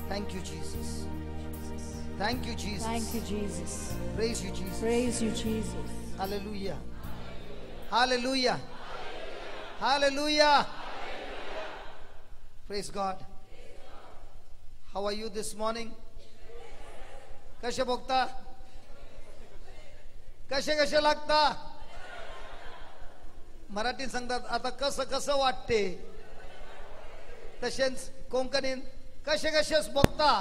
Thank you Jesus. Thank you Jesus. Thank you Jesus. Praise you Jesus. Praise you Jesus. Hallelujah. Hallelujah. Hallelujah. Praise God. How are you this morning? कशे भोगता? कशे कशे लागता? मराठीत सांगतात आता कसं कसं वाटते, तसेच कोंकणीत कशे कशेच भोगता.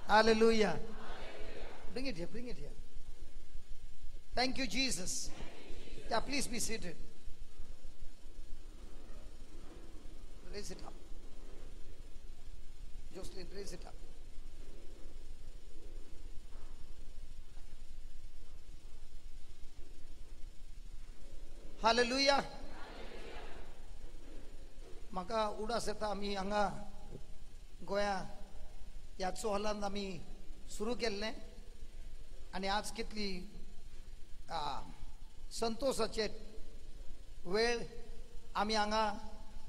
Hallelujah. Bring it here, bring it here. Thank you Jesus. Yeah, please be seated. Raise it up. Jocelyn, raise it up. Hallelujah. म्हाका उडास येता आमी हांगा गोंया ह्या चोहलान आमी सुरू केल्लें आनी आज कितली संतोषाचे वेळ आमी हांगा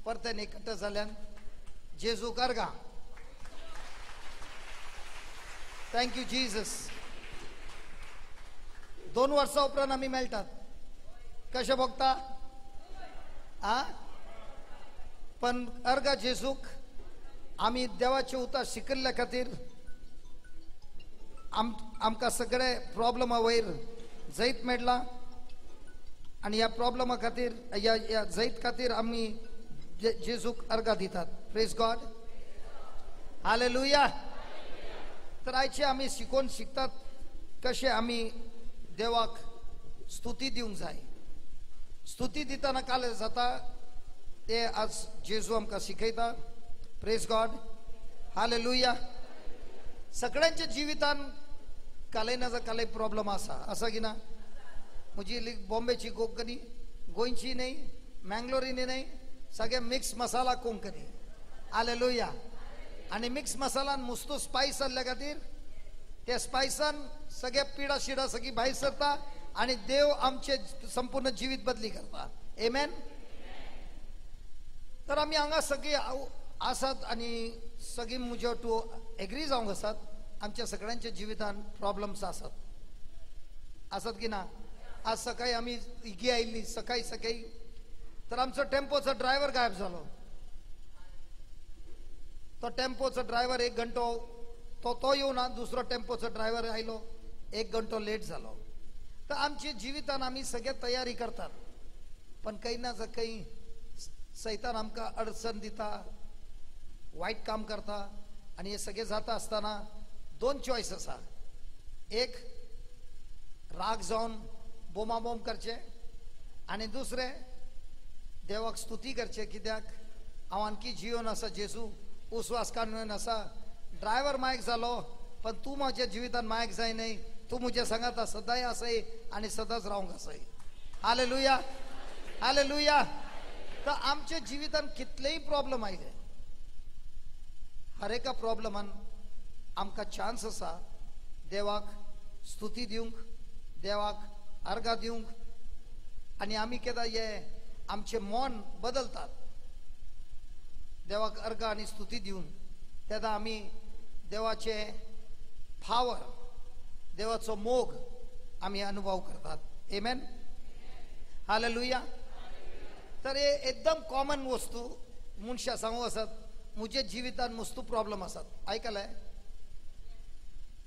परते एकत्र जाल्यान. जेजू करगा. Thank you Jesus. 2 वर्सां उपरांत आमी मेळटात. कशें भोगता? आ पण अर्गा जेजूक आमी देवाचे उतार शिकल्ल्या खातीर आमकां सगळे प्रॉब्लमा वयर जैत मेळ्ळा आनी ह्या प्रॉब्लमा खातीर ह्या जैत खातीर आमी जेजूक अर्गा दितात. Praise God. Hallelujah. तर आयचे आमी शिकोवन शिकतात कशें आमी देवाक स्तुती दिवंक जाय. स्तुती दितना काल जाता ते आज जेजू आमकां शिकयता. Praise God. Hallelujah. सगळ्यांच्या जिवितान कालय ना कालय प्रॉब्लम आसा. आसा की ना? म्हजी बॉम्बेची कोंकणी, गोंयची न्हय, मँगलोरीनी न्हय, सगळे मिक्स मसाला कोंकणी. हालेलुया. आनी मिक्स मसालान मुस्तो स्पायस जाल्ल्या खातीर त्या स्पायसान सगळे पिडा शिडा सगळी भायर सरता आनी देव आमचे संपूर्ण जिवीत बदली करता. आमेन. तर आमी हांगा सगळीं आसात आनी सगळीं म्हज्या टू एग्री जावंक आसात. आमच्या सगळ्यांच्या जिवितान प्रॉब्लम्स आसात. आसात की ना? आज सकाळी आमी इगी आयिल्ली सकाळी सकाळी, तर आमचो टेम्पोचो ड्रायव्हर गायब जालो. तो टेम्पोचो ड्रायव्हर 1 घंटो तो येवना, दुसरो टेम्पोचो ड्रायव्हर आयलो, 1 घंटो लेट जालो. तर आमच्या जिवितान आमी सगळे तयारी करतात पण काही ना काही सैतान आमकां अडचण दिता, वायट काम करता. आनी हे सगळे जाता आसतना 2 चॉयस आसा. एक राग जावन बोमाबोम करचे आनी दुसरें देवाक स्तुती करचे. कित्याक हांव आणखी जिवन आसा, जेजू उस्वास काडून आसा. ड्रायव्हर मायक जालो पण तूं म्हज्या जिवितान मायक जाय न्हय, तूं म्हज्या सांगाता सदांय आसाय आनी सदांच रावंक आसाय. हालेलुया. हालेलुया. तर आमच्या जिवितान कितलेय प्रॉब्लम आयले, हर एका प्रॉब्लमान आमकां चान्स आसा देवाक स्तुती दिवंक, देवाक अर्गां दिवंक. आनी आमी केन्ना हे आमचें मन बदलतात देवाक अर्गां आनी स्तुती दिवन, तेन्ना आमी देवाचे पावर, देवाचो मोग आमी अनुभव करतात. आमेन. हालेलुया. तर हे एकदम कॉमन वस्तू मनशां सांगू आसात. म्हज्या जिवितान मुस्तू प्रॉब्लम आसात. आयकलें?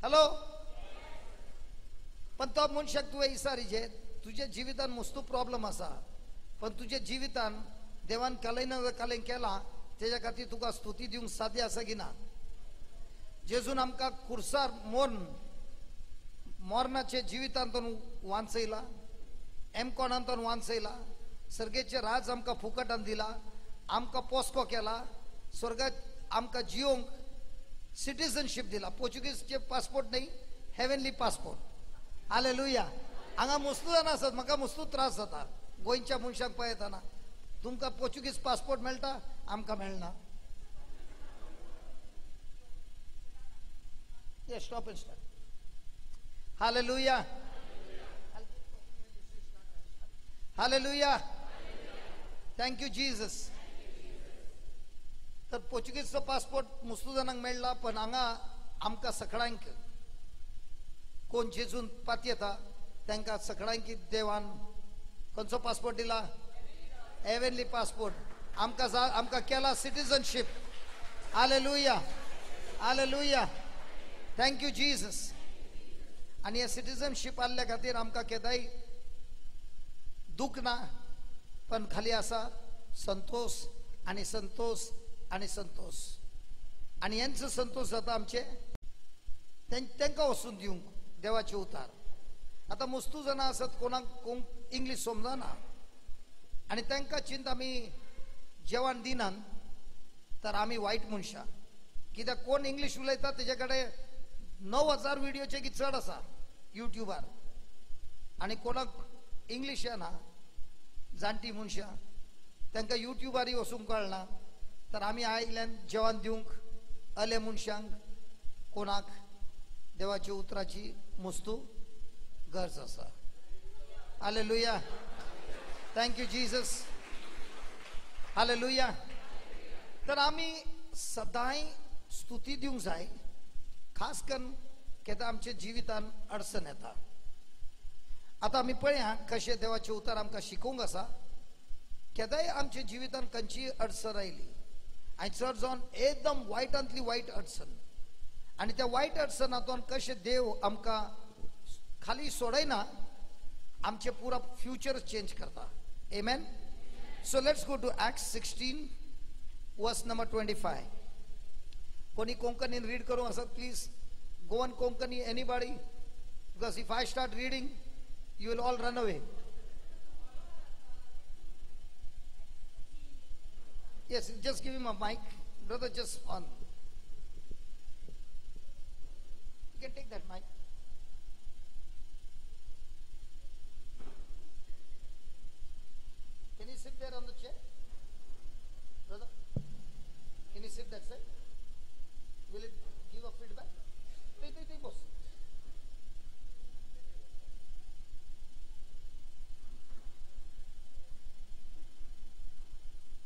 हॅलो. पण तो मनशाक तुवें विचारीचे तुज्या जिवितान मुस्तू प्रॉब्लम आसा पण तुज्या जिवितान देवान कालय ना कालय केला तेज्या खातीर तुका स्तुती दिवंक साध्य आसा की ना? जेजून आमकां खुर्सार मोर्न मरणाचे जिवितांतून वांचयला, एमकोणांतून वांचयला, सर्गेचे राज आमकां फुकटान दिला, आमकां पोसको केला, स्वर्गात आमकां जियोंक सिटीजनशीप दिला. पोर्चुगीजचे पासपोर्ट न्ही, हेवनली पासपोर्ट. हालेलुया. हांगा मुस्तू जाणां आसात, म्हाका मुस्तू त्रास जाता गोंयच्या मनशांक पळयतना. तुमकां पोर्चुगीज पासपोर्ट मेळटा, आमकां मेळना. Stop and start. Hallelujah. Hallelujah. Thank you Jesus. तर पोर्चुगीजचो पासपोर्ट मुस्तू जाणांक मेळ्ळा, पण हांगा आमकां सगळ्यांक कोण जेजून पातयेता तांकां सगळ्यांक देवान खंयचो पासपोर्ट दिला? Heavenly passport. आमकां आमकां केला citizenship. Hallelujah, hallelujah, thank you Jesus. आनी हे सिटीजनशीप आसल्या खातीर आमकां केदाय दूख ना, पण खाली आसा संतोष आनी संतोष आनी संतोष. आनी हेंचो संतोष जाता आमचे तांकां वचून दिवंक देवाचे उतार. आतां मुस्तू जाणां आसत कोणाक कोण इंग्लीश समजना आनी तांकां चिंत आमी जेवण दिनात तर आमी वायट मनशां. कित्याक कोण इंग्लीश उलयता तेजे कडेन 9000 विडियोचे की चड आसा युट्यूबार, आनी कोणाक इंग्लीश येना जाणटी मनशां तांकां युट्यूबारय वचूंक कळना. तर आमी आयल्यान जेवण दिवंक अले मनशांक कोणाक देवाच्या उतराची मुस्तू गरज आसा. Hallelujah, thank you Jesus, hallelujah. तर आमी सदांय स्तुती दिवंक जाय, खास करून केन्ना आमच्या जिवितान अडचण येता. आतां आमी पळया कशें देवाचें उतर आमकां शिकोवंक आसा. केदाय आमच्या जिवितान खंयचीय अडचण आयली आनी चड जावन एकदम वायटांतली वायट अडचण, आनी त्या वायट अडचणांतून कशें देव आमकां खाली सोडयना, आमचें पुरा फ्युचर चेंज करता. Amen. So let's go to Acts 16 verse number 25. कोणी कोंकणीन रीड करूं आसत please Goan Konkani anybody, because if I start reading you will all run away. Yes, just give him a mic, brother, just on. You can take that mic. Can you sit there on the chair, brother? Can you sit that side? Will it give a feedback? Wait, boss.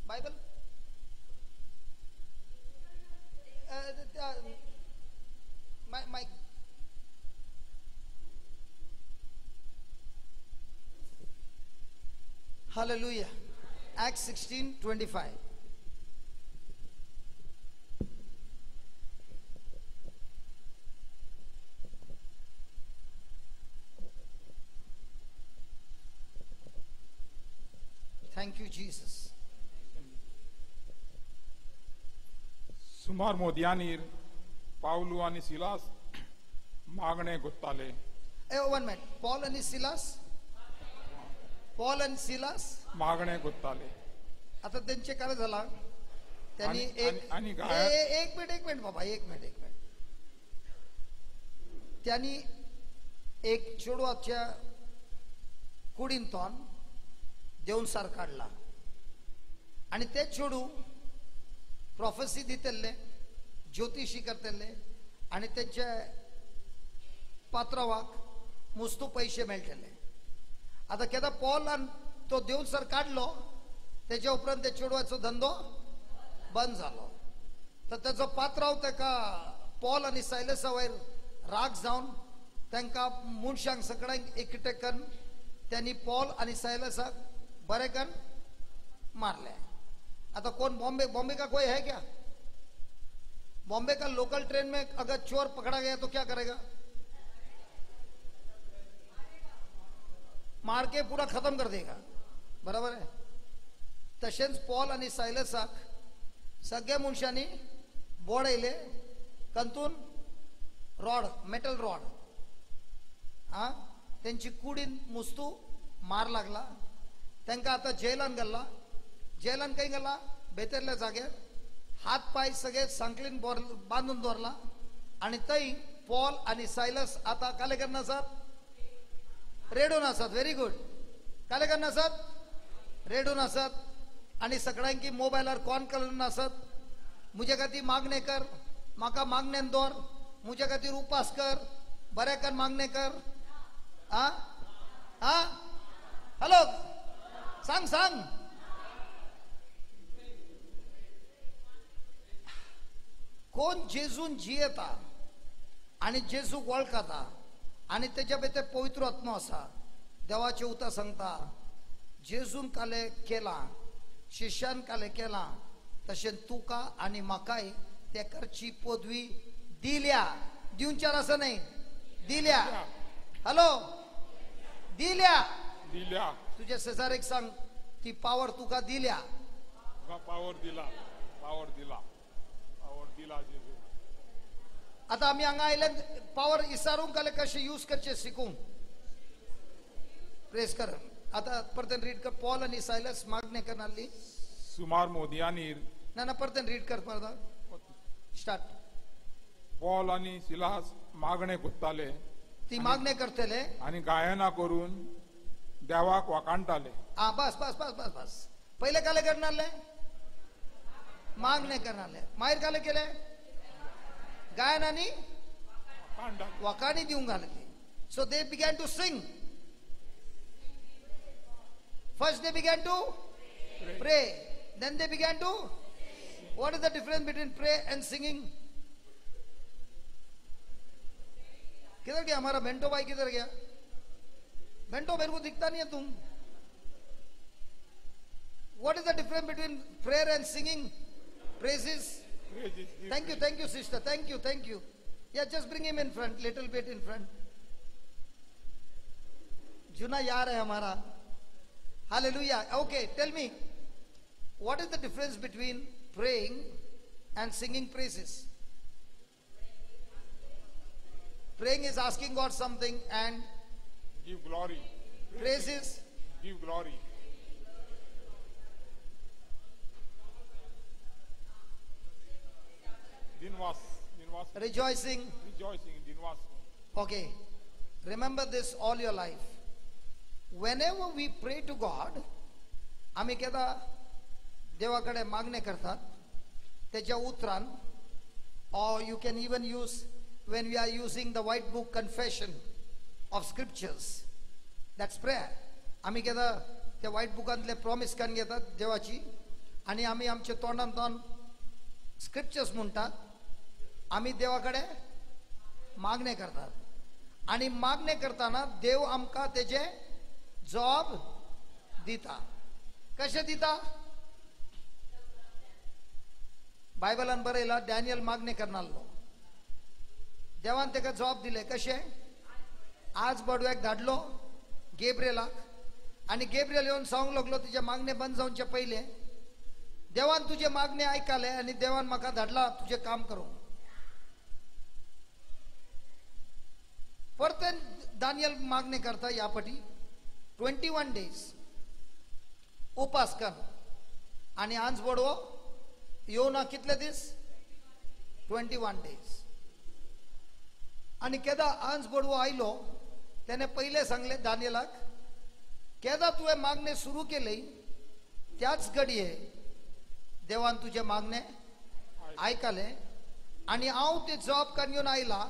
Bible? My Hallelujah. Acts 16:25. Thank you, Jesus. सुमार मोदयानीर पावलू आनी Silas मागणे कोत्ताले. One minute. Paul आनी Silas, Paul आनी Silas मागणे कोत्ताले. आता त्यांचे काय झाला, त्यांनी एक एक मिनिट एक मिनिट बाबा, एक मिनिट एक मिनिट. त्यांनी एक चेडवाच्या कुडींतून देवसार काडला आनी ते चेडूं प्रोफेसी दितले, ज्योतिषी करतले आनी तेंच्या पात्रावाक मुस्तू पैशे मेळटले. आतां केन्ना पॉलान तो देवसर काडलो तेच्या उपरांत त्या चेडवाचो धंदो बंद जालो. तर तेचो पात्राव ताका पॉल आनी सायलसा वयर राग जावन तांकां मनशांक सगळ्यांक एकटे करून त्यांनी पॉल आनी सायलसाक बरें करून मारले. आता कौन बॉम्बे, बॉम्बे का कोई है क्या? बॉम्बे का लोकल ट्रेन में अगर चोर पकड़ा गया तो क्या करेगा? मार के पूरा खत्म कर देगा, बराबर है. तशेंच पॉल आणि सायलसाक सगळ्या मनशांनी बोडयले कंतून रॉड, मेटल रॉड, आ तेंची कुडीन मुस्तू मार लागला. तांकां आतां जेलान घाल्ला. जेलान खंय गेला? बेतरल्या जाग्यार हात पाय सगळे सांकलीन बांदून दवरला आनी थंय पॉल आनी सायलस आतां काले करून आसात, रेडून आसात. Very good. काले करून आसात, रेडून आसात आनी सगळ्यांकी मोबायलार कॉल करून आसात, म्हजे खातीर मागणें कर, म्हाका मागणेन दवर, म्हजे खातीर उपास कर, बरें कर, मागणें कर. आ आ हॅलो सांग सांग. कोण जेजून जियेता आनी जेजूक वळखता आनी तेज्या भितर पवित्र आत्मो आसा, देवाचें उतर सांगता जेजून काले केलां, शिष्यान काले केलां, तशें तुका आनी म्हाकाय ते करची पदवी दिल्या. दिवच्यार आसा न्हय, दिल्या. हॅलो, दिल्या. दिल्या. तुझ्या शेजारीक सांग, ती पावर तुका दिल्या. पावर दिला, पावर दिला, पावर दिला जेजू. आता आमी हांगा आयले पावर इसारूंक आले कशें यूज करचें शिकूंक. प्रेस कर. आता परतन रीड कर. पॉल आनी सायलस मागणें करनासली सुमार मोदयांनी. ना ना, परतन रीड कर परत. स्टार्ट. पॉल आनी सिलास मागणें कोत्ताले, ती मागणें करतले आनी गायना करून देवाक वाखाणटाले. आ बस बस बस बस बस. पयले काले करनासले, मागणें करनासले, मागीर काले केले गायन आनी वाखाणी दिवंक घालली. So they began to sing. First they began to pray, then they began to. What is the difference between pray and singing? किधर गया हमारा बेंटो भाई? किधर गया बेंटो? मेरे को दिखता नहीं है तुम. What is the difference between prayer and singing praises? Thank you, thank you sister, thank you, thank you. Yeah, just bring him in front, little bit in front. जुना यार है हमारा. Hallelujah. Okay, tell me, what is the difference between praying and singing praises? Praying is asking God something and give glory. Praises give glory. Dinvas, dinvas. Rejoicing. Rejoicing, dinvas. Okay, remember this all your life. Whenever we pray to God, आमी केदा देवा कडेन मागणें करतात तेच्या उतरान, or you can even use when we are using the white book confession of scriptures, that's prayer. आमी केदा त्या white बुकांतले promise कान घेतात देवाची आनी आमी आमच्या तोंडान तोंड स्क्रिप्चर्स म्हणटात. आमी देवा कडेन मागणें करतात आनी मागणें करतना देव आमकां तेजें जॉब दिता. कशें दिता? बायबलान बरयला डॅनियल मागणें करनासलो, देवान ताका जॉब दिले. कशें? आज बडव्याक धाडलो गेब्रियलाक आनी गेब्रियल येवन सांगूंक लागलो तुजें मागणें बंद जावचे पयलें देवान तुजें मागणें आयकलें आनी देवान म्हाका धाडला तुजें काम करूंक. परतेन दानियल मागणें करता ह्या पटी 21 डेज उपास कर आनी आंज बडवो येवना. कितले दीस? 21 डेज. आनी केदा आंज बडवो आयलो तेणे पयलें सांगलें दानियलाक, केदा तुवें मागणें सुरू केलें त्याच घडये देवान तुजें मागणें आयकलें आनी हांव ते जॉब कान घेवन आयला.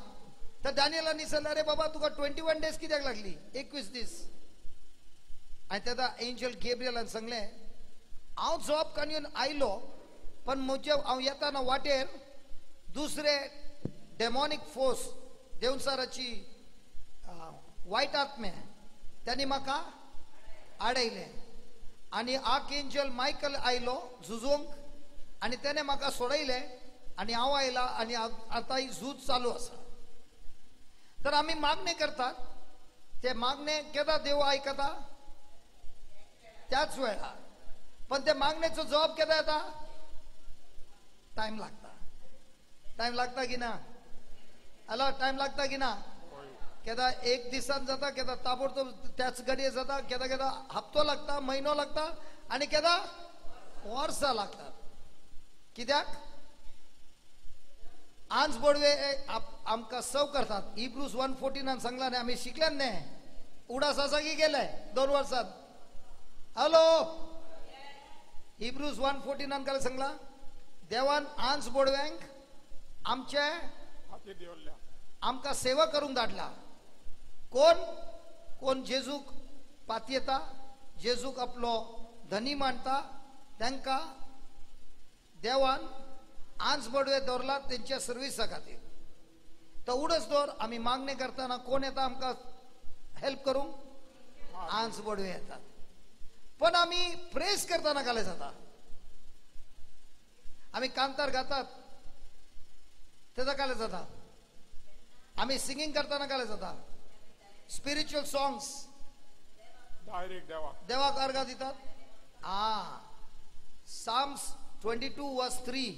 तर दानियलान सांगलें, अरे बाबा तुका 21 डेज कित्याक लागली? 21 दीस. आनी तेदा एंजल गेब्रियलान सांगलें, हांव जॉब कान घेवन आयलो पण म्हजे हांव येताना वाटेर दुसरे डेमॉनीक फोर्स, देवसाराची वायट आत्मे त्यांनी म्हाका आडयलें आनी आर्क एंजल मायकल आयलो झुजूंक आनी तेणें म्हाका सोडयलें आनी हांव आयला आनी आतां ही झूज चालू आसा. तर आमी मागणें करतात, ते मागणें केदा देव आयकता त्याच वेळा, पण ते मागणेचो जबाब केदा येता? टायम लागता. टायम लागता की ना? हॅलो, टायम लागता की ना? केदा एक दिसान जाता, केदा ताबडतोब त्याच घडये जाता, केदा केदा हप्तो लागता, म्हयनो लागता आनी केदा वर्सां लागतात. कित्याक? आंज बडवे आमकां सव करतात. हिब्रूज 1:14 सांगला न्ही, आमी शिकल्यान न्ही, उडास आसा की गेले 2 वर्सांत. हॅलो, हिब्रूज 1:14 काय सांगला? देवान आंज बोडव्यांक आमचे आमकां सेवा करूंक धाडला. कोण कोण जेजूक पातयेता, जेजूक आपलो धनी मानता, तांकां देवान आंज बडवे दवरला तेंच्या सर्विसा खातीर. तो उडस दवर आमी मागणें करतना कोण येता आमकां हेल्प करूंक? आंज बडवे येतात. पण आमी प्रेस करतना काले जाता, आमी कांतार गातात तेजा काले जाता, आमी सिंगींग करतना काले जाता, स्पिरिच्युअल सॉंग्स डायरेक्ट देवाक अर्घा दितात. आ Psalms 22 verse 3.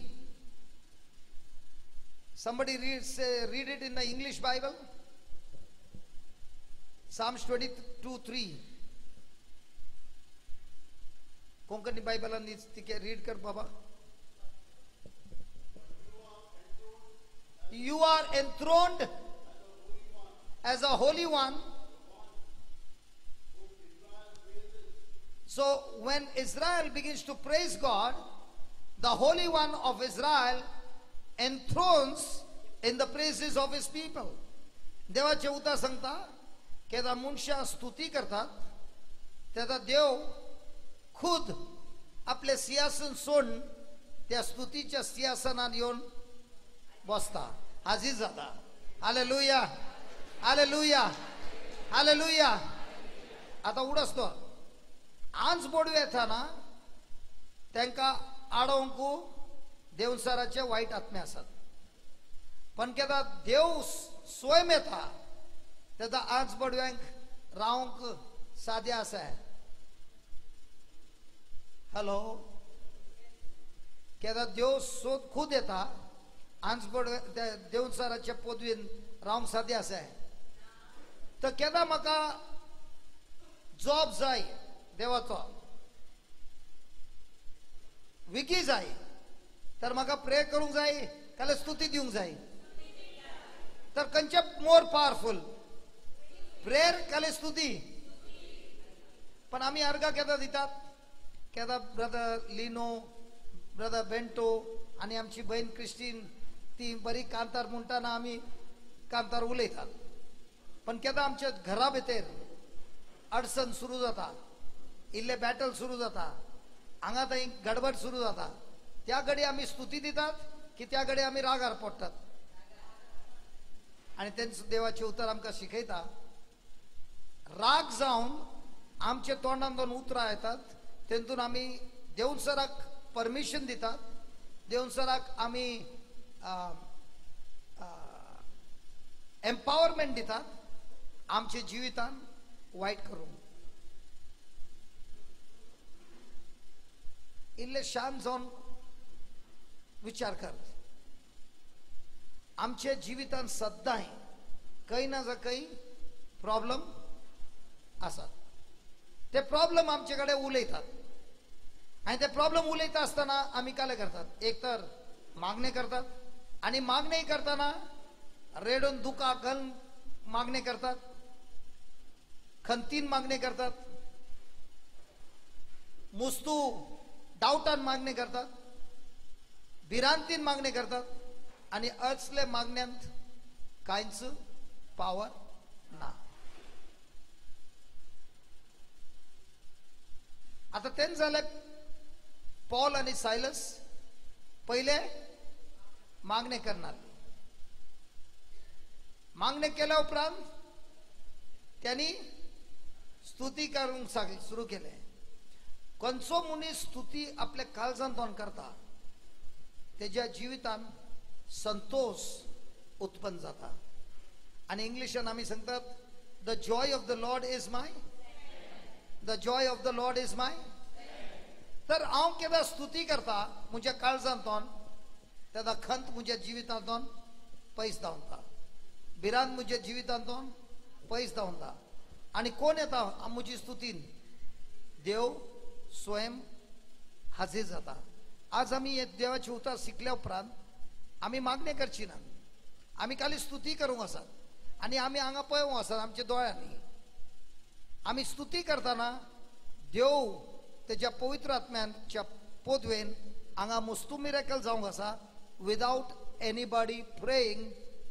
Somebody read it in the English Bible. Psalms 22:3. Konkani बायबलान तिके read कर बाबा. You are enthroned as a holy one. So when Israel begins to praise God, the Holy One of Israel enthrones in the praises of his people. देवाचे उतर सांगता केदा मनशां स्तुती करतात तेदा देव खुद आपले सिंहासन सोडून त्या स्तुतीच्या सिंहासनान येवन बसता, हाजीर जाता. Hallelujah, hallelujah, hallelujah. आतां उडस तो आंज बोडवे येताना तांकां आडोवंक देवसाराचे वायट आत्मे आसात. पण केदा देव स्वयं येता तेदा आंज बोडव्यांक रावंक सादें आसा. हॅलो, केदा देव खुद येता आंज बोडवे देवसाराच्या पदवीन रावंक सादें आसा. तर केदा म्हाका जॉब जाय देवाचो, विकी जाय, तर म्हाका प्रे करूंक जाय काल्यार स्तुती दिवंक जाय. तर खंयचे मोर पावरफूल, प्रेयर काल्यार स्तुती? पण आमी अर्घा केदा दितात? केदा ब्रदर लिनो, ब्रदर बेंटो आनी आमची बहीण क्रिस्टीन ती बरी कांतार म्हणटाना आमी कांतार उलयतात. पण केदा आमच्या घरा भितर अडचण सुरू जाता, इल्ले बॅटल सुरू जाता, हांगा थंय गडबड सुरू जाता, त्या घडी आमी स्तुती दितात की त्या घडी आमी रागार पडटात. आनी तेंच देवाचें उतर आमकां शिकयता, राग जावन आमच्या तोंडान दोन उतरां येतात तेतून आमी देवसराक परमिशन दितात, देवसराक आमी एम्पावरमेंट दितात आमच्या जिवितान वायट करूंक. इल्ले शांत जावन विचार कर, आमच्या जिवितान सद्दांय खंय ना जा खंय प्रॉब्लम आसात. ते प्रॉब्लम आमचे कडेन उलयतात आनी ते प्रॉब्लम उलयता आसतना आमी काले करतात, एक तर मागणें करतात आनी मागणें करतना रेडून दुकां घालून मागणें करतात, खंतीन मागणें करतात, मुस्तू डावटान मागणें करतात, भिरांतीन मागणें करतात आनी असले मागण्यांत कांयच पावर ना. आतां तेंच जालें पॉल आनी सायलस पयले मागणें करणार, मागणें केल्या उपरांत त्यांनी स्तुती करूंक सुरू केलें. खंयचो मनीस स्तुती आपल्या काळजांतल्यान करता तेज्या जिवितान संतोष उत्पन्न जाता. आनी इंग्लिशान आमी सांगतात, the joy of the Lord is my, the joy of the Lord is my. तर हांव केन्ना स्तुती करता म्हज्या काळजांतल्यान तेन्ना खंत म्हज्या जिवितांतल्यान पयस धांवता, भिरांत म्हज्या जिवितांतल्यान पयस धांवता. आनी कोण येता म्हजी स्तुतीन? देव स्वयं हाजीर जाता. आज आमी हे देवाची उतर शिकल्या उपरांत आमी मागणें करची ना, आमी खाली स्तुती करूंक आसात आनी आमी हांगा पळोवंक आसात आमच्या दोळ्यांनी. आमी स्तुती करतना देव तेज्या पवित्र आत्म्याच्या पोदवेन हांगा मुस्तू मिरेकल जावंक आसा, without anybody praying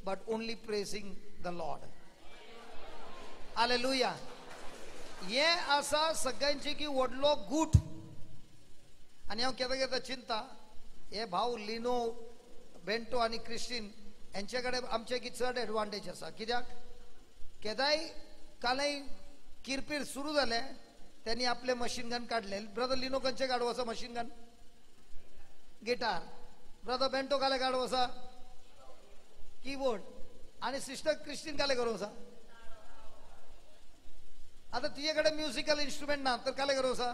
but only praising the Lord. Hallelujah. हे आसा सगळ्यांचे की व्हडलो गूट. आनी हांव केन्ना केन्ना चिंता, हे भाव लिनो बेंटो आनी क्रिस्टीन हेंचे कडेन आमचे की चड एडवांटेज आसा. कित्याक केदाय कालय किरपीर सुरू जाले त्यांनी आपले मशीन गन काडले. ब्रदर लिनो खंयचे गाडो आसा machine gun? Guitar. Brother Bento काले गाडो आसा? किबोर्ड. आनी सिस्टर क्रिस्टीन काले करूं आसा? आतां तुजे कडेन म्युजिकल इन्स्ट्रुमेंट ना तर काले करूं आसा?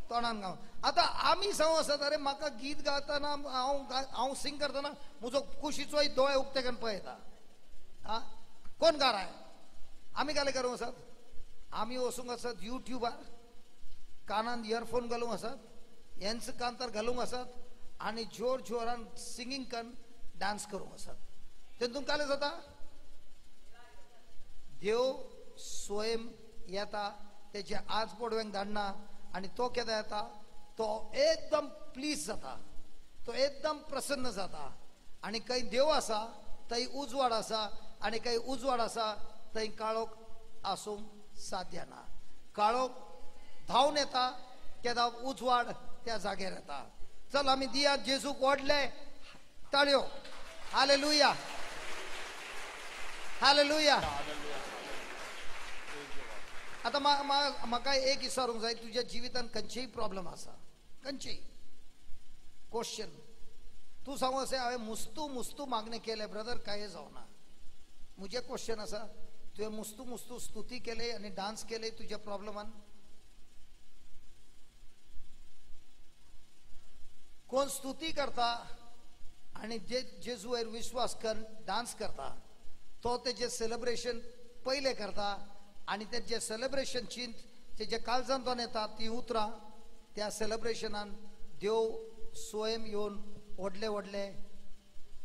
तोंडान गाव. आतां आमी सांगू आसात अरे म्हाका गीत गायतना हांव हांव सिंग करतना म्हजो कुशीचोय दोळे उक्ते करून पळयता. आं कोण गाराय? आमी काले करूंक आसात? आमी वचूंक आसात युट्यूबार, कानान इयरफोन घालूंक आसात, हेंच कांतार घालूंक आसात आनी जोर जोरान सिंगींग करून डांस करूंक आसात. तेतून काले जाता? देव स्वयं येता तेजे आज बोडव्यांक धाडना आनी तो केदा येता तो एकदम प्लीज जाता, तो एकदम प्रसन्न जाता. आनी खंय देव आसा थंय उजवाड आसा आनी खंय उजवाड आसा थंय काळोख आसूंक साध्य ना. काळोख धांवन येता केदा उजवाड त्या जाग्यार येता. चल आमी दिया जेजूक व्हडले ताळयो. Hallelujah hallelujah. आतां म्हाका एक विचारूंक जाय, तुज्या जिवितान खंयचेय प्रॉब्लम आसा, खंयचेय क्वेश्चन तूं सांगू अशें हांवें मुस्तू मुस्तू मागणें केलें ब्रदर कांय जावना. म्हजें क्वेश्चन आसा तुवें मुस्तू मुस्तू स्तुती केले आनी डांस केले तुज्या प्रॉब्लमान? कोण स्तुती करता आनी जे जेजू वयर विश्वास कर डांस करता तो तेजें सेलिब्रेशन पयलें करता आनी तेजें सेलिब्रेशन चिंत तेज्या काळजांतल्यान येता ती उतरां त्या सेलिब्रेशनान देव स्वयं येवन व्हडले व्हडले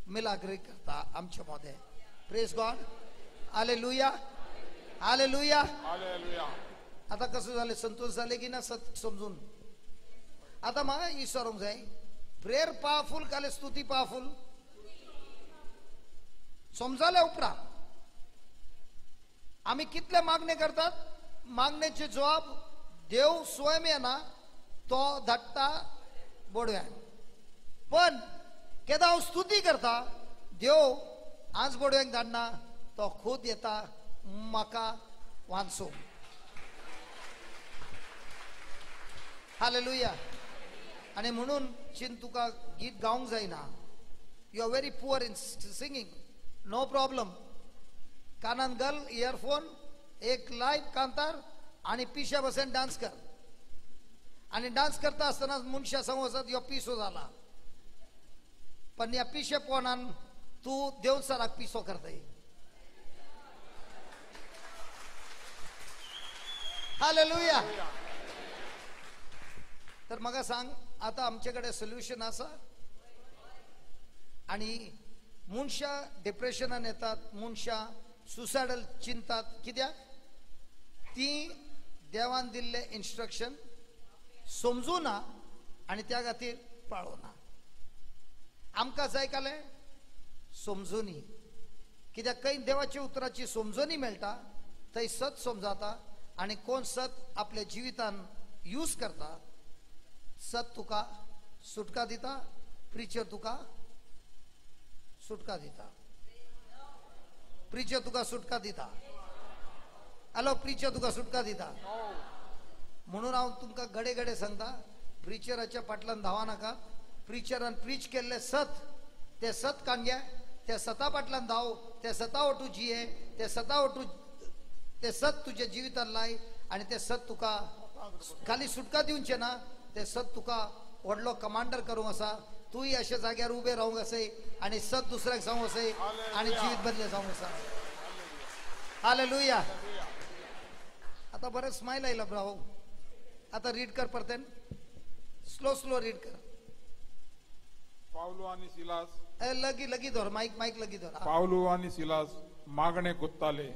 मिलाग्री करता आमचे मदें. प्रेज गॉड. Hallelujah hallelujah. आतां कसं जालें? संतोष जाले की ना सत समजून? आतां म्हाका विचारूंक जाय, प्रेयर पावरफूल काले स्तुती पावरफूल? समजले उपरांत आमी कितले मागणे करतात? मागण्याचे जवाब देव स्वयं येना, तो धाडटा बोडव्यान. पण केदा हांव स्तुती करता देव आज बोडव्यांक धाडना, तो खूद येता म्हाका वांचूंक. हालेलुया. आनी म्हणून चिंत तुका गीत गावंक जायना, you are very poor in singing, no problem. कानान घाल इयरफोन, एक लायव कांतार आनी पिश्या बसून डांस कर. आनी डांस करता आसतना मनशां सांगू आसात ह्यो पिसो जाला, पण ह्या पिशेपणान तूं देवचाराक पिसो करताय. हालेलुया. तर म्हाका सांग आतां आमचे कडेन सोल्युशन आसा? आनी मनशां डिप्रेशनान येतात, मनशां सुसायडल चिंतात. कित्याक? ती देवान दिल्लें इन्स्ट्रक्शन समजूना आनी त्या खातीर पाळोना. आमकां जाय कालें समजूनी. कित्याक खंय देवाच्या उतराची समजणी मेळटा थंय सत समजाता आनी कोण सत आपल्या जिवितान यूज करता. सत तुका सुटका दिता, प्रिचर तुका सुटका दिता, प्रिचर तुका सुटका दिता. हॅलो, प्रिचर तुका सुटका दिता. म्हणून हांव तुमकां घडे घडे सांगता, प्रिचराच्या फाटल्यान धांवा नाका. प्रिचरान प्रीच केल्लें सत, तें सत काडया, त्या सता फाटल्यान धांव, त्या सता वटू जिये, त्या सता वटू तें सत तुज्या जिवितान लाय आनी तें सत तुका खाली सुटका दिवचें ना, तें सत तुका व्हडलो कमांडर करूंक आसा. तूंय अशा जाग्यार उबें रावंक आसय आनी सत दुसऱ्याक सांगूंक आसय आनी जिवीत बदले जावंक आसा. हालेलुया. आतां बरें स्मायल आयला ब्रावो. आतां रीड कर परतेन, स्लो स्लो रीड कर. पावलू आनी सिलास लगी लगी धर माईक, माईक लगी धर. पावलू आनी सिलास मागणे कोत्ताले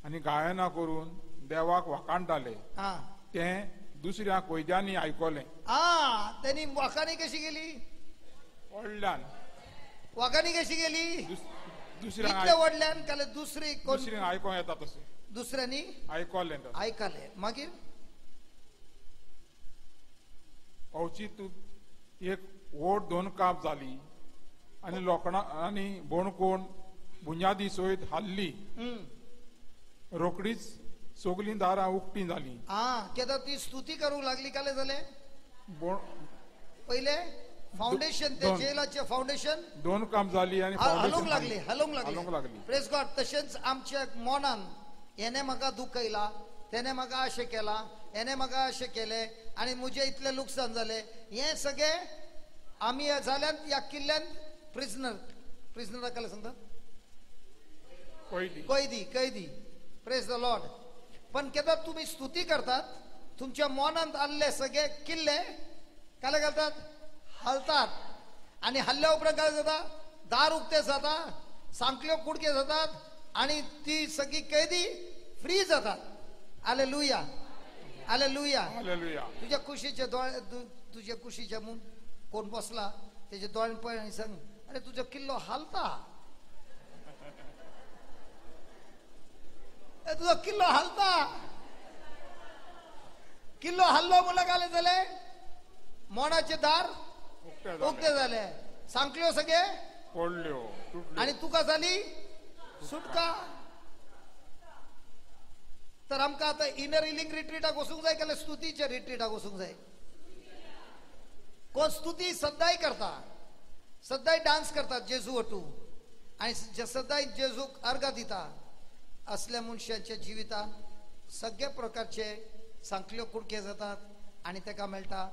आनी गायना करून देवाक वाखाणटाले. तें दुसऱ्या कोयद्यांनी आयकलें. तेणी वाखाणी कशी केली? व्हडल्यान. वाखाणी कशी केली? दुसऱ्या व्हडल्यान काल दुसरी दुसऱ्यांक आयकोंक येता तशें दुसऱ्यांनी आयकलें. आयकलें. मागीर अवचीत एक वोट दोन काप जाली आनी लोखणा आनी बोणकोण बुन्यादी सयत हाल्ली. रोकडीच सगलीं दारां उक्तीं जालीं. आं, केदा ती स्तुती करूंक लागली काले जालें पयले फाउंडेशन, ते जेलाचे फाउंडेशन दोन काम जाली आनी हलूंक लागली, हलूंक लागली. Praise God. तशेंच आमच्या मनान हेणे म्हाका दुखयला, तेणे म्हाका अशें केलां, हेणे म्हाका अशें केलें आनी म्हजें इतलें लुकसाण जालें, हें सगळें आमी जाल्यान ह्या किल्ल्यान प्रिजनर, प्रिजनराक काय सांगता? कैदी, कैदी. Praise the Lord. पण केदा तुमी स्तुती करतात, तुमच्या मनांत आल्ले सगळे किल्ले काय घालतात? हालतात. आनी हल्ल्या उपरांत काय जाता? दार उक्ते जाता, सांकल्यो कुडके जातात आनी ती सगळी कैदी फ्री जातात. Hallelujah, hallelujah. तुज्या कुशीचे दोळे, तुज्या कुशीच्या म्हूण कोण बसला तेजे दोळे पळय आनी सांग, अरे तुजो किल्लो हालता, तुजो किल्लो हालता. किल्लो हाल्लो म्हणल्यार काय जालें? मोणाचे दार उक्ते जाले, सांकल्यो सगळे पडल्यो आनी तुका जाली सुटका. तर आमकां आतां इनर हिलिंग रिट्रीटाक वचूंक जाय जाल्यार स्तुतीच्या रिट्रीटाक वचूंक जाय. कोण स्तुती सद्दांय करता, सद्दांय डांस करता जेजू वटू आनी सद्दांय जेजूक अर्घा दिता, असल्या मनशाच्या जिवितांत सगळे प्रकारचे सांकल्यो कुडके जातात आनी ताका मेळटा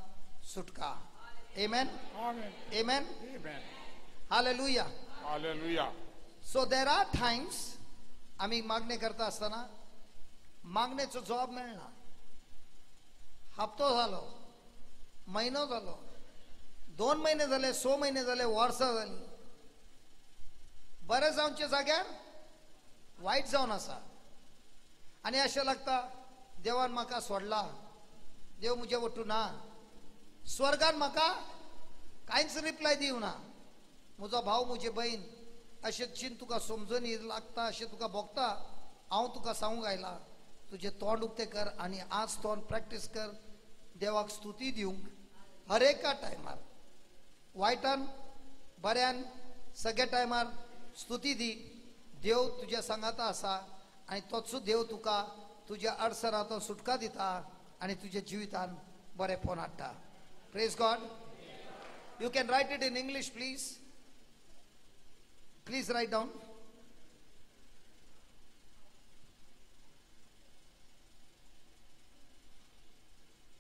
सुटका. Amen? Amen? Hallelujah. Hallelujah. So there are times आमी मागणे करता आसतना मागणेचो जवाब मेळना. हप्तो जालो, म्हयनो जालो, 2 म्हयने जाले, 6 म्हयने जाले, वर्सां जाली, बरें जावचे जाग्यार वायट जावन आसा आनी अशें लागता देवान म्हाका सोडला, देव म्हजे वटू ना, स्वर्गान म्हाका कांयच रिप्लाय दिवना, म्हजो भाव म्हजी बहीण अशें चिंत तुका समजून लागता, अशें तुका भोगता. हांव तुका सांगूंक आयला, तुजें तोंड उक्तें कर आनी आज तोंड प्रॅक्टीस कर देवाक स्तुती दिवंक. हर एका टायमार, वायटान बऱ्यान सगळ्या टायमार स्तुती दी. देव तुज्या सांगाता आसा आनी तोच देव तुका तुज्या अडसरांत सुटका दिता आनी तुज्या जिवितान बरेंपण हाडटा. Praise God. You can write it in English, please. Please write down.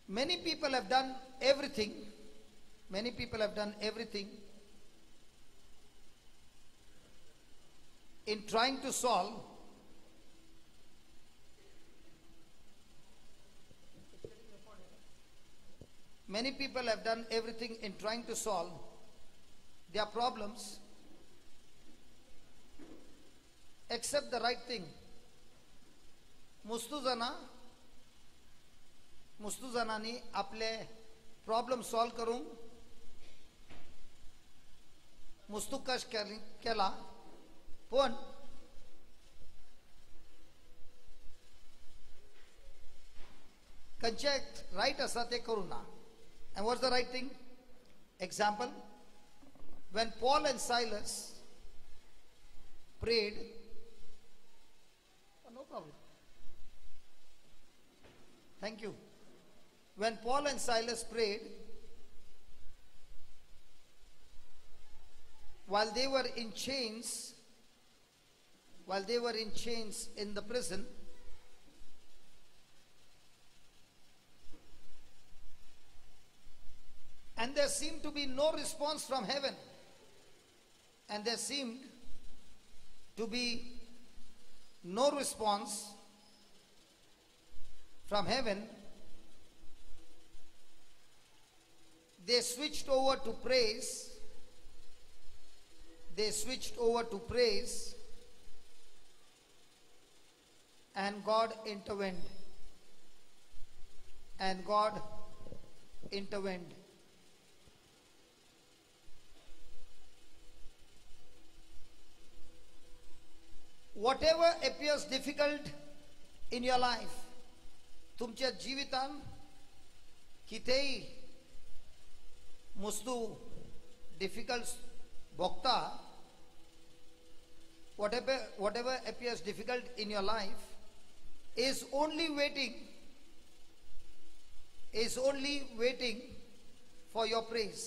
Many people have done everything. Many people have done everything in trying to solve Many people have done everything in trying to solve their problems except the right thing. मुस्तू जणांनी आपले problem solve करूंक मुस्तू कश केला, पण खंयचे right आसा ते करूं ना. And what's the right thing? Example, when Paul and Silas prayed, oh, no problem. Thank you. When Paul and Silas prayed, while they were in chains, while they were in chains in the prison, and there seemed to be no response from heaven, and there seemed to be no response from heaven, they switched over to praise. They switched over to praise, and God intervened. And God intervened. Whatever appears difficult in your life, तुमच्या जिवितान कितेंय मुस्तू difficult भोगता, whatever appears difficult in your life is only waiting, is only waiting for your praise.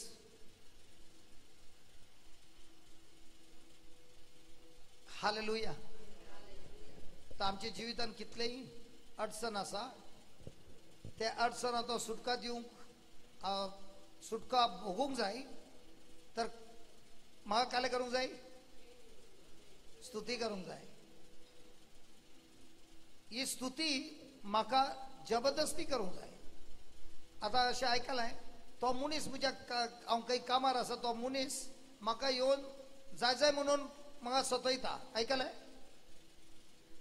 Hallelujah. तर आमच्या जिवितान कितलेही अडचण आसा, त्या अडचणाचो सुटका दिवंक, सुटका भोगूंक जाय. तर म्हाका कालें करूंक जाय, स्तुती करूंक जाय. ही स्तुती म्हाका जबरदस्ती करूंक जाय. आतां अशें आयकलें, तो मनीस म्हज्या, हांव खंय कामार आसा, तो मनीस म्हाका येवन जाय जाय म्हणून म्हाका सतयता. आयकलें?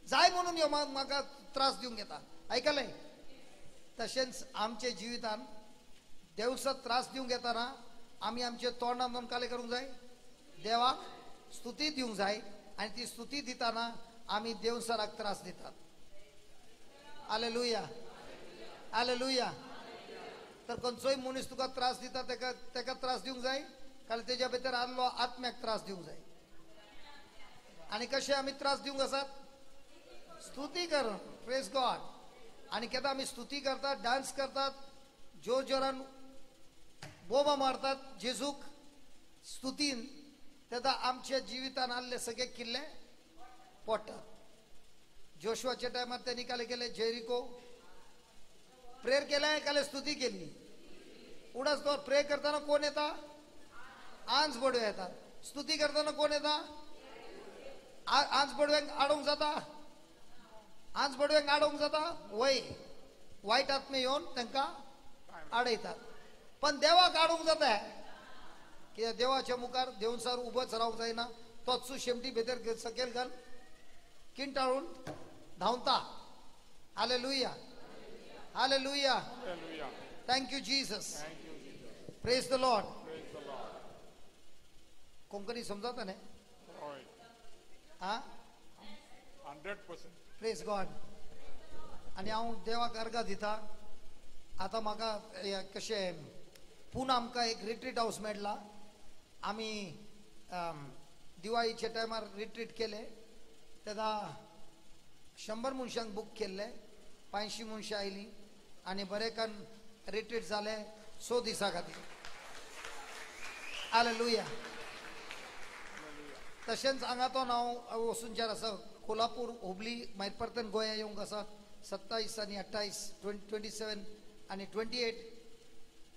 जाय म्हणून यो म्हाका त्रास दिवंक येता. आयकलें? तशेंच आमच्या जिवितान देवसा त्रास दिवंक येताना आमी आमच्या तोंडान कालें करूंक जाय, देवाक स्तुती दिवंक जाय. आनी ती स्तुती दिताना आमी देवसराक त्रास दितात. Hallelujah, hallelujah. तर खंयचोय मनीस तुका त्रास दिता, तेका तेका त्रास दिवंक जाय, कारण तेज्या भितर आसलो आत्म्याक त्रास दिवंक जाय. आनी कशें आमी त्रास दिवंक आसात? स्तुती करून. Praise God. आनी केन्ना आमी स्तुती करतात, डांस करतात, जोर जोरान बोबा मारतात जेजूक स्तुतीन, तेन्ना आमच्या जिवितान आसले सगळे किल्ले पडटात. जोशुआच्या टायमार त्यांनी काले केले जेरिको प्रेयर केलाय, काले स्तुती केली. उडास तो प्रे करताना कोण येता? आंज बडवे येतात. स्तुती करताना कोण येता? आंज बडव्यांक आडोवंक जाता? आंज बडव्यांक आडोवंक जाता? वय वायट आत्मे येवन तांकां आडयतात. पण देवाक आडोवंक जाता कित्याक देवाच्या मुखार देवसार उबोच रावंक जायना. तोच शेमटी भितर सकयल घाल किंटाळून धांवता. Hallelujah, hallelujah. Thank you Jesus. Praise the Lord. Konkani समजता न्ही? आं, 100%. Praise God. आनी हांव देवाक अर्गां दिता. आतां म्हाका कशें पुना आमकां एक रिट्रीट हावस मेळ्ळा. आमी दिवाळीच्या टायमार रिट्रीट केले तेन्ना 100 मनशांक बूक केल्ले, 500 मनशां आयलीं आनी बरें रिट्रीट जालें 6 दिसां खातीर. हालेलुया. तशेंच हांगा तो हांव वचूनच्यार आसा कोल्हापूर, हुबली, मागीर परतून गोंया येवंक आसा 27 आनी 28, 27 आनी 28,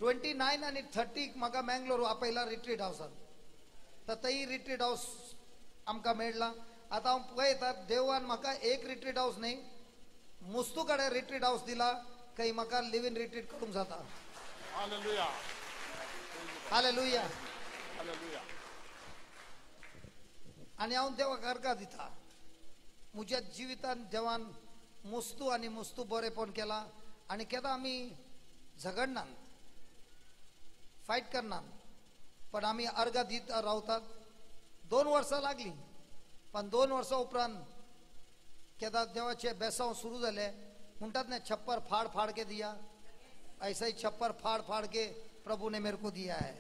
29 आनी 30 म्हाका मँगलोर आपयला रिट्रीट हावसान. तर थंय रिट्रीट हावस आमकां मेळ्ळा. आतां हांव पळयता देवान म्हाका एक रिट्रीट हावस न्ही, मुस्तू कडेन रिट्रीट हावस दिला, खंय म्हाका लिव इन रिट्रीट करूंक जाता. Hallelujah, hallelujah. हालेलुया. आनी हांव देवाक अर्गां दिता. म्हज्या जिवितान देवान मुस्तू आनी मुस्तू बरेपण केलां. आनी केन्ना आमी झगडनात, फायट करनात, पण आमी अर्गां दीत रावतात. 2 वर्सां लागलीं, पण 2 वर्सां उपरांत केन्ना देवाचें बेसांव सुरू जालें. म्हणटात ना, छप्पर फाड़ फाड़ के दिया, ऐसा ही छप्पर फाड़ फाड़ के प्रभु ने मेरे को दिया है.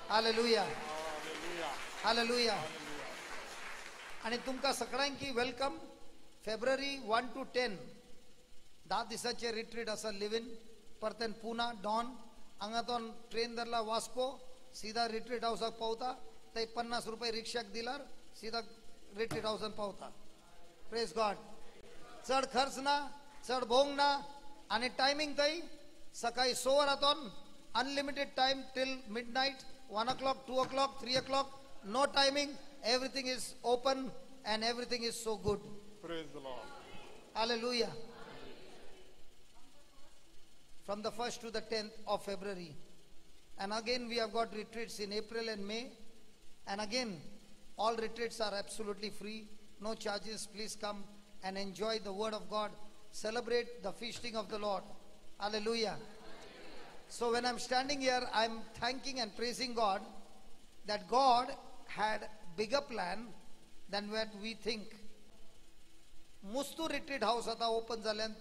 Hallelujah, hallelujah. आनी तुमकां सगळ्यांकी welcome. February 1 to 10 10 दिसांचे रिट्रीट आसा लिव इन. परतेन पुना डॉन हांगा तो ट्रेन धरला वास्को, सीधा रिट्रीट हावसाक पावता. थंय 50 रुपये रिक्षाक दिल्यार सीधा रिट्रीट हावसान पावता. Praise God. चड खर्च ना, चड भोंग ना. आनी टायमींग थंय सकाळी 6 वरांतून unlimited time till midnight, 1 o'clock, 2 o'clock, 3 o'clock, no timing. Everything is open and everything is so good. Praise the Lord. Hallelujah. From the 1st to the 10th of February. And again we have got retreats in April and May. And again, all retreats are absolutely free. No charges. Please come and enjoy the word of God. Celebrate the feasting of the Lord. Hallelujah. So when I'm standing here, I'm thanking and praising God that God had bigger plan than what we think. Mustu retreat house आता open जाल्यान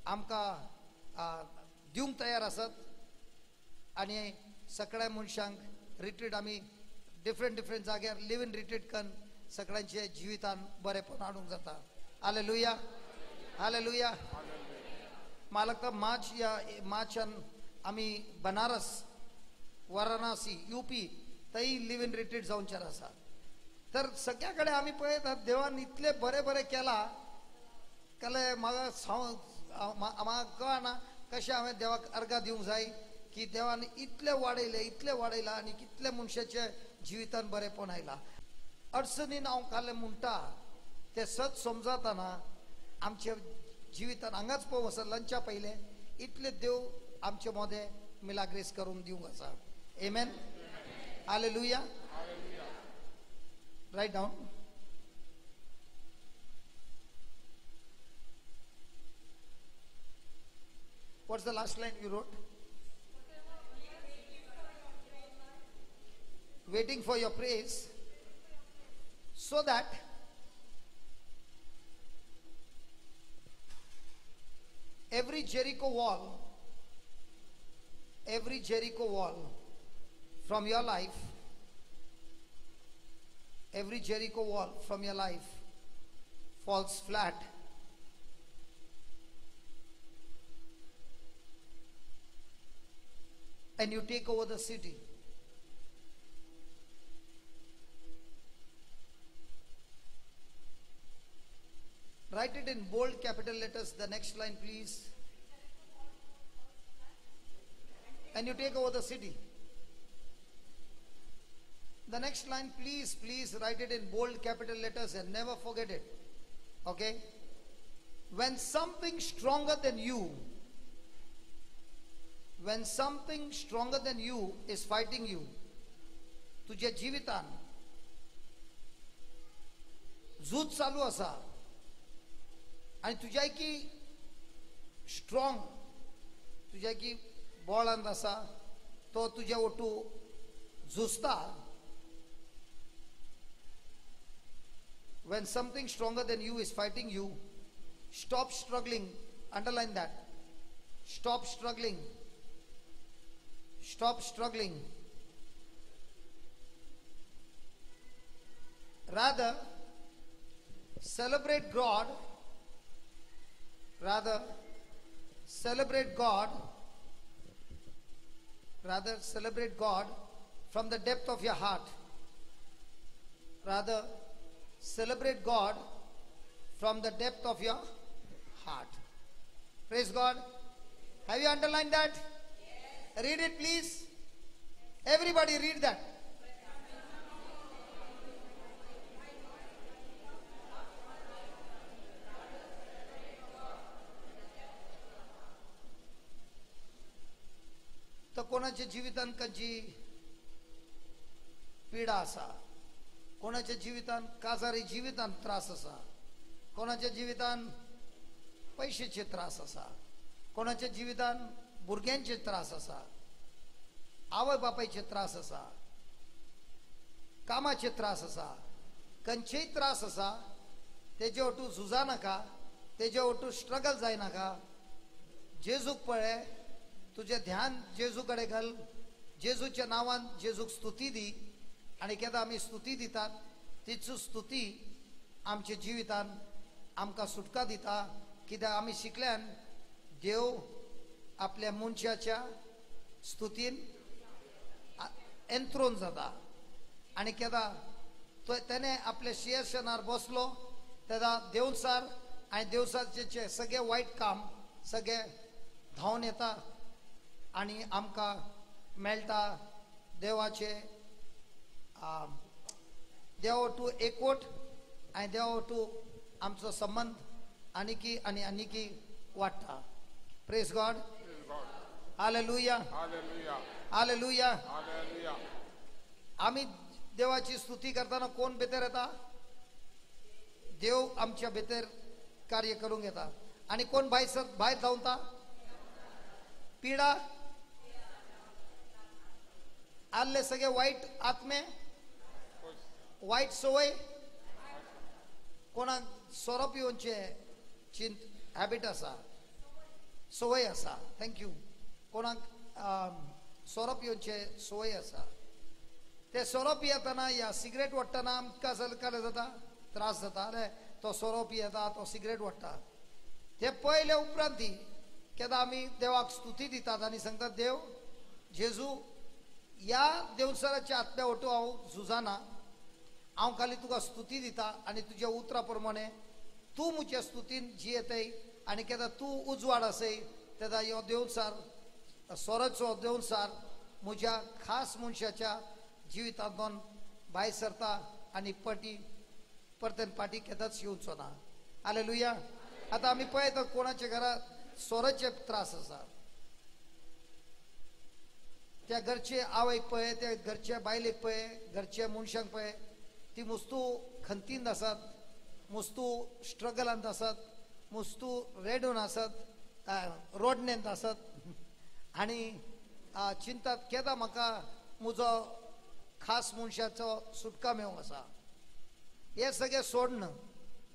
आमकां दिवंक तयार आसात आनी सगळ्या मनशांक retreat आमी डिफरंट डिफरंट जाग्यार लिव इन रिट्रीट करून सगळ्यांचे जिवितान बरेपण हाडूंक जाता. Hallelujah, hallelujah. म्हाका लागता मार्च या मार्चान आमी बनारस, वाराणसी, युपी थंय लिव इन रिट्रीट जावचें आसा. तर सगळ्या कडेन आमी पळयतात देवान इतले बरें बरें केलां. कले म्हाका म्हाका कळना कशें हांवें देवाक अर्गां दिवंक जाय की देवान इतलें वाडयलें, इतलें वाडयलां आनी कितले मनशाच्या जिवितान बरेंपण आयलां. अडचणीन हांव कालें म्हणटा तें सत समजतना आमच्या जिवितान हांगाच पळोवंक आसा. लंचा पयलें इतले देव आमचे मदें मिलाग्रेस करून दिवंक आसा. Amen, hallelujah. Write down. What's the last line you wrote? Waiting for your praise, so that every Jericho wall, every Jericho wall from your life, every Jericho wall from your life falls flat. And you take over the city. Write it in bold capital letters, the next line please. And you take over the city. The next line, please, please write it in bold capital letters and never forget it. Okay? When something stronger than you, when something stronger than you is fighting you, तुझ्या जिवितान झूज चालू आसा आनी तुज्या की strong, तुज्या की बळान आसा तो तुज्या ओटू झुजता. When something stronger than you is fighting you, stop struggling. Underline that. Stop struggling. Stop struggling. Rather, celebrate God. Rather, celebrate God. Rather, celebrate God from the depth of your heart. Rather, celebrate God from the depth of your heart. Praise God. Have you underlined that? Yes. Read it, please. Everybody read that. तर कोणाच्या जिवितान खंयची पिडा आसा, कोणाच्या जिवितान काजारी जिवितान त्रास आसा, कोणाच्या जिवितान पयशेचे त्रास आसा, कोणाच्या जिवितान भुरग्यांचे त्रास आसा, आवय बापायचे त्रास आसा, कामाचे त्रास आसा, खंयचेय त्रास आसा तेजे वटू झुजा नाका, तेजे वटू स्ट्रगल जायनाका. जेजूक पळय, तुजें ध्यान जेजू कडेन घाल, जेजूच्या नांवान जेजूक स्तुती दी. आनी केन्ना आमी स्तुती दितात तीच स्तुती आमच्या जिवितान आमकां सुटका दिता. कित्याक आमी शिकल्यान देव आपल्या मनशाच्या स्तुतीन एंथ्रोन जाता. आनी केन्ना तो तेणें आपल्या शिंहासनार बसलो तेन्ना देवचार आनी देवचारचें सगळें वायट काम सगळें धांवन येता आनी आमकां मेळटा देवाचें देव टू एकवट आनी देव टू आमचो संबंद आनिकी आनी आनिकी वाडटा. Praise God. Hallelujah, hallelujah. आमी देवाची स्तुती करतना कोण भितर येता? देव आमच्या भितर कार्य करूंक येता. आनी कोण भायर भायर धांवता? पिडा आल्ले सगळे वायट आत्मे, वायट सवय. कोणाक सोरो पिवचे चिंत हॅबिट आसा, सवय आसा. Thank you. कोणाक सोरो पिवचे सवय आसा, ते सोरो पियेतना या सिगरेट ओडटना आमकां काय जाता, त्रास जाता. अरे तो सोरो पियेता, तो सिगरेट ओडटा. ते पळयले उपरांत ती केन्ना आमी देवाक स्तुती दितात आनी सांगतात, देव जेजू ह्या देवसराच्या आत्म्या वटू हांव झुजाना, हांव खाली तुका स्तुती दिता आनी तुज्या उतरा प्रमाणे तूं म्हज्या स्तुतीन जियेतय आनी केन्ना तूं उजवाड आसय तेन्ना ह्यो देवसार सोराचो देवसार म्हज्या खास मनशाच्या जिवितांतल्यान भायर सरता आनी पटी परतेन पाटी केन्नाच येवचो ना. हालेलुया. आतां आमी पळयता कोणाच्या घरा सोराचे त्रास आसा, त्या घरचे आवयक पळय, त्या घरच्या बायलेक पळय, घरच्या मनशांक पळय, ती मुस्तू खंतीन आसात, मुस्तू स्ट्रगलांत आसात, मुस्तू रेडून आसात, रोडणेंत आसात आनी चिंतात केन्ना म्हाका म्हजो खास मनशाचो सुटका मेळूंक आसा. हे सगळें सोडन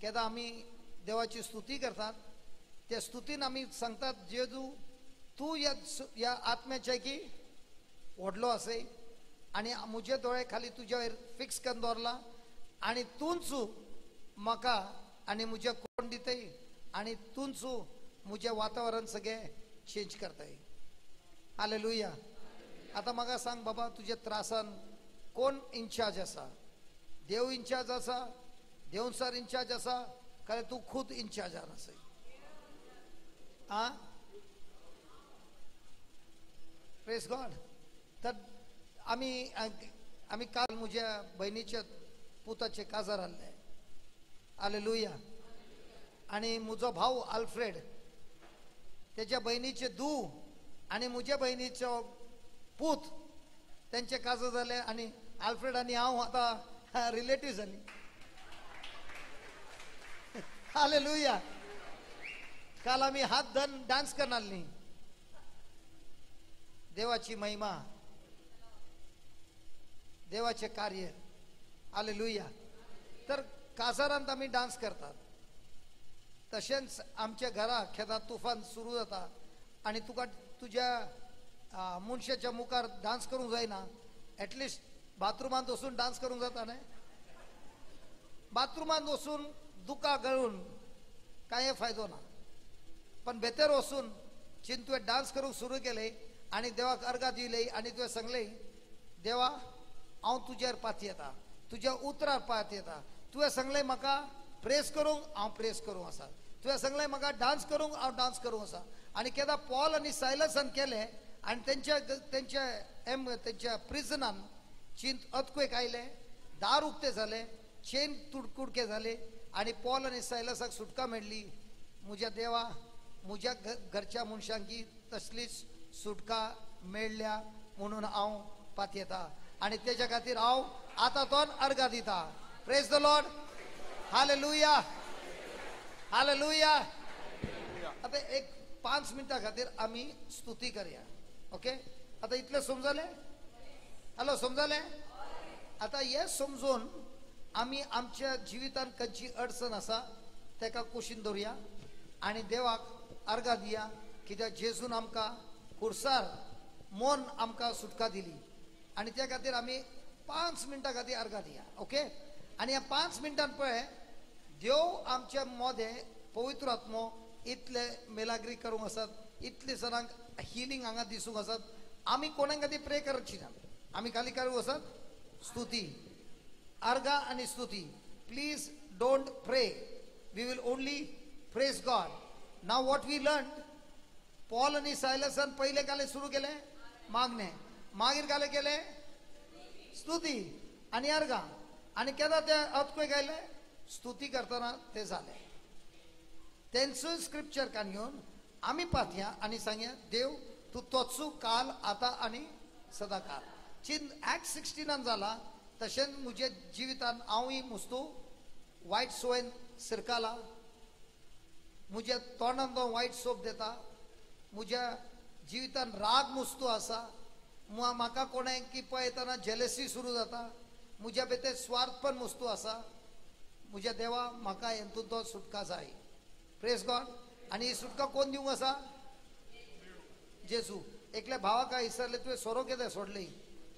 केन्ना आमी देवाची स्तुती करतात, त्या स्तुतीन आमी सांगतात, जेजू तूं ह्या आत्म्याच्या की व्हडलो आसय आनी म्हजे दोळे खाली तुज्या वयर फिक्स करून दवरला आनी तूंच म्हाका आनी म्हजें कोण दितय आनी तूंच म्हजें वातावरण सगळें चेंज करताय. हालेलुया. आतां म्हाका सांग बाबा, तुज्या त्रासान कोण इन्चार्ज आसा? देव इन्चार्ज आसा, देवसर इन्चार्ज आसा, काय तूं खूद इन्चार्ज आसय? आ, प्रेस गॉड. तर आमी आमी काल म्हज्या भयणीच्या पुताचे काजार आहले. हालेलुया. आनी म्हजो भाव आल्फ्रेड, तेच्या भयणीचे धूव आनी म्हज्या भयणीचो पूत, तेंचे काजार जाले आनी आल्फ्रेड आनी हांव आतां रिलेटीव जाली. हालेलुया. काल आमी हात धरून डान्स करणार न्ही. देवाची महिमा, देवाचे कार्य. हालेलुया. तर काजारांत आमी डान्स करतात, तशेंच आमच्या घरा खेळात तुफान सुरू जाता आनी तुका तुज्या मनशाच्या मुखार डान्स करूंक जायना, एटलिस्ट बाथरुमांत वचून डान्स करूंक जाता न्हय. बाथरुमांत वचून दुकां गळून कांय फायदो ना, पण भितर वचून चिंत तुवें डान्स करूंक सुरू केले आनी देवाक अर्गां दिले आनी तुवें सांगलें, देवा हांव तुजेर पातयेता, तुज्या उतरार पातयेता, तुवें सांगलें म्हाका प्रेस करूंक, हांव प्रेस करूंक आसा, तुवें सांगलें म्हाका डान्स करूंक, हांव डान्स करूंक आसा. आनी केन्ना पॉल आनी सायलसान केलें आनी तेंच्या तेंच्या एम तेंच्या प्रिजनान चिंत अर्थक्वेक आयले, दार उक्ते जाले, चेन तुडकुडके जाले आनी पॉल आनी सायलसाक सुटका मेळ्ळी. म्हज्या देवा, म्हज्या घरच्या मनशांकी तसलीच सुटका मेळ्ळ्या म्हणून हांव पातयेता आनी तेच्या खातीर हांव आतां तोन अर्गां दिता. Praise the Lord. Hallelujah, hallelujah. आतां एक 5 मिनटां खातीर आमी स्तुती करया. ओके, आतां इतलें समजलें? हॅलो, समजलें? आतां हें समजून आमी आमच्या जिवितांत खंयची अडचण आसा ताका कुशीन दवरुया आनी देवाक अर्गां दिया, कित्याक जेजून आमकां खुर्सार मन आमकां सुटका दिली आनी त्या खातीर आमी 5 मिनटां खातीर अर्गां दिया. ओके, आनी ह्या 5 मिनटान पळय देव आमच्या मोदें पवित्र आत्मो इतले मेलाग्री करूंक आसात, इतले जाणांक हिलींग हांगा दिसूंक आसात. आमी कोणाक खातीर प्रे करची ना, आमी खाली करूंक आसात स्तुती, अर्गां आनी स्तुती. Please don't pray, we will only praise God. Now what we learn, Paul आनी सायलसान पयले काले सुरू केलें मागणें, मागीर काले केलें स्तुती आनी अर्गां, आनी केन्ना ते अर्थक्वेक आयले स्तुती करतना ते जालें. तेंचो स्क्रिप्चर कान घेवन आमी पातया आनी सांगया, देव तूं तोच काल आतां आनी सदां काल. चिंत एक्ट 16 जाला तशेंच म्हज्या जिवितान हांवूय मुस्तू वायट सोयन सिरकाला, म्हज्या तोंडान तो वायट सोप दिता, म्हज्या जिवितान राग मुस्तू आसा, म्हाका कोणें की पळयतना जेलसी सुरू जाता, म्हज्या भितर स्वार्थपण मुस्तू आसा. म्हज्या देवा म्हाका हेतून तो सुटका जाय. Praise God. आनी ही सुटका कोण दिवंक आसा? जेजू. एकल्या भावाक विसरले, तुवें सोरो कितें सोडली,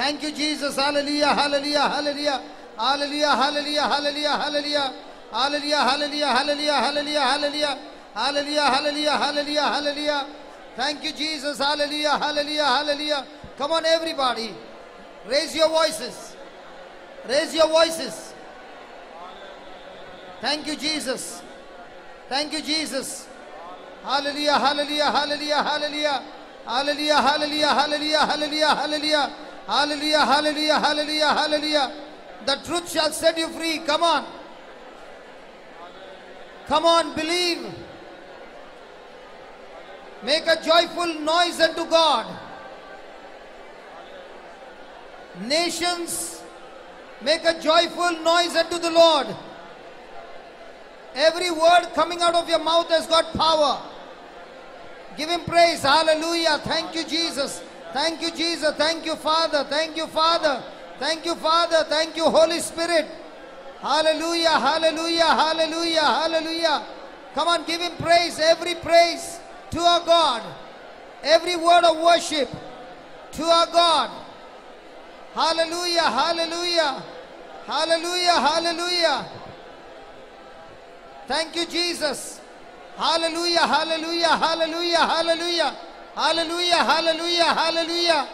Thank you, Jesus. Hallelujah, hallelujah, hallelujah. Hallelujah, hallelujah, hallelujah, hallelujah. Hallelujah, hallelujah, hallelujah, hallelujah, hallelujah. Hallelujah, hallelujah, hallelujah, hallelujah. Thank you, Jesus. Hallelujah, hallelujah, hallelujah. Come on, everybody. Raise your voices. Raise your voices. Thank you, Jesus. Thank you, Jesus. Hallelujah, hallelujah, hallelujah, hallelujah. Hallelujah, hallelujah, hallelujah, hallelujah, hallelujah. Hallelujah, hallelujah, hallelujah, hallelujah. The truth shall set you free. Come on. Come on, believe. Make a joyful noise unto God. Nations, make a joyful noise unto the Lord. Every word coming out of your mouth has got power. Give him praise. Hallelujah. Thank you, Jesus. Thank you, Jesus. Thank you, Father. Thank you, Father. Thank you, Father. Thank you, Holy Spirit. Hallelujah. Hallelujah. Hallelujah. Hallelujah. Come on, give him praise. Every praise to our God. Every word of worship to our God. Hallelujah. Hallelujah. Hallelujah. Hallelujah. Thank you, Jesus. Hallelujah, hallelujah, hallelujah, hallelujah. Hallelujah, hallelujah, hallelujah.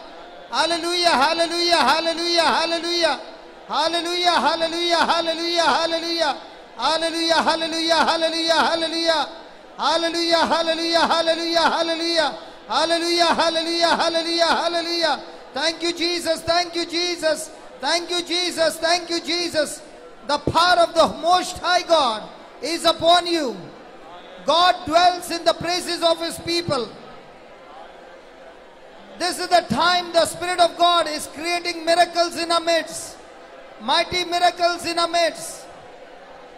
Hallelujah, hallelujah, hallelujah, hallelujah. Hallelujah, hallelujah, hallelujah, hallelujah. Hallelujah, hallelujah, hallelujah, hallelujah. Hallelujah, hallelujah, hallelujah, hallelujah. Hallelujah, hallelujah, hallelujah, hallelujah. Thank you, Jesus. Thank you, Jesus. Thank you, Jesus. Thank you, Jesus. The power of the Most High God is upon you. God dwells in the praises of his people. This is the time the Spirit of God is creating miracles in our midst. Mighty miracles in our midst.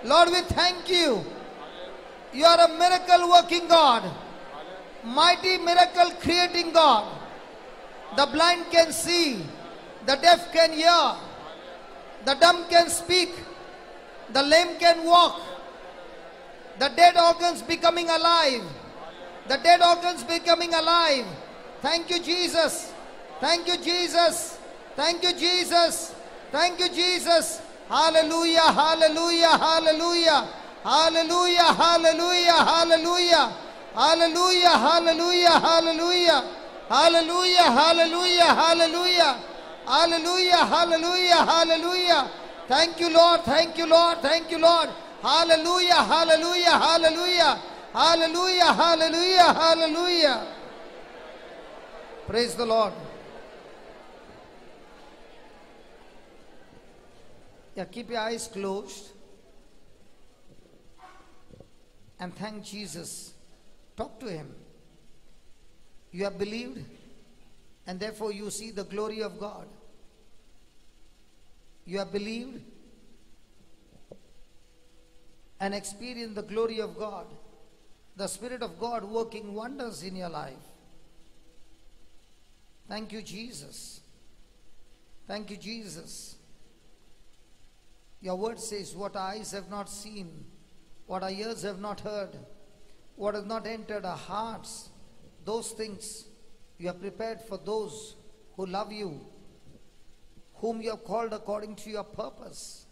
Lord, we thank you. You are a miracle working God. Mighty miracle creating God. The blind can see. The deaf can hear. The dumb can speak. The lame can walk. The dead organs becoming alive. The dead organs becoming alive. Thank you, Jesus. Thank you, Jesus. Thank you, Jesus. Thank you, Jesus. Hallelujah, hallelujah, hallelujah. Hallelujah, hallelujah, hallelujah. Hallelujah, hallelujah, hallelujah. Hallelujah, hallelujah, hallelujah. Hallelujah, hallelujah, hallelujah. Thank you, Lord. Thank you, Lord. Thank you, Lord. Hallelujah, hallelujah, hallelujah. Hallelujah, hallelujah, hallelujah. Praise the Lord. Yeah, keep your eyes closed and thank Jesus. Talk to him. You have believed and therefore you see the glory of God. You have believed and experienced the glory of God. The Spirit of God working wonders in your life. Thank you, Jesus. Thank you, Jesus. Your word says, what our eyes have not seen, what our ears have not heard, what has not entered our hearts, those things you have prepared for those who love you, whom you have called according to your purpose.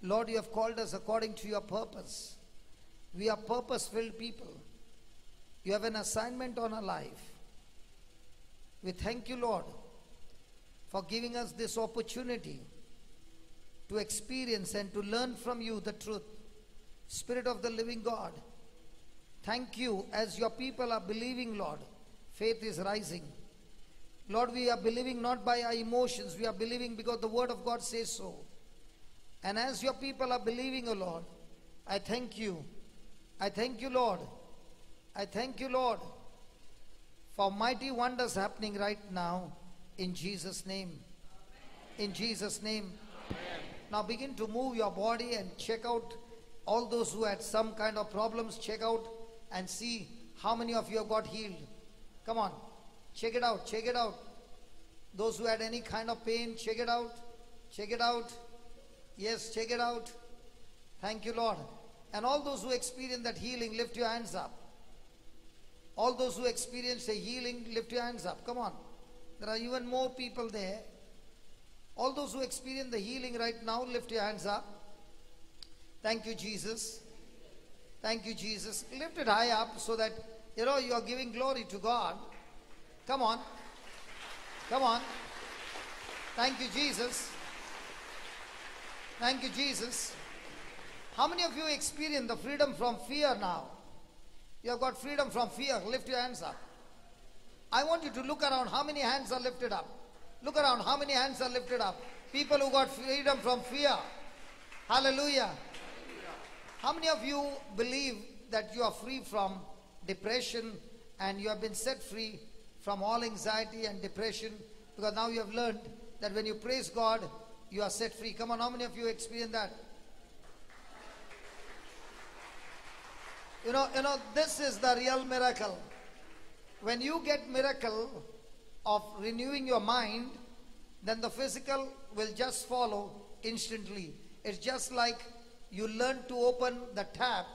Lord, you have called us according to your purpose. We are purpose-filled people. You have an assignment on our life. We thank you, Lord, for giving us this opportunity to experience and to learn from you the truth. Spirit of the living God, thank you as your people are believing, Lord. Faith is rising. Lord, we are believing not by our emotions. We are believing because the word of God says so. And as your people are believing, O Lord, I thank you. I thank you, Lord. I thank you, Lord, for mighty wonders happening right now in Jesus' name. In Jesus' name. Amen. Now begin to move your body and check out all those who had some kind of problems. Check out and see how many of you have got healed. Come on. Check it out. Check it out. Those who had any kind of pain, check it out. Check it out. Yes, check it out. Thank you, Lord. And all those who experience that healing, lift your hands up. All those who experience a healing, lift your hands up. Come on. There are even more people there. All those who experience the healing right now, lift your hands up. Thank you, Jesus. Thank you, Jesus. Lift it high up so that, you know, you are giving glory to God. Come on. Come on. Thank you, Jesus. Thank you, Jesus. How many of you experience the freedom from fear now? You have got freedom from fear. Lift your hands up. I want you to look around how many hands are lifted up. Look around how many hands are lifted up. People who got freedom from fear. Hallelujah. How many of you believe that you are free from depression and you have been set free from all anxiety and depression, because now you have learned that when you praise God, you are set free? Come on, how many of you experience that? You know, this is the real miracle. When you get miracle of renewing your mind, then the physical will just follow instantly. It's just like you learn to open the tap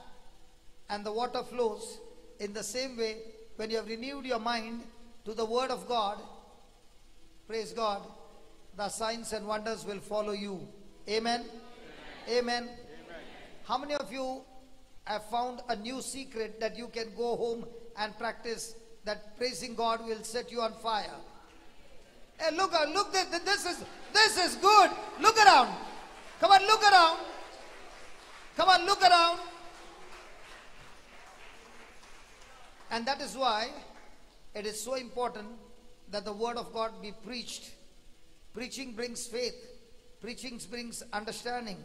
and the water flows. In the same way, when you have renewed your mind to the word of God, praise God, the signs and wonders will follow you. Amen. Amen. Amen. Amen. How many of you have found a new secret that you can go home and practice, that praising God will set you on fire? Hey, look, look, this is good. Look around. Come on, look around. Come on, look around. And that is why it is so important that the word of God be preached. Preaching brings faith. Preaching brings understanding.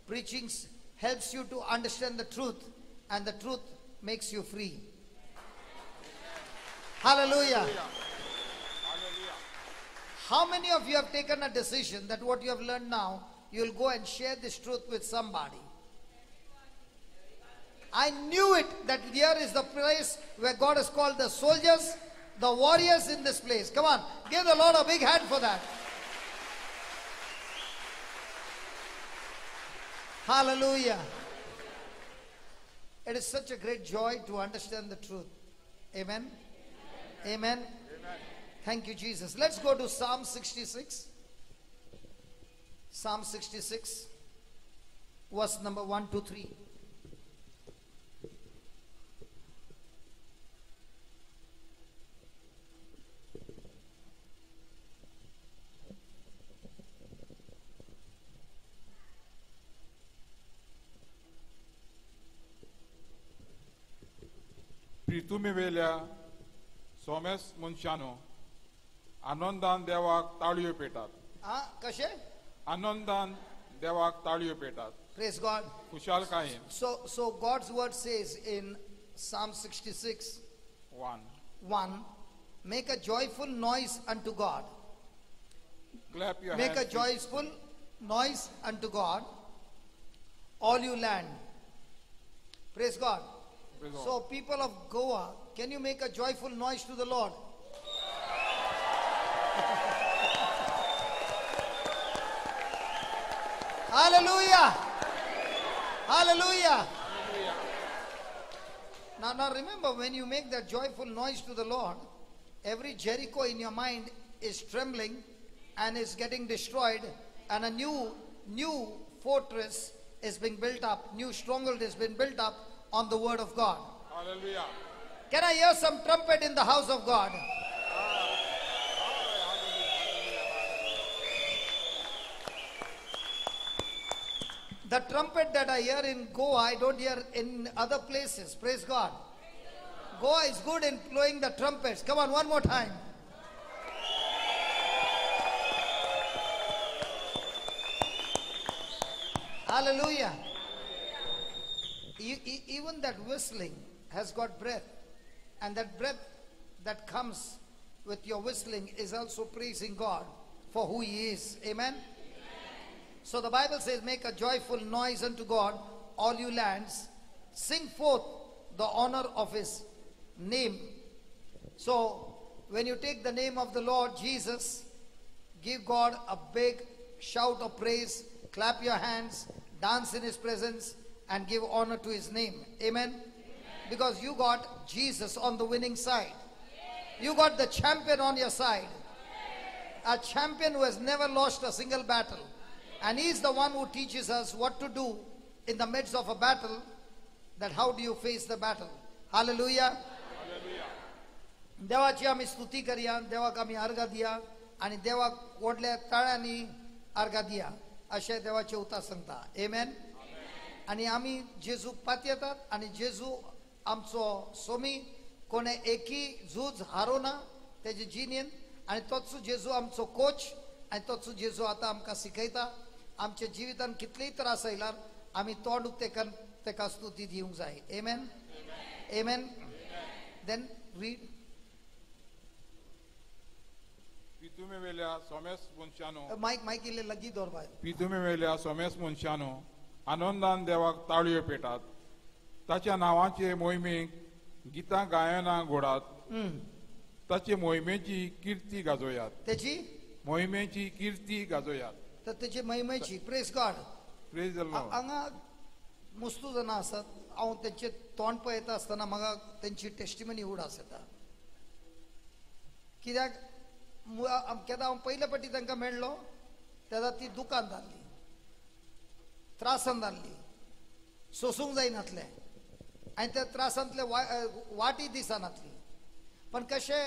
Preaching helps you to understand the truth, and the truth makes you free. Hallelujah. Hallelujah. How many of you have taken a decision that what you have learned now, you will go and share this truth with somebody? I knew it, that here is the place where God has called the soldiers, the warriors in this place. Come on, give the Lord a big hand for that. Hallelujah. It is such a great joy to understand the truth. Amen. Amen. Amen. Thank you, Jesus. Let's go to Psalm 66. Psalm 66, verse number 1 to 3. प्रितुमी Soames मनशानो आनंदान देवाक ताळयो पेटात. कशे? आनंदान देवाक ताळयो पेटात. Praise God. खुशालकायेन. So God's word says in Psalm 66 1, make a joyful noise unto God. Clap your hands. Make a joyful noise unto God, all you land. Praise God. So people of Goa, can you make a joyful noise to the Lord? Hallelujah. Hallelujah. Hallelujah. Now remember, when you make that joyful noise to the Lord, every Jericho in your mind is trembling and is getting destroyed, and a new fortress is being built up, new stronghold has been built up on the word of God. Hallelujah. Can I hear some trumpet in the house of God? The trumpet that I hear in Goa, I don't hear in other places. Praise God. Goa is good in blowing the trumpets. Come on, one more time. Hallelujah. Even that whistling has got breath, and that breath that comes with your whistling is also praising God for who He is. Amen? Amen. So the Bible says, make a joyful noise unto God, all you lands. Sing forth the honor of His name. So when you take the name of the Lord Jesus, give God a big shout of praise, clap your hands, dance in His presence, and give honor to His name. Amen? Amen. Because you got Jesus on the winning side. You got the champion on your side. A champion who has never lost a single battle. And he is the one who teaches us what to do in the midst of a battle, that how do you face the battle. Hallelujah. देवाची आमी स्तुती करया, देवाक आमी अर्घा दिया आनी देवाक व्हडल्या ताळ्यांनी अर्घा दिया अशें देवाचें उतर सांगता. आमेन. आनी आमी जेजूक पातयेतात आनी जेजू आमचो सोमी, कोणे एकी झूज हारोना तेजे जिणेन, आनी तोच जेजू आमचो कोच आनी तोच जेजू आतां आमकां शिकयता. आमच्या जिवितान कितलेय त्रास आयल्यार आमी तोंड उक्तें करून तेका स्तुती दिवंक जाय. आमेन. आमेन. Then read. पितुमेवेल्या सोमेस मनशानो, मायक मायक इल्लें लागीं दवर बाय. पितुमेवेल्या सोमेस मनशानो, आनंदान देवाक ताळयो पेटात, ताच्या नांवाचे मोहिमेक गितां गायनां घोडात, ताचे मोहिमेची किर्ती गाजोयात, तेची मोहिमेची किर्ती गाजोयात. तर तेची मोहिमेची. Praise God. Praise the Lord. हांगा मुस्तू जाणां आसात, हांव तेंचे तोंड पळयता आसतना म्हाका तेंची टेस्टिमनी उडास येता. कित्याक केन्ना हांव पयले फावटी तांकां मेळ्ळो तेन्ना ती दुकान धाडली, त्रासान धाडली, सोसूंक जायनातलें आनी त्या त्रासांतले वाटी दिसनातली. पण कशें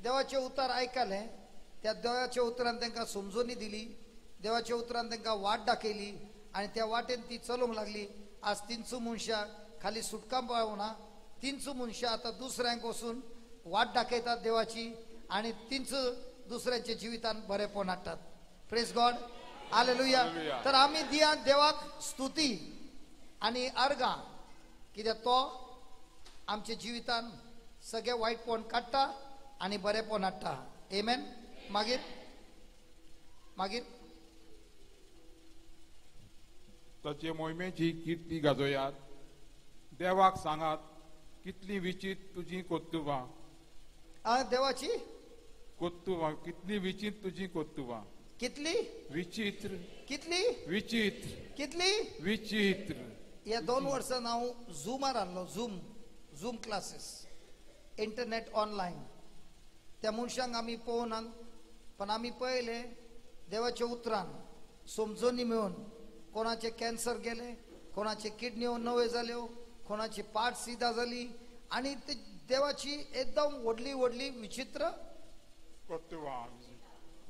देवाचें उतर आयकलें, त्या देवाच्या उतरान तांकां समजोनी दिली, देवाच्या उतरान तांकां वाट दाखयली आनी त्या वाटेन ती चलूंक लागली. आज तिनसू मनशां खाली सुटका पावना, तिनसू मनशां आतां दुसऱ्यांक वचून वाट दाखयतात देवाची आनी तिनसू दुसऱ्यांच्या जिवितान बरेपण हाडटात. Praise God. हालेलुया. तर आमी दिया देवाक स्तुती आनी अर्गां, कित्याक तो आमच्या जिवितान सगळें वायटपण काडटा आनी बरेपण हाडटा. आमेन. मागीर मागीर ताचे मोहिमेची किर्ती गाजोयात, देवाक सांगात कितली विचित तुजी कोत्तुबां. देवाची कोत्तुबां, कितली विचित तुजी कोत्तुबां, कितली विचित्र, कितली विचित्र, कितली विचित्र. ह्या 2 वर्सां हांव झुमार आहलो, Zoom Zoom classes, internet online. त्या मनशांक आमी पळोवनात, पण आमी पळयलें देवाच्या उतरान समजोनी मेळून कोणाचे कॅन्सर गेले, कोणाचे किडन्यो नव्यो जाल्यो, कोणाची पाट सिदा जाली, आनी ते देवाची एकदम व्हडली व्हडली विचित्र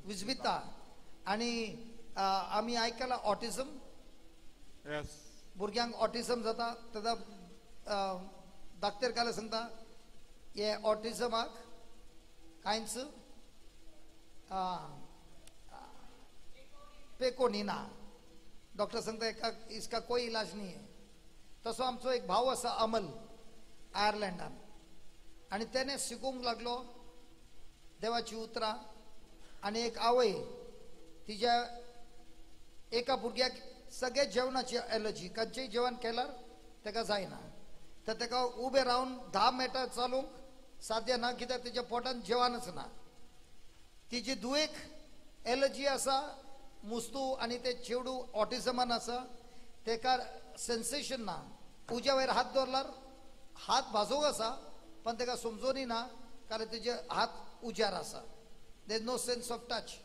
विजविता. आनी आमी आयकलां ऑटिझम, भुरग्यांक ऑटिझम जाता तेन्ना डाक्टर काल सांगता हे ऑटिझमाक कांयच पेको न्ही ना. डॉक्टर सांगता एका इसका कोई इलाज नहीं है. तसो आमचो एक भाव आसा अमल आयर्लंडान, आनी तेणे शिकूंक लागलो देवाची उतरां. आनी एक आवय तिज्या एका भुरग्याक सगळे जेवणाची एलर्जी, खंयचेय जेवण केल्यार ताका जायना, तर ताका उबें रावन 10 मिनटां चलूंक साध्य ना, कित्याक तेच्या पोटान जेवणच ना. तिजी धुवेक एलर्जी आसा मुस्तू, आनी ते चेडू ऑटिझमान आसा, ताका सेन्सेशन ना. उज्या वयर हात दवरल्यार हात भाजोवंक आसा, पण ताका समजोनी ना, कारण तेजे हात उज्यार आसा. There is no sense of touch.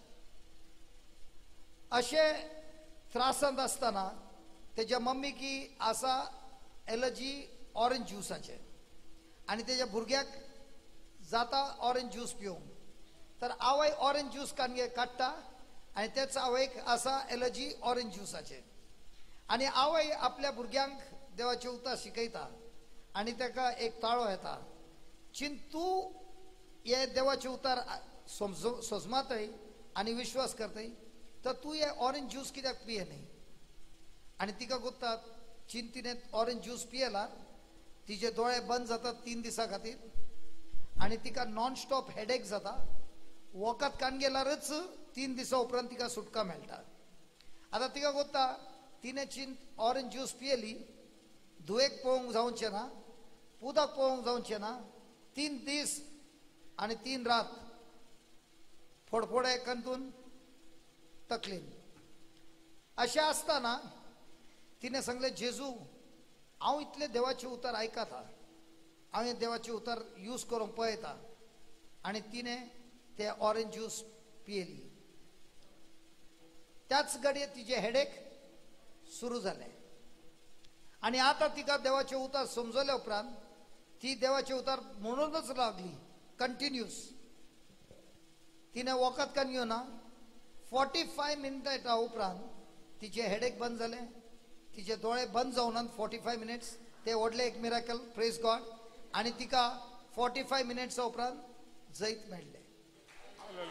अशें त्रासांत आसतना तेज्या मम्मीकी आसा एलर्जी ऑरेंज ज्युसाचे, आनी तेज्या भुरग्याक जाता ऑरेंज ज्यूस पिवंक, तर आवय ऑरेंज ज्यूस काडटा आनी तेच आवयक आसा एलर्जी ऑरेंज ज्युसाचे. आनी आवय आपल्या भुरग्यांक देवाचें उतर शिकयता आनी ताका एक ताळो येता, चिंतू हे देवाचें उतर समजताय आनी विश्वास करताय, तर तूं हे ऑरेंज ज्यूस कित्याक पिये न्ही. आनी तिका गोत्ता चिंतिने ऑरेंज ज्यूस पियेला, तिजे दोळे बंद जातात 3 दिसां खातीर, आनी तिका नॉन स्टॉप हेडेक जाता. वखद कान गेल्यारच 3 दिसां उपरांत तिका सुटका मेळटा. आतां तिका गोत्ता तिणें चिंत ऑरेंज ज्यूस पियेली, धुवेक पळोवंक जावचें ना, पुताक पळोवंक जावचें ना, 3 दीस आनी 3 रात फोडफोडे कंतून तकलीन. अशें आसतना तिणें सांगलें, जेजू हांव इतलें देवाचें उतर आयकता, हांव हें देवाचें उतर यूज करूंक पळयता. आनी तिणें ते ऑरेंज ज्यूस पियेली. त्याच घडये तिचे हेडेक सुरू जालें. आनी आतां तिका देवाचे उतार समजल्या उपरांत ती देवाचे उतार म्हणूनच लागली कंटिन्यूस. तिणें वखद कान घेवना 45 मिनटां उपरांत तिचे हेडेक बंद जालें, तिचे दोळे बंद जावनात 45 मिनट्स. ते व्हडलें एक मिराकल, प्रेज गॉड. आनी तिका 45 मिनट्सा उपरांत जैत मेळ्ळें.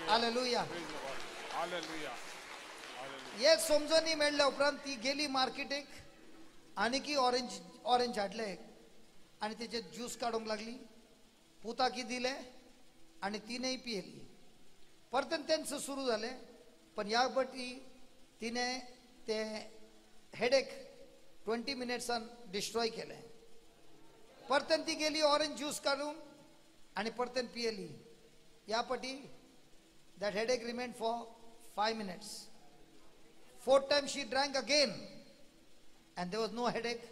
हालेलुया. हे समजणी मेळ्ळ्या उपरांत ती गेली मार्केटीक आनी की ऑरेंज ऑरेंज हाडले आनी तेचे ज्यूस काडूंक लागली. पुताकी दिले आनी तिणेंय पियेली. परतून तेंच सुरू जालें, पण ह्या पटी तिणें ते हेडेक 20 मिनट्सान डिस्ट्रॉय केलें. परतून ती गेली ऑरेंज ज्यूस काडून आनी परतून पियेली. ह्या पटी that headache remain for 5 minutes. 4th time she drank again and there was no headache,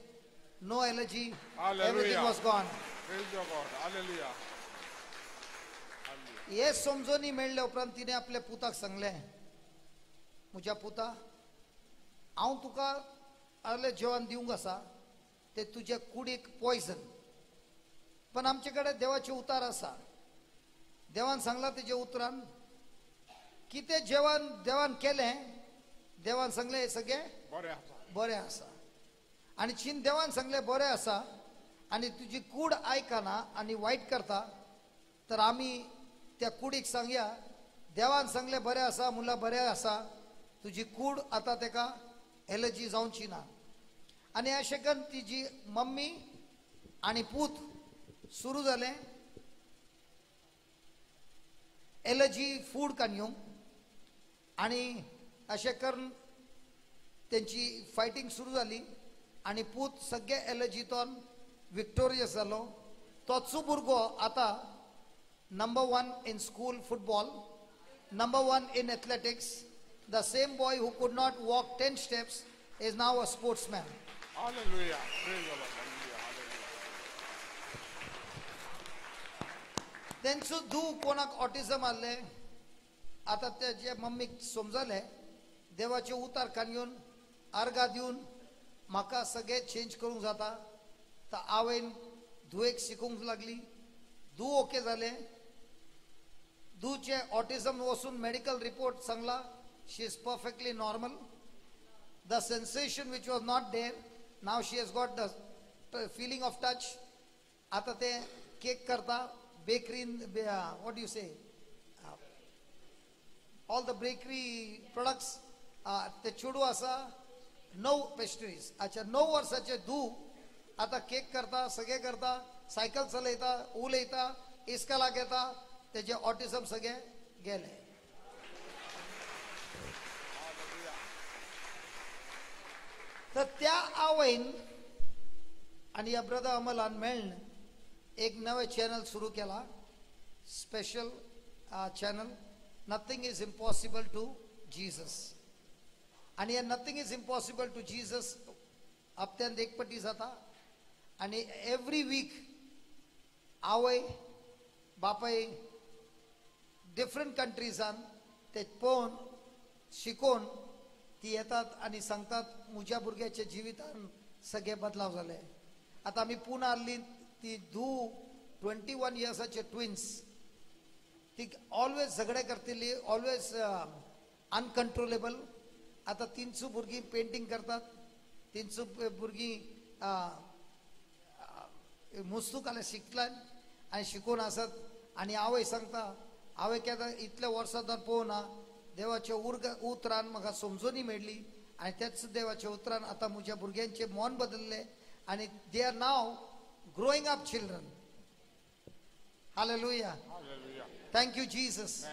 no allergy, everything was gone. Praise the God. Hallelujah. हे समजणी मेळ्ळे उपरांत तिणें आपल्या पुताक सांगलें, म्हज्या पुता, हांव तुका आसलें जेवण दिवंक आसा ते तुज्या कुडीक पॉयजन, पण आमचे कडेन देवाचे उतार आसा. देवान सांगला तेजे उतरान कितें जेवण देवान केलें, देवान सांगलें हें सगळें बरें आसा. आनी चीन देवान सांगलें बरें आसा आनी तुजी कूड आयकना आनी वायट करता, तर आमी त्या कुडीक सांगया देवान सांगलें बरें आसा म्हणल्यार बरें आसा, तुजी कूड आतां तेका एलर्जी जावची ना. आनी अशें करून तिजी मम्मी आनी पूत सुरू जालें एलर्जी फूड कान येवंक आनी अशें करून तेंची फायटींग सुरू जाली आनी पूत सगळे एलर्जीतोन विक्टोरियस जालो. तोच भुरगो आतां number 1 in school football, number 1 in athletics. The same boy who could not walk 10 steps is now a sportsman. Hallelujah. Praise the Lord. Hallelujah. Hallelujah. तेंचो धूव कोणाक ऑटिझम आसलें, आतां तेजे मम्मीक समजलें देवाचे उतार कान घेवन आर्गां दिवन म्हाका सगळें चेंज करूंक जाता. तर आवयन धुवेक शिकूंक लागली, धूव ओके जालें. धुवचें ऑटिझम वचून मेडिकल रिपोर्ट सांगला she is perfectly normal. The sensation which was not there, now she has got the feeling of touch. आतां ते केक करता, बेकरीन, what you say, all the bakery products. ते चेडूं आसा 9 पेस्ट्रीज. अच्छा, 9 वर्साचें धूव आतां केक करता, सगळें करता, सायकल चलयता, उलयता, इस्कॉलाक येता. तेजें ऑटिझम सगळें गेलें. तर त्या आवयन आनी ह्या ब्रदर अमलान मेळ्ळें एक नवें चॅनल सुरू केला, special channel, nothing is impossible to Jesus. आनी हे nothing is impossible to Jesus हप्त्यांत एक पटी जाता आनी एवरी वीक आवय बापाय डिफरंट कंट्रीजान ते पळोवन शिकोवन ती येतात आनी सांगतात म्हज्या भुरग्याच्या जिवितान सगळे बदलाव जाले. आतां आमी पुना आहली ती धूव 21 इयर्साचे ट्विन्स, ती ऑलवेज झगडे करतली, ऑलवेज अनकंट्रोलेबल. आतां तिनसू भुरगीं पेंटींग करतात, तिनसू भुरगीं मुस्तुकाले शिकल्यात आनी शिकून आसत. आनी आवय सांगता, आवय केन्ना इतल्या वर्सां तर पळोवना, देवाच्या उतरान म्हाका समजूनी मेळ्ळी आनी त्याच देवाच्या उतरान आतां म्हज्या भुरग्यांचें मन बदल्लें आनी they are now growing up children. Hallelujah. Thank you Jesus.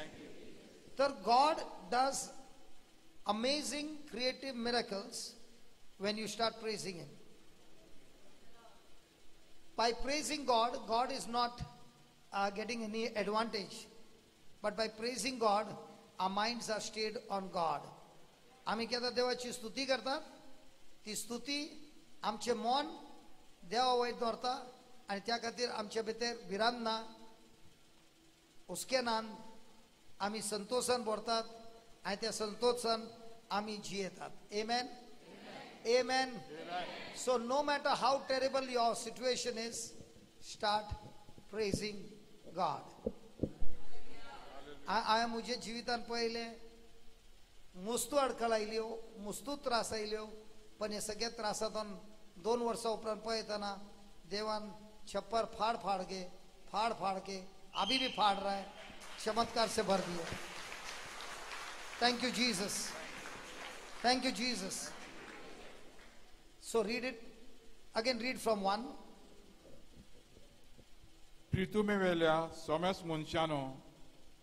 तर God does amazing creative miracles when you start praising him. By praising God, God is not getting any advantage, but by praising God, our minds are stayed on God. आम्ही केन्ना देवाची स्तुती करतात, ती स्तुती आमचें मन देवा वयर दवरता आनी त्या खातीर आमचे भितर भिरांत ना, हुस्केनान आमी संतोशान भरतात आनी त्या संतोशान आमी जियेतात. Amen. Amen. So no matter how terrible your situation is, start praising God. हांवें म्हज्या जिवितान पळयलें, मुस्तू अडखळ आयल्यो, मुस्तू त्रास आयल्यो, पण हे सगळ्या त्रासांतून 2 वर्सां उपरांत पळयतना देवान छप्पर फाड़ फाड़ के, फाड़ फाड़ के, अभी भी फाड़ रहा है, चमत्कार से भर दिया. Thank you Jesus, thank you Jesus. So read it again, read from 1. प्रितुमे वेल्या सोमेस मनशानो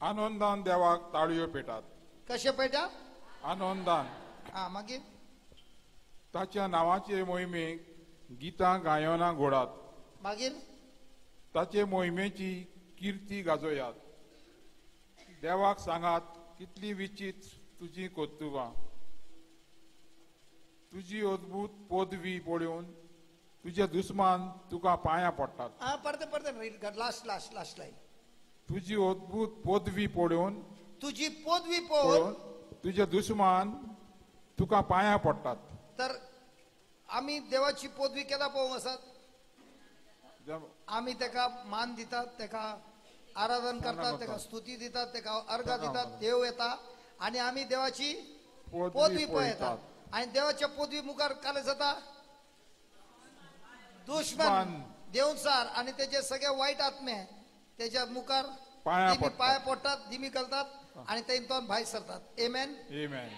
आनंदान देवाक ताळयो पेटात. कशे पेटात? आनंदान. हा, मागीर ताच्या नांवाचे मोहिमेक गितां गायनां घोडात. मागीर ताचे मोहिमेची किर्ती गाजोयात. देवाक सांगात कितली विचित्र तुजी कर्तुबां, तुजी अद्भुत पदवी पळोवन तुजे दुस्मान तुका पांयां पडटात. परते परते लास्ट लास्ट लास्ट लायन. तुजी अद्भुत पदवी पळोवन, तुजी पदवी पळोवन तुजे दुस्मान तुका पांयां पडटात. तर आमी देवाची पदवी केन्ना पळोवंक आसात? आमी तेका मान दितात, तेका आराधन करतात, तेका स्तुती दितात, तेका अर्घा दितात. देव येता आनी आमी देवाची पदवी पळयतात आनी देवाच्या पदवी मुखार काले जाता दुश्मन देवचार आनी तेजे सगळे वायट आत्मे तेच्या मुखार पांय पडटात, दिमी घालतात आनी ते तोन भायर सरतात. Amen. Amen.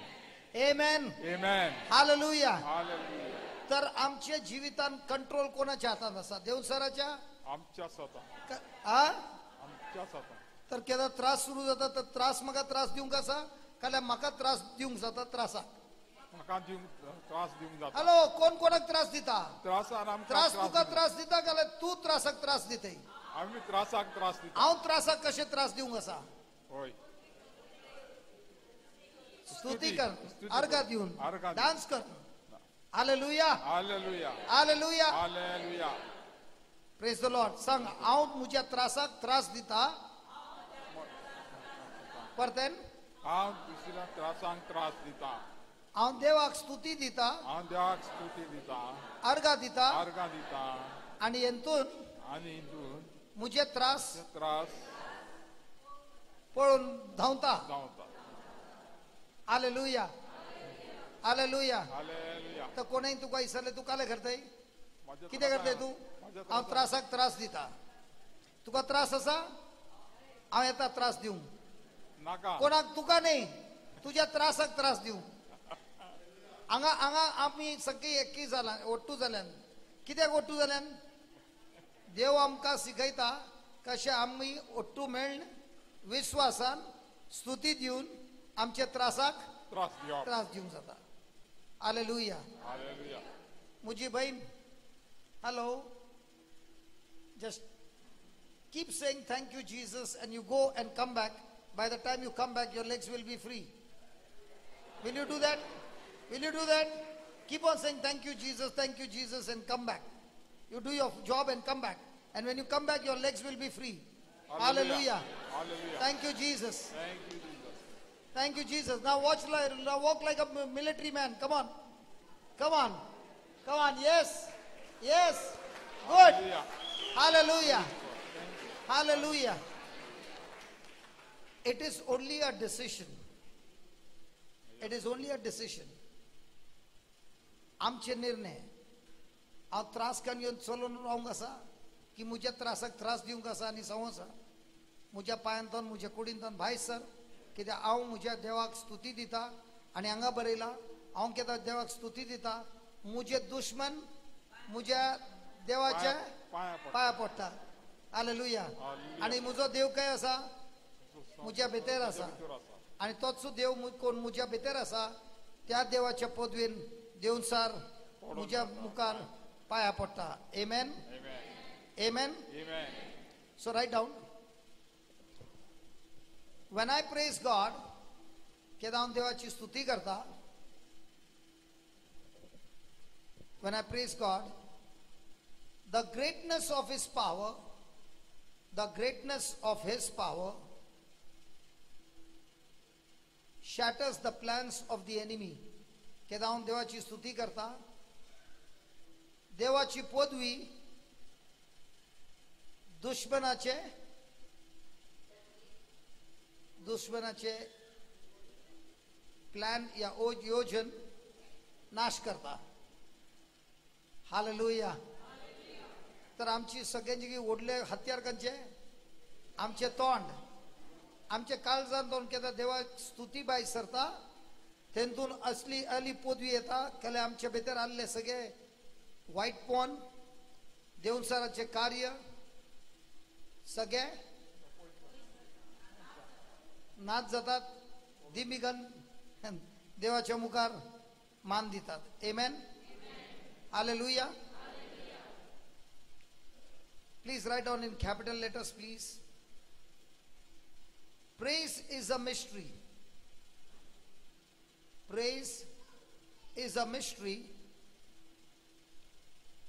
Amen. Amen. Hallelujah. तर आमच्या जिवितान कंट्रोल कोणाच्या हातात आसा? देवसराच्या? आमच्या स्वता. आमच्या स्वता. तर केन्ना त्रास सुरू जाता तर त्रास म्हाका त्रास दिवंक आसा, काल्यार म्हाका त्रास दिवंक जाता त्रासाक. म्हाका त्रास दिवंक जाता. हॅलो, कोण कोणाक त्रास दिता? त्रास तुका त्रास दिता काल्यार तूं त्रासाक त्रास दितय? आमी त्रासाक त्रास दिता. हांव त्रासाक कशें त्रास दिवंक आसा? हय. स्तुती कर, अर्घा दिवन, डान्स कर. Hallelujah. Hallelujah. Hallelujah. Hallelujah. Praise the Lord. सांग, हांव म्हज्या त्रासाक त्रास दिता. परतेन, हांव दुसऱ्या त्रासांक त्रास दिता. हांव देवाक स्तुती दिता. हांव देवाक स्तुती दिता, अर्घा दिता, अर्घा दिता आनी हेतून, आनी हितून म्हजे त्रास त्रास पळोवन धांवता. धांवता. हालेलुया. हालेलुया. हालेलुया. तर कोणय तुका विसरले, तूं काले करताय? कितें करताय तूं? हांव त्रासाक त्रास दिता. तुका त्रास आसा? हांव येता त्रास दिवंक. नाका. कोणाक? तुका न्ही, तुज्या त्रासाक त्रास दिवंक. हांगा हांगा आमी सगळीं एकी जाल्यान, ओट्टू जाल्यान. कित्याक ओट्टू जाल्यान? देव आमकां शिकयता कशें आमी ओट्टू मेळ्ळ विस्वासान स्तुती दिवन आमच्या त्रासाक त्रास दिवंक जाता. हालेलुया. हालेलुया. म्हजी बहीण, hello, just keep saying thank you Jesus and you go and come back. By the time you come back your legs will be free. Will you do that? Will you do that? Keep on saying thank you Jesus, thank you Jesus and come back. You do your job and come back. And when you come back, your legs will be free. Hallelujah. Hallelujah. Thank you, Jesus. Thank you, Jesus. Thank you, Jesus. Now watch, now walk like a military man. Come on. Come on. Come on. Yes. Yes. Good. Hallelujah. Hallelujah. Hallelujah. It is only a decision. It is only a decision. आमचे निर्णय. हांव त्रास करून येवन चलून रावंक आसा की म्हज्या त्रासाक त्रास दिवंक आसा आनी सांगूं आसा म्हज्या पांयांतून म्हज्या कुडींतून भायर सर, कित्याक हांव म्हज्या देवाक स्तुती दिता. आनी हांगा बरयलां, हांव केन्ना देवाक स्तुती दिता, म्हजे दुश्मन म्हज्या देवाच्या पांया पडटा. हालेलुया. आनी म्हजो देव खंय आसा? म्हज्या भितर आसा. आनी तोच देव कोण म्हज्या भितर आसा, त्या देवाच्या पदवेन देवसार म्हज्या मुखार पांया पडटा. Amen. Amen. So write down, when I praise God, केन्ना हांव देवाची स्तुती करता, when I praise God, the greatness of his power, the greatness of his power shatters the plans of the enemy. केदा हांव देवाची स्तुती करता, देवाची पदवी दुश्मनाचे दुश्मनाचे प्लॅन या योजन नाश करता. हालेलुया. तर आमची सगळ्यांची ओढले हत्यार कंचे आमचे तोंड, आमचे काळजान तोंड केता देवा स्तुती बाय सरता, तेंतून असली अली पदवी येता. केले आमचे भितर आल्ले सगळे वायट पॉन, देवसराचे कार्य सगळे नाच जातात, दिमिगन देवाच्या मुखार मान दितात. Amen. Hallelujah. Please write down in capital letters please. Praise is a mystery. Praise is a mystery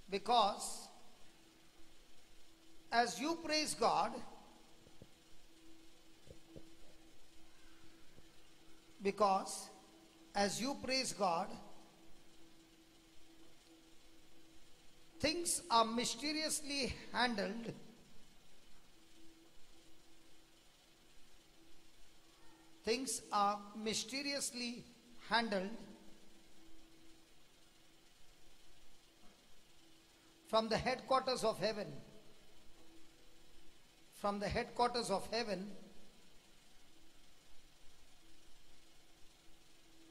because as you praise God, because as you praise God, things are mysteriously handled. Things are mysteriously handled from the headquarters of heaven. From the headquarters of heaven,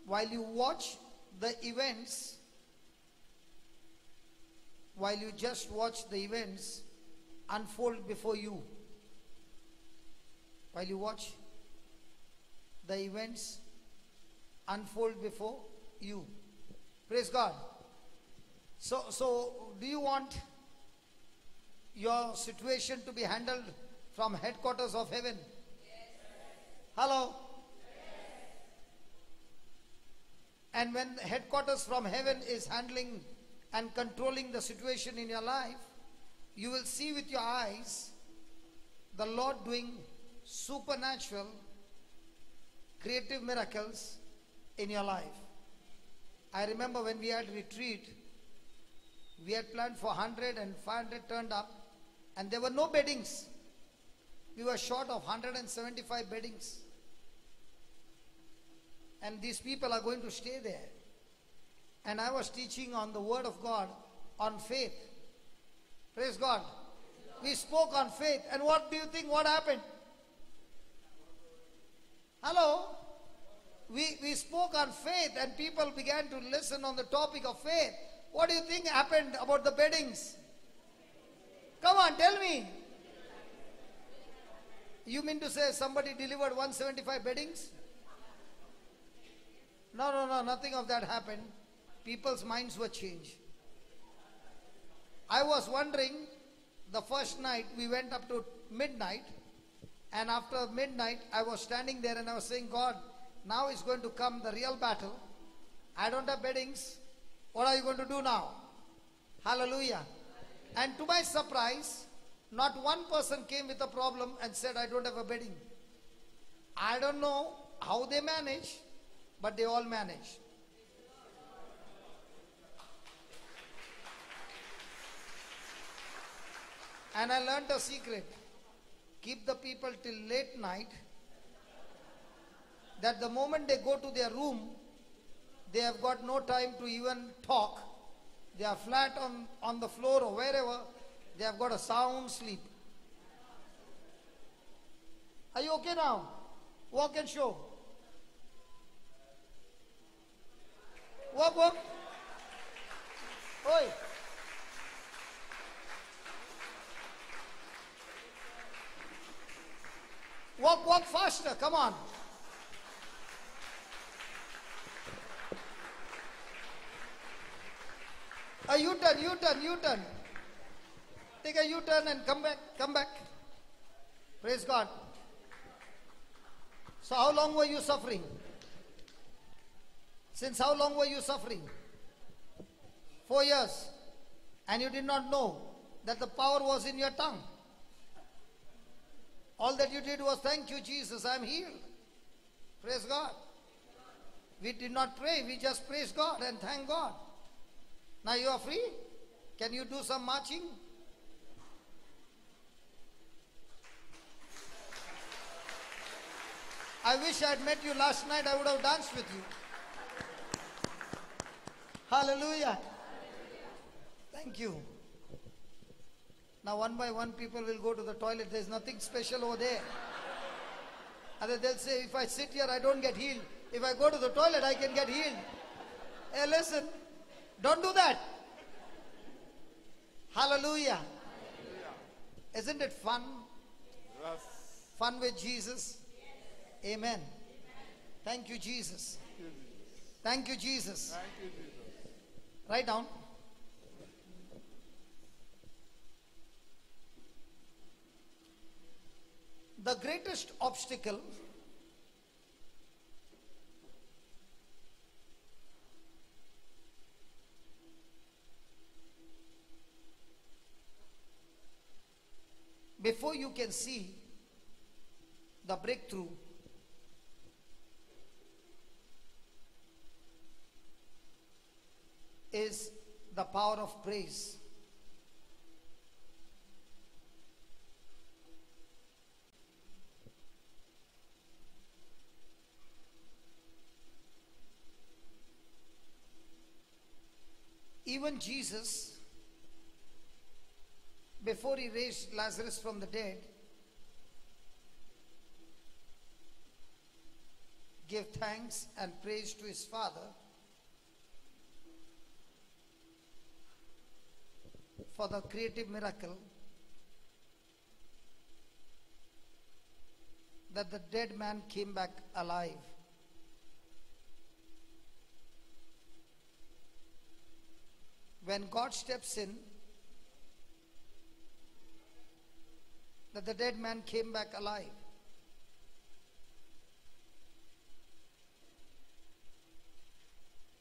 while you watch the events, while you just watch the events unfold before you, while you watch the events unfold before you. Praise God. So do you want your situation to be handled from headquarters of heaven? Yes. Hello? Yes. And when headquarters from heaven is handling and controlling the situation in your life, you will see with your eyes the Lord doing supernatural, creative miracles in your life. I remember when we had retreat, we had planned for 100 and 500 turned up, and there were no beddings. We were short of 175 beddings. And these people are going to stay there. And I was teaching on the Word of God, on faith. Praise God. We spoke on faith. And what do you think, what happened? Hello? We spoke on faith and people began to listen on the topic of faith. What do you think happened about the beddings? Come on, tell me. You mean to say somebody delivered 175 beddings? No, no, no, nothing of that happened. People's minds were changed. I was wondering, the first night we went up to midnight, and after midnight I was standing there and I was saying, God, now is going to come the real battle. I don't have beddings. What are you going to do now? Hallelujah. And to my surprise, not one person came with a problem and said, I don't have a bedding. I don't know how they manage, but they all managed. And I learned a secret. Keep the people till late night, that the moment they go to their room, they have got no time to even talk. They are flat on the floor or wherever. They have got a sound sleep. Are you okay now? Walk and show. Walk, walk. Oi. Walk, walk faster. Come on. A U-turn, U-turn, U-turn. Take a U-turn and come back, come back. Praise God. So how long were you suffering? Since how long were you suffering? 4 years. And you did not know that the power was in your tongue. All that you did was, thank you, Jesus, I am healed. Praise God. We did not pray. We just praised God and thank God. Now you are free? Can you do some marching? I wish I had met you last night. I would have danced with you. Hallelujah. Thank you. Now one by one people will go to the toilet. There's nothing special over there. And then they'll say, if I sit here, I don't get healed. If I go to the toilet, I can get healed. Hey, listen, don't do that. Hallelujah. Hallelujah. Isn't it fun? Yes. Fun with Jesus? Yes. Amen. Amen. Thank you, Jesus. Thank you, Jesus. Thank you, Jesus. Write down. The greatest obstacle before you can see the breakthrough is the power of praise. Even Jesus, before he raised Lazarus from the dead, gave thanks and praise to his Father for the creative miracle that the dead man came back alive. When God steps in, that the dead man came back alive.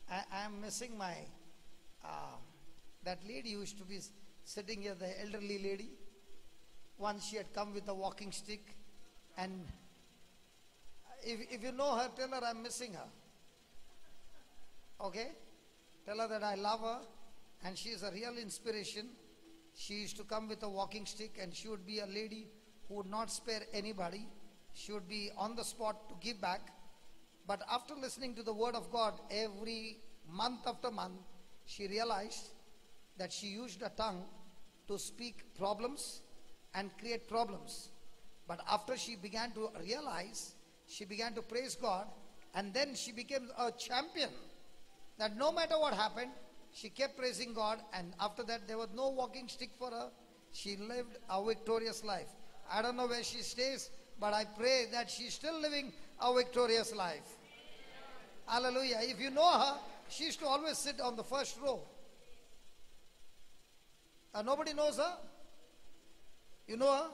I am missing my, that lady who used to be sitting here, the elderly lady. Once she had come with a walking stick, and if you know her, tell her I'm missing her. Okay? Tell her that I love her. And she is a real inspiration. She used to come with a walking stick, and she would be a lady who would not spare anybody. She would be on the spot to give back. But after listening to the word of God every month after month, she realized that she used her tongue to speak problems and create problems. But after she began to realize, she began to praise God, and then she became a champion. That no matter what happened, she kept praising God, and after that there was no walking stick for her. She lived a victorious life. I don't know where she stays, but I pray that she's still living a victorious life. Hallelujah. If you know her, she used to always sit on the first row. Nobody knows her? You know her?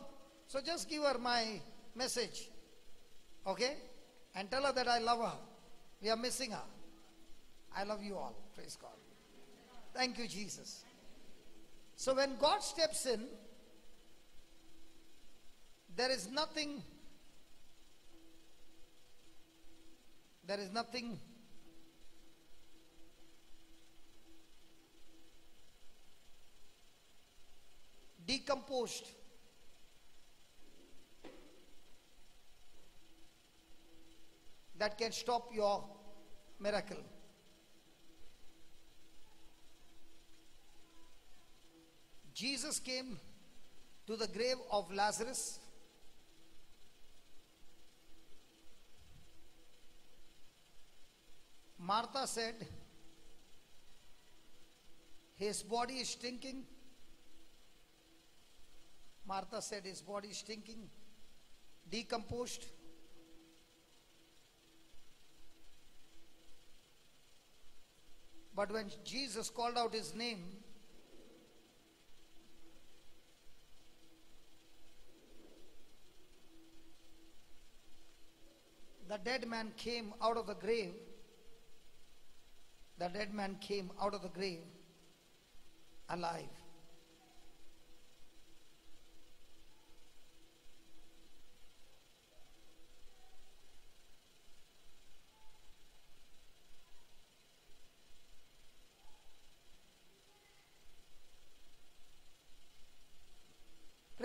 So just give her my message. Okay? And tell her that I love her. We are missing her. I love you all. Praise God. Thank you, Jesus. So when God steps in, there is nothing decomposed that can stop your miracle. Jesus came to the grave of Lazarus. Martha said, his body is stinking. Martha said his body is stinking, decomposed. But when Jesus called out his name, the dead man came out of the grave. The dead man came out of the grave alive.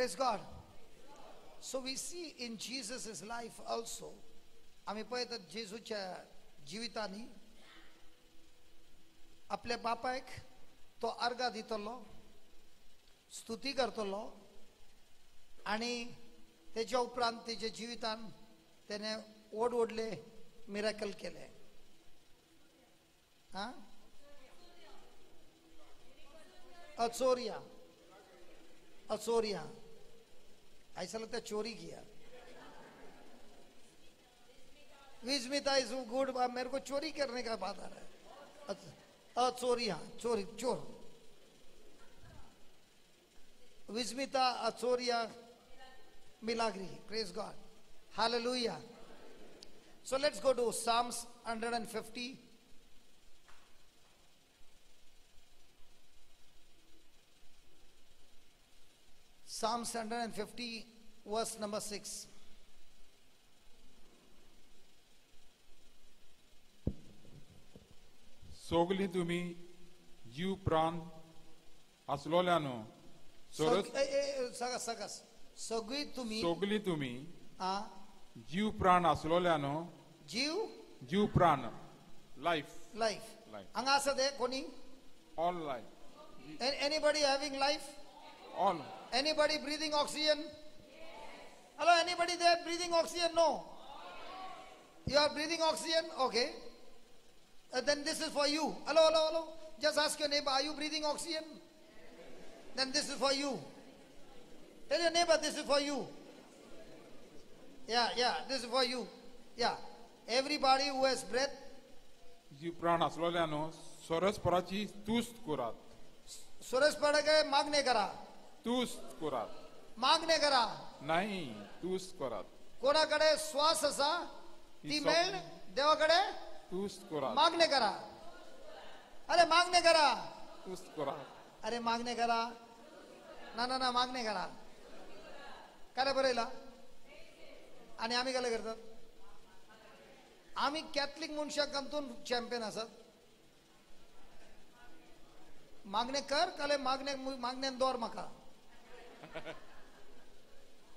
Praise God. So we see in Jesus' life also, आमी पळयतात जेजूच्या जिवितांनी आपल्या बापायक तो अर्गा दितलो, स्तुती करतलो आनी तेच्या उपरांत तेच्या जिवितान तेणे व्हड व्हडले मिराकल केले. आं, अचोरिया, अचोरिया, ऐसा लगता है चोरी किया. विस्मिता is good, मेरे को चोरी करने का बात आ रहा है. अचोरिया, चोरी, चोर. Vismita, अचोरिया, Milagre. Praise God, hallelujah. So let's go to Psalms 150. Psalms 150 verse number 6. सोगली तुम्ही जीव प्राण आसलोल्यानो सगळी तुम्ही, सोगली तुम्ही जीव प्राण आसलोल्यानो, जीव, जीव प्राण, लायफ, लायफ. हांगा आसा ते कोणी? All life. Anybody having life? All. Anybody breathing oxygen? Hello, anybody there breathing oxygen? No. You are breathing oxygen? Okay. Then this is for you. Hello, hello, hello. Just ask your neighbor, are you breathing oxygen? Then this is for you. Tell your neighbor, this is for you. Yeah, yeah, this is for you. Yeah. Everybody who has breath. जीव प्राण असलोल्यानो सरस्पराची तुस्त करात. सरस्पराचे मागणे करा. तुस्त करात. मागणे करा. नाही, तुस्त करात. कोणाकडे श्वास असा ती मेळ देवाकडे तुस्त करात. मागणे करा. अरे मागणे करा. तुस्त करा. अरे मागणे करा. ना ना ना, मागणे करा. काय बरयला? आणि आम्ही काय करतात? आम्ही कॅथलिक मनशाक अंतून चॅम्पियन आसात. मागणे कर काले मागणे मागण्यान दवर म्हाका.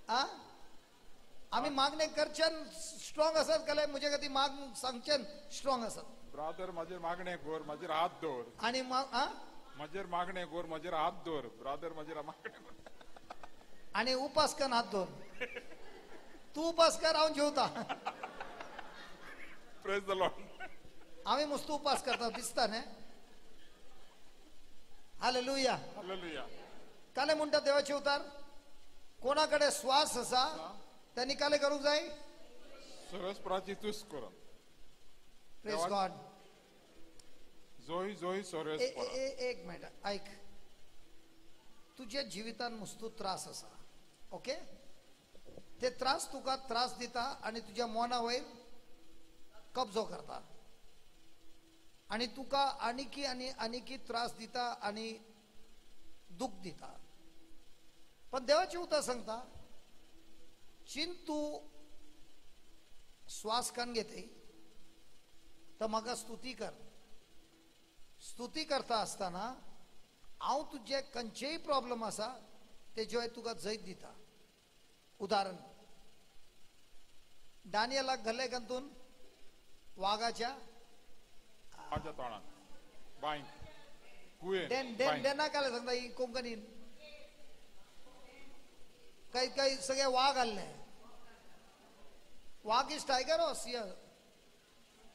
आ, आम्ही मागणे करच्यान स्ट्रॉंग आसात काले म्हजे खातीर माग सांगच्यान स्ट्रॉंग आसात. ब्रादर म्हजेर मागणे कर, म्हजेर हात दवर. आनी म्हजेर मागणे कर, म्हजेर हात दवर. ब्रादर म्हजेर मागणे कर आनी उपास कर, हात दवर. तूं उपास कर, हांव जेवता. Praise the Lord. आम्ही मस्त उपास करता दिसता न्ही. Hallelujah, hallelujah. काले म्हणटा देवाचे उतार, कोणाकडे श्वास असा त्यांनी काले करूंक जाय? सरस्पराची तुस्त करप. Praise God. जोय जोय सरस्परा. एक मिनिट ऐक, तुझ्या जिवितान मस्तू त्रास असा, ओके? ते त्रास तुका त्रास दिता आनी तुज्या मना वयर कब्जो करता आनी तुका आनीकी आनी आनीकी त्रास दिता आनी दुख दिता. पण देवाची उतर सांगता, चिंतू श्वास कान घेते तर म्हाका स्तुती कर. स्तुती करता आसतना हांव तुजे खंयचेय प्रॉब्लम आसा तेजे तुका जैत दिता. उदाहरण, दानियलाक घाले गंतून वागाच्या डेना काय सांगता ही कोंकणीन काही काही सगळे वाघ आले. वाघ is tiger or सिंह?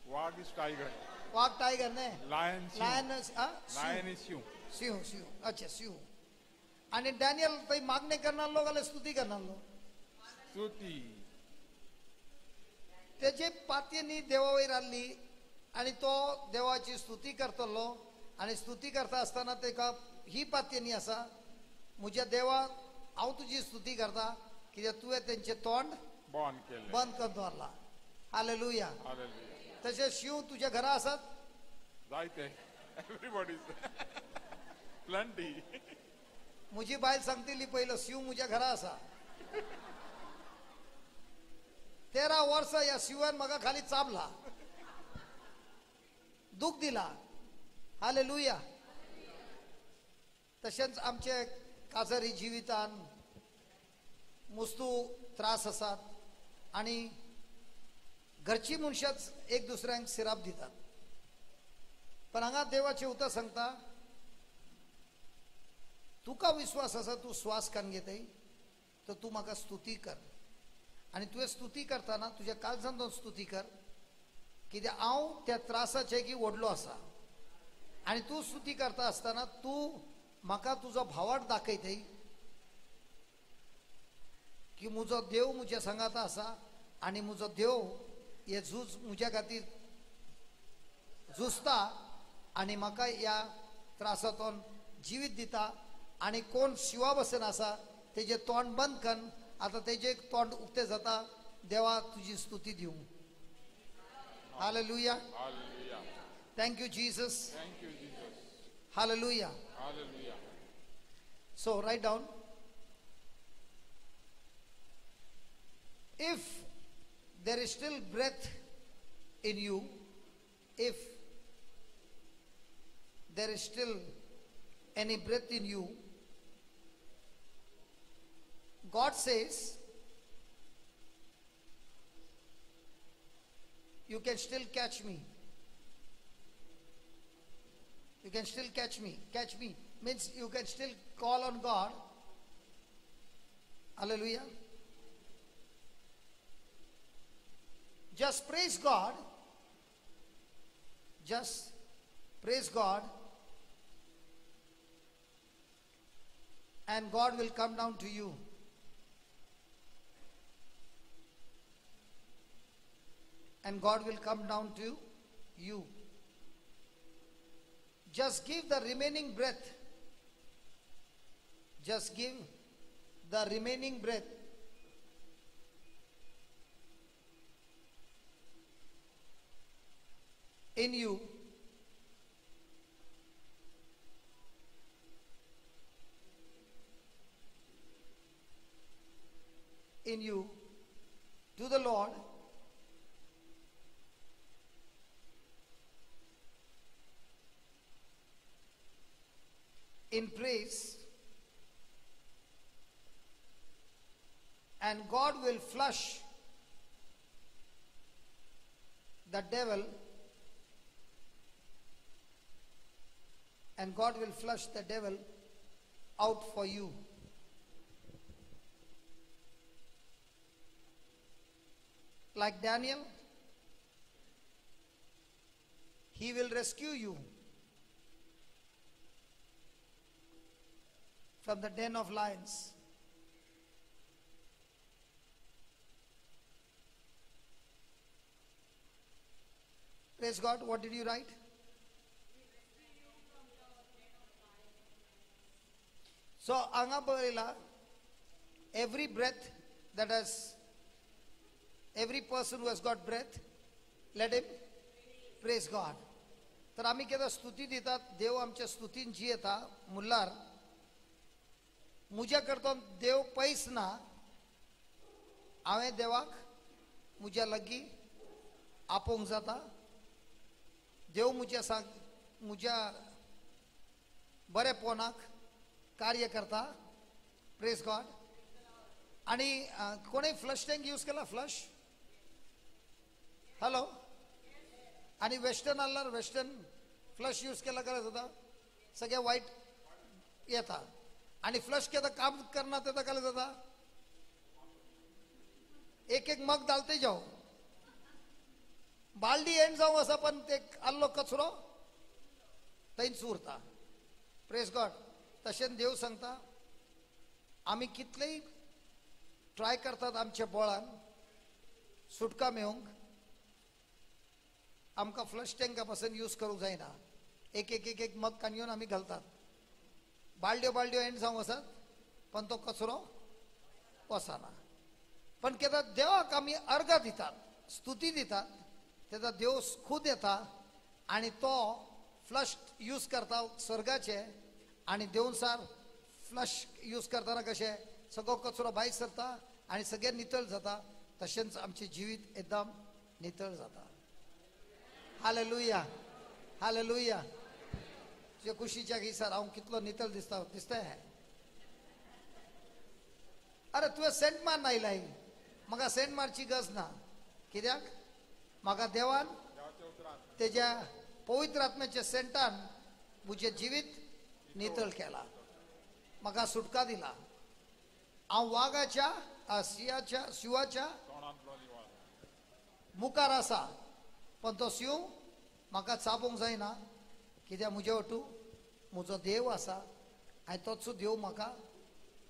वाघ is tiger. वाघ टायगर ने? Lion, lion, lion is Singh. Singh, Singh, अच्छा सिंह. आणि डॅनियल थंय मागणे करणार लोक आले स्तुती करणार लोक. स्तुती तेजे पातयेनी देवा वयर आसली आनी तो देवाची स्तुती करतलो. आनी स्तुती करता आसतना ताका ही पातयेनी आसा, म्हज्या देवा हांव तुजी स्तुती करता कित्याक तुवें तेंचें तोंड बंद करून दवरलां. हालेलुया. तशें शिव तुज्या घरा आसात जायते. प्लेंटी. म्हजी बायल सांगतली पयलो शिव म्हज्या घरा आसा. 13 वर्सां ह्या शिवान म्हाका खाली चाबला, दूख दिला. हालेलुया. तशेंच आमचे काजरी जिवितान मुस्तू त्रास आसात आनी घरची मनशांच एक दुसऱ्यांक सिराप दितात. पण हांगा देवाचें उतर सांगता, तुका विस्वास आसा, तूं स्वास कान घेतय तर तूं म्हाका स्तुती कर. आनी तुवें स्तुती करतना तुज्या काळजान स्तुती कर, कित्याक हांव त्या त्रासाचे की व्हडलो आसा. आनी तूं स्तुती करता आसतना तूं म्हाका तुजो भावार्थ दाखयतय की म्हजो देव म्हज्या सांगाता आसा आनी म्हजो देव हे झूज म्हज्या खातीर झुजता आनी म्हाका ह्या त्रासांतून जिवीत दिता. आनी कोण शिवा बसन आसा तेजें तोंड बंद कर, आतां तेजें तोंड उक्तें जाता. देवा तुजी स्तुती दिवं. Hallelujah. Thank you Jesus. Hallelujah. So write down, if there is still breath in you, if there is still any breath in you, God says you can still catch me. You can still catch me. Catch me means you can still call on God. Hallelujah. Just praise God. Just praise God. And God will come down to you. And God will come down to you. Just give the remaining breath. Just give the remaining breath in you to the Lord, in praise, and God will flush the devil, and God will flush the devil out for you. Like Daniel, he will rescue you from the den of lions. Praise God. What did you write? So, anga barila, every breath that has, every person who has got breath, let him praise God. तर आम्ही केदा स्तुती दितात, देव आमच्या स्तुतीन जी येता मुल्लार मुज्या करतो देव पैस ना, हांवें देवाक मुज्या लागीं आपोवंक जाता. देव मुज्या सांग मुज्या बरेपणाक कार्य करता. Praise God. आणि कोणी फ्लश टँक यूज केला? Flush hello. आणि वेस्टर्न आल्यार वेस्टर्न फ्लश यूज केला काय जाता, सगळे वाईट येता. आणि फ्लश केता काम करना तेता काय जाता, एक एक मग डालते जाओ, बाल्डी एंड जाऊ असा, पण ते आल्लो कचरो थंयच उरता. Praise God. तशेंच देव सांगता आमी कितलेय ट्राय करतात आमच्या बोळान सुटका मेळोवंक, आमकां फ्लश टँका पासून यूज करूंक जायना. एक एक एक एक मग कान आमी घालतात, बालड्यो बालड्यो एंड जावंक आसात, पण तो कचरो वचना. पण केन्ना देवाक आमी अर्घा दितात, स्तुती दितात, तेन्ना देव खूद येता आनी तो फ्लश यूज करता स्वर्गाचे. आनी देवसार फ्लश यूज करतना कशें सगळो कचरो भायर सरता आनी सगळें नितळ जाता, तशेंच आमचें जिवीत एकदम नितळ जाता. हालेलुया. हालेलुया. तुज्या कुशीच्या दिसार हांव कितलो नितळ दिसता, दिसता. अरे तुवें सेंट मार आयलाय, म्हाका सेंट मारची गरज ना. कित्याक? म्हाका देवान तेज्या पवित्र आत्म्याच्या सेंटान म्हजें जिवीत नितळ केला, म्हाका सुटका दिला. हांव वागाच्या सिंहाच्या शिवाच्या मुखार आसा, पण तो शिव म्हाका चाबूंक जायना. कित्याक? म्हजे वटू म्हजो देव आसा आनी तोच देव म्हाका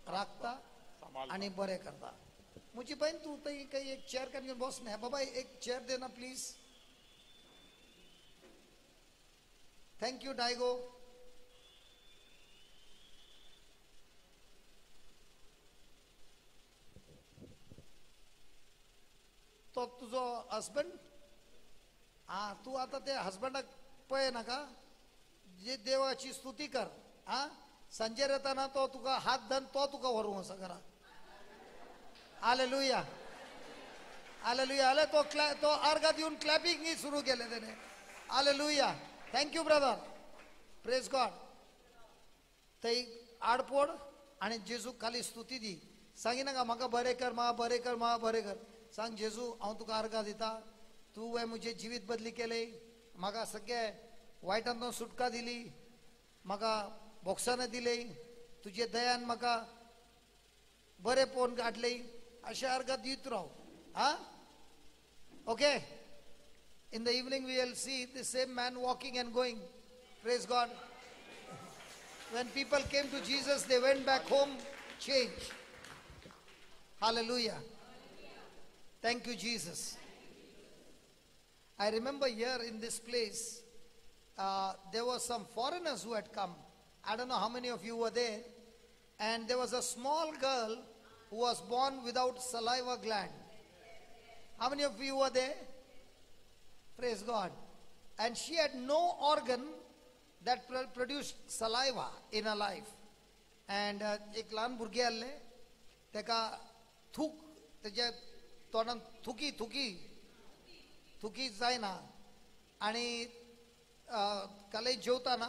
राखता आनी बरें करता. म्हजी बहीण तूं थंय काही एक चेअर काडून घेवन बस न्ही बाबा, एक चेअर दे ना प्लीज. Thank you Diego. तो तुजो हजबंड? आं, तूं आतां ते हजबंडाक पळय नाका, जे देवाची स्तुती कर. आं, सांजेर येताना तो तुका हात धरून तो तुका व्हरूंक आसा घरा. Hallelujah, hallelujah. आले तो तो आर्गां दिवन क्लॅपिंग सुरू केलें तेणें. Hallelujah, thank you brother, praise God. थंय आडपोड आनी जेजूक खाली स्तुती दी. सांगिनाका म्हाका बरें कर, म्हाका बरें कर, म्हाका बरें कर. सांग जेजू हांव तुका आर्गां दिता, तुवें म्हजें जिवीत बदली केलें, म्हाका सगळें वायटांतून सुटका दिली, म्हाका बोक्सानां दिलें, तुजे दयान म्हाका बरें पळोवन काडलें. अशें आर्गां दीत राव. आं, okay. In the evening we will see the same man walking and going. Praise God. When people came to Jesus, they went back home changed. Hallelujah. Thank you, Jesus. I remember here in this place, there were some foreigners who had come. I don't know how many of you were there. And there was a small girl who was born without saliva gland. How many of you were there? Praise God. And she had no organ that produced saliva in her life. And एक ल्हान भुरगें आसलें, ताका थूक तेज्या तोंडान थुकी थुकी थुकी जायना आनी कालय जेवताना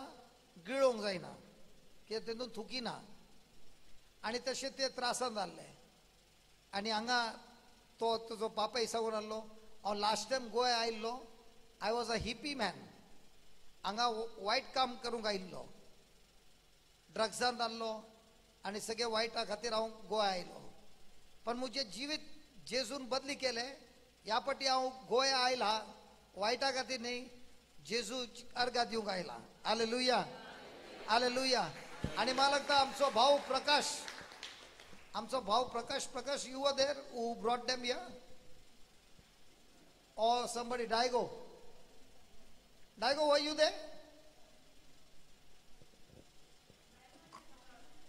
गिळोंक जायना, कित्याक तेतून थुकी ना. आनी तशें ते त्रासान जाल्ले. आनी हांगा तो तुजो बापाय सांगून आहलो, हांव लास्ट टायम गोंय आयिल्लो, I was a hippie man. हांगा वायट काम करूंक आयिल्लो, ड्रग्सान आहलो आनी सगळे वायटा खातीर हांव गोंय आयलो. पण म्हजें जिवीत जेजून बदली केलें. ह्या पाटी हांव गोंय आयला वायटा खातीर न्ही, जेजू अर्गां दिवंक आयला. Hallelujah, hallelujah. आनी म्हाका लागता आमचो भाव प्रकाश, आमचो भाव Prakash, Prakash you were there who brought them here, or somebody, Diego. Diego, were you there?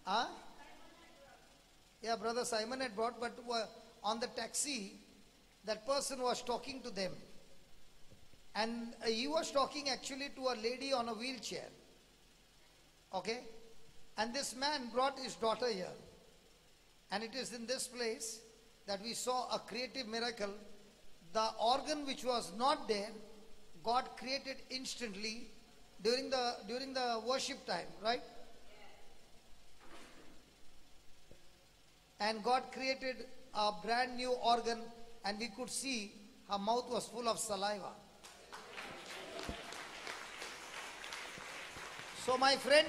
Huh? Yeah, brother Simon had brought, but on the taxi, that person was talking to them. And he was talking actually to a lady on a wheelchair. Okay? And this man brought his daughter here. And it is in this place that we saw a creative miracle. The organ which was not there, God created instantly during the worship time, right? And God created a brand new organ, and we could see her mouth was full of saliva. So my friend,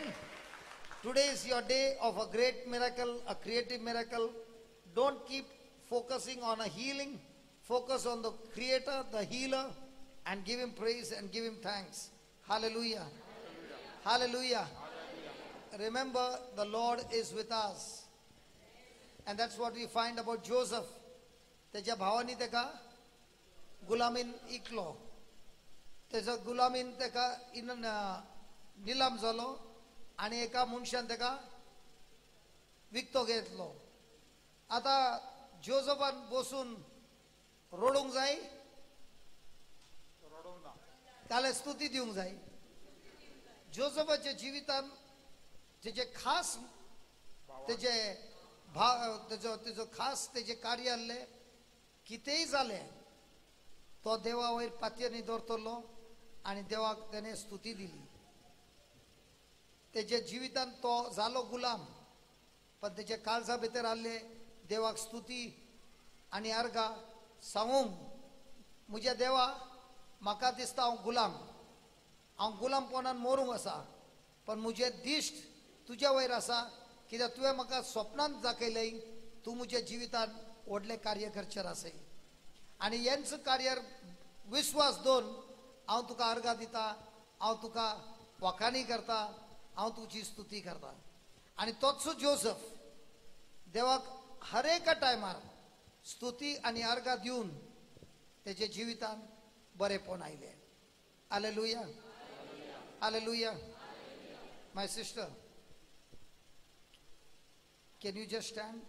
today is your day of a great miracle, a creative miracle. Don't keep focusing on a healing. Focus on the creator, the healer, and give him praise and give him thanks. Hallelujah. Hallelujah. Hallelujah. Remember, the Lord is with us. And that's what we find about Joseph. तेच्या भावांनी तेका गुलामीन इकलो, तेजो गुलामीन तेका निलाम जालो आनी एका मनशान तेका विकतो घेतलो. आतां जोजफान बसून रडूंक जाय, काल स्तुती दिवंक जाय. जोजफाच्या जिवितान तेजे खास तेजे तेजो तेजो खास तेजे कार्य आहलें. कितेंय जालें तो देवा वयर पातयेनी दवरतलो आनी देवाक तेणें स्तुती दिली. तेजे जिवितान तो जालो गुलाम, पण तेजे काळजा भितर आहलें देवाक स्तुती आनी अर्गां सांगूंक म्हज्या देवा म्हाका दिसता हांव गुलाम, हांव गुलामपणान मरूंक आसा, पण म्हजें दिश्ट तुज्या वयर आसा, कित्याक तुवें म्हाका स्वप्नांत दाखयलें तूं म्हज्या जिवितांत व्हडलें कार्य करचें आसय. आनी हेंच कार्यार विस्वास दवरून हांव तुका अर्गां दिता, हांव तुका वाखाणी करता, हांव तुजी स्तुती करता. आनी तोच जोजफ देवाक हर एका टायमार स्तुती आनी अर्गां दिवन तेजे जिवितांत बरेपण आयलें. Hallelujah, hallelujah. My sister, can you just stand?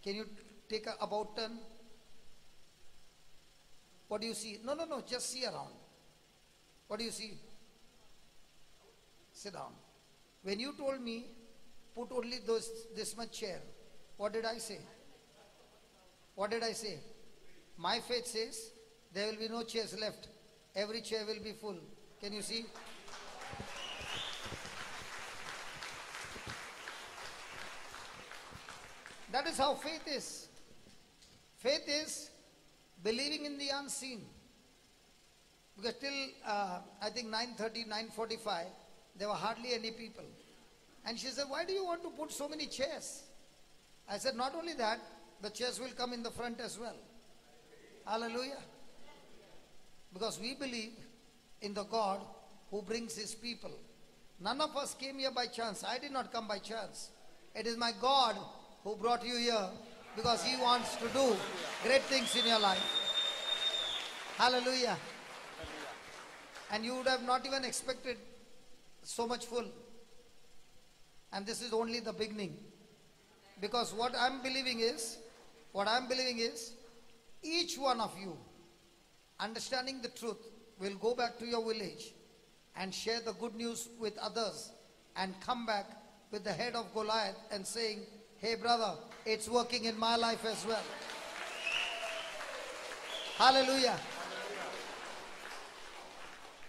Can you take a about turn? What do you see? No, no, no, just see around. What do you see? Sit down. When you told me, put only those, this much chair, what did I say? What did I say? My faith says, there will be no chairs left. Every chair will be full. Can you see? That is how faith is. Faith is believing in the unseen. Because till I think 9:30, 9:45, there were hardly any people. And she said, why do you want to put so many chairs? I said, not only that, the chairs will come in the front as well. Hallelujah. Because we believe in the God who brings his people. None of us came here by chance. I did not come by chance. It is my God who brought you here because he wants to do great things in your life. Hallelujah. And you would have not even expected so much full. And this is only the beginning. Because what I'm believing is, each one of you, understanding the truth, will go back to your village and share the good news with others and come back with the head of Goliath and saying, hey brother, it's working in my life as well. Hallelujah.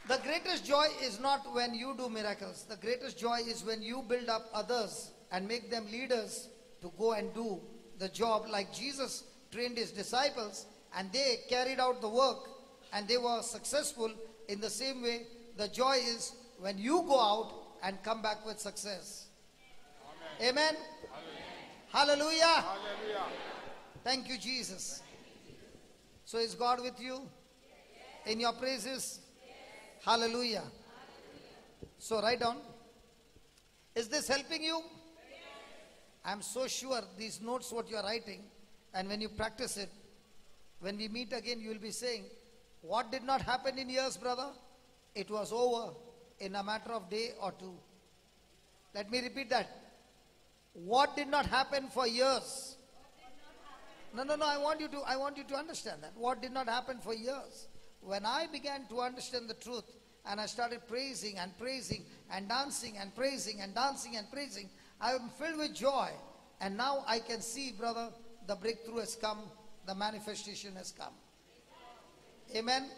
The greatest joy is not when you do miracles. The greatest joy is when you build up others and make them leaders to go and do the job, like Jesus trained his disciples and they carried out the work and they were successful. In the same way, the joy is when you go out and come back with success. Amen. Amen. Hallelujah. Hallelujah. Thank you, Jesus. So is God with you? Yes. In your praises? Yes. Hallelujah. Hallelujah. So write down. Is this helping you? Yes. I'm so sure these notes what you are writing, and when you practice it, when we meet again, you will be saying, what did not happen in years, brother? It was over in a matter of day or two. Let me repeat that. What did not happen for years? No, no, no, I want you to understand that. What did not happen for years? When I began to understand the truth and I started praising and praising and dancing and praising and dancing and praising, I am filled with joy. And now I can see, brother, the breakthrough has come, the manifestation has come. Amen? Amen.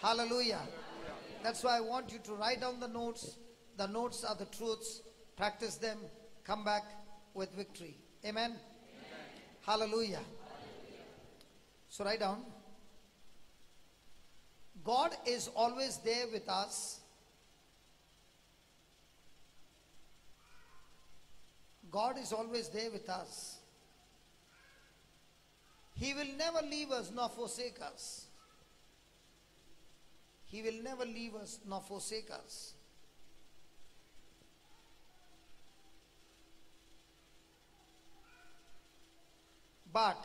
Hallelujah. That's why I want you to write down the notes. The notes are the truths. Practice them. Come back with victory. Amen? Amen. Hallelujah. Hallelujah. So write down. God is always there with us. God is always there with us. He will never leave us nor forsake us. He will never leave us nor forsake us. But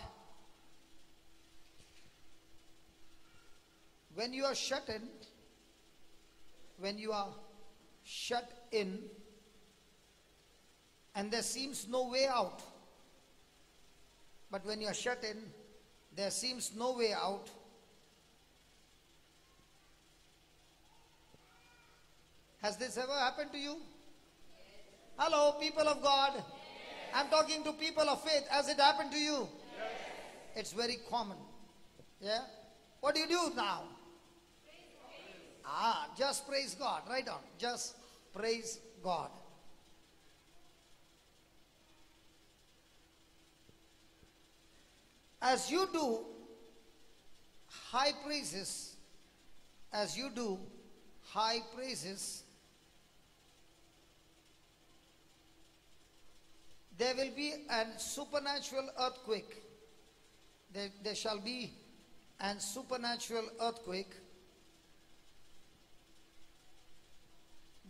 when you are shut in, when you are shut in, and there seems no way out, but when you are shut in, there seems no way out. Has this ever happened to you? Yes. Hello, people of God. Yes. I'm talking to people of faith. Has it happened to you? Yes. It's very common. Yeah? What do you do now? Praise. Just praise God. Right on. Just praise God. As you do high praises, as you do high praises, there will be a supernatural earthquake. There shall be a supernatural earthquake.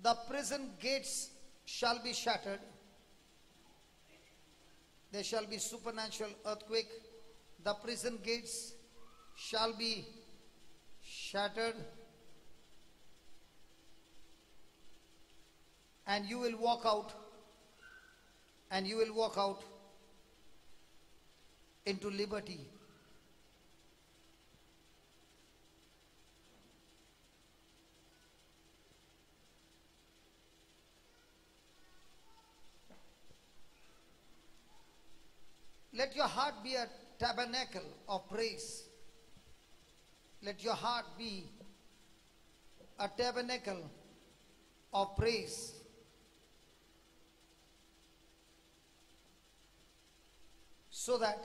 The prison gates shall be shattered. There shall be supernatural earthquake. The prison gates shall be shattered. And you will walk out. And you will walk out into liberty. Let your heart be a tabernacle of praise. Let your heart be a tabernacle of praise. So that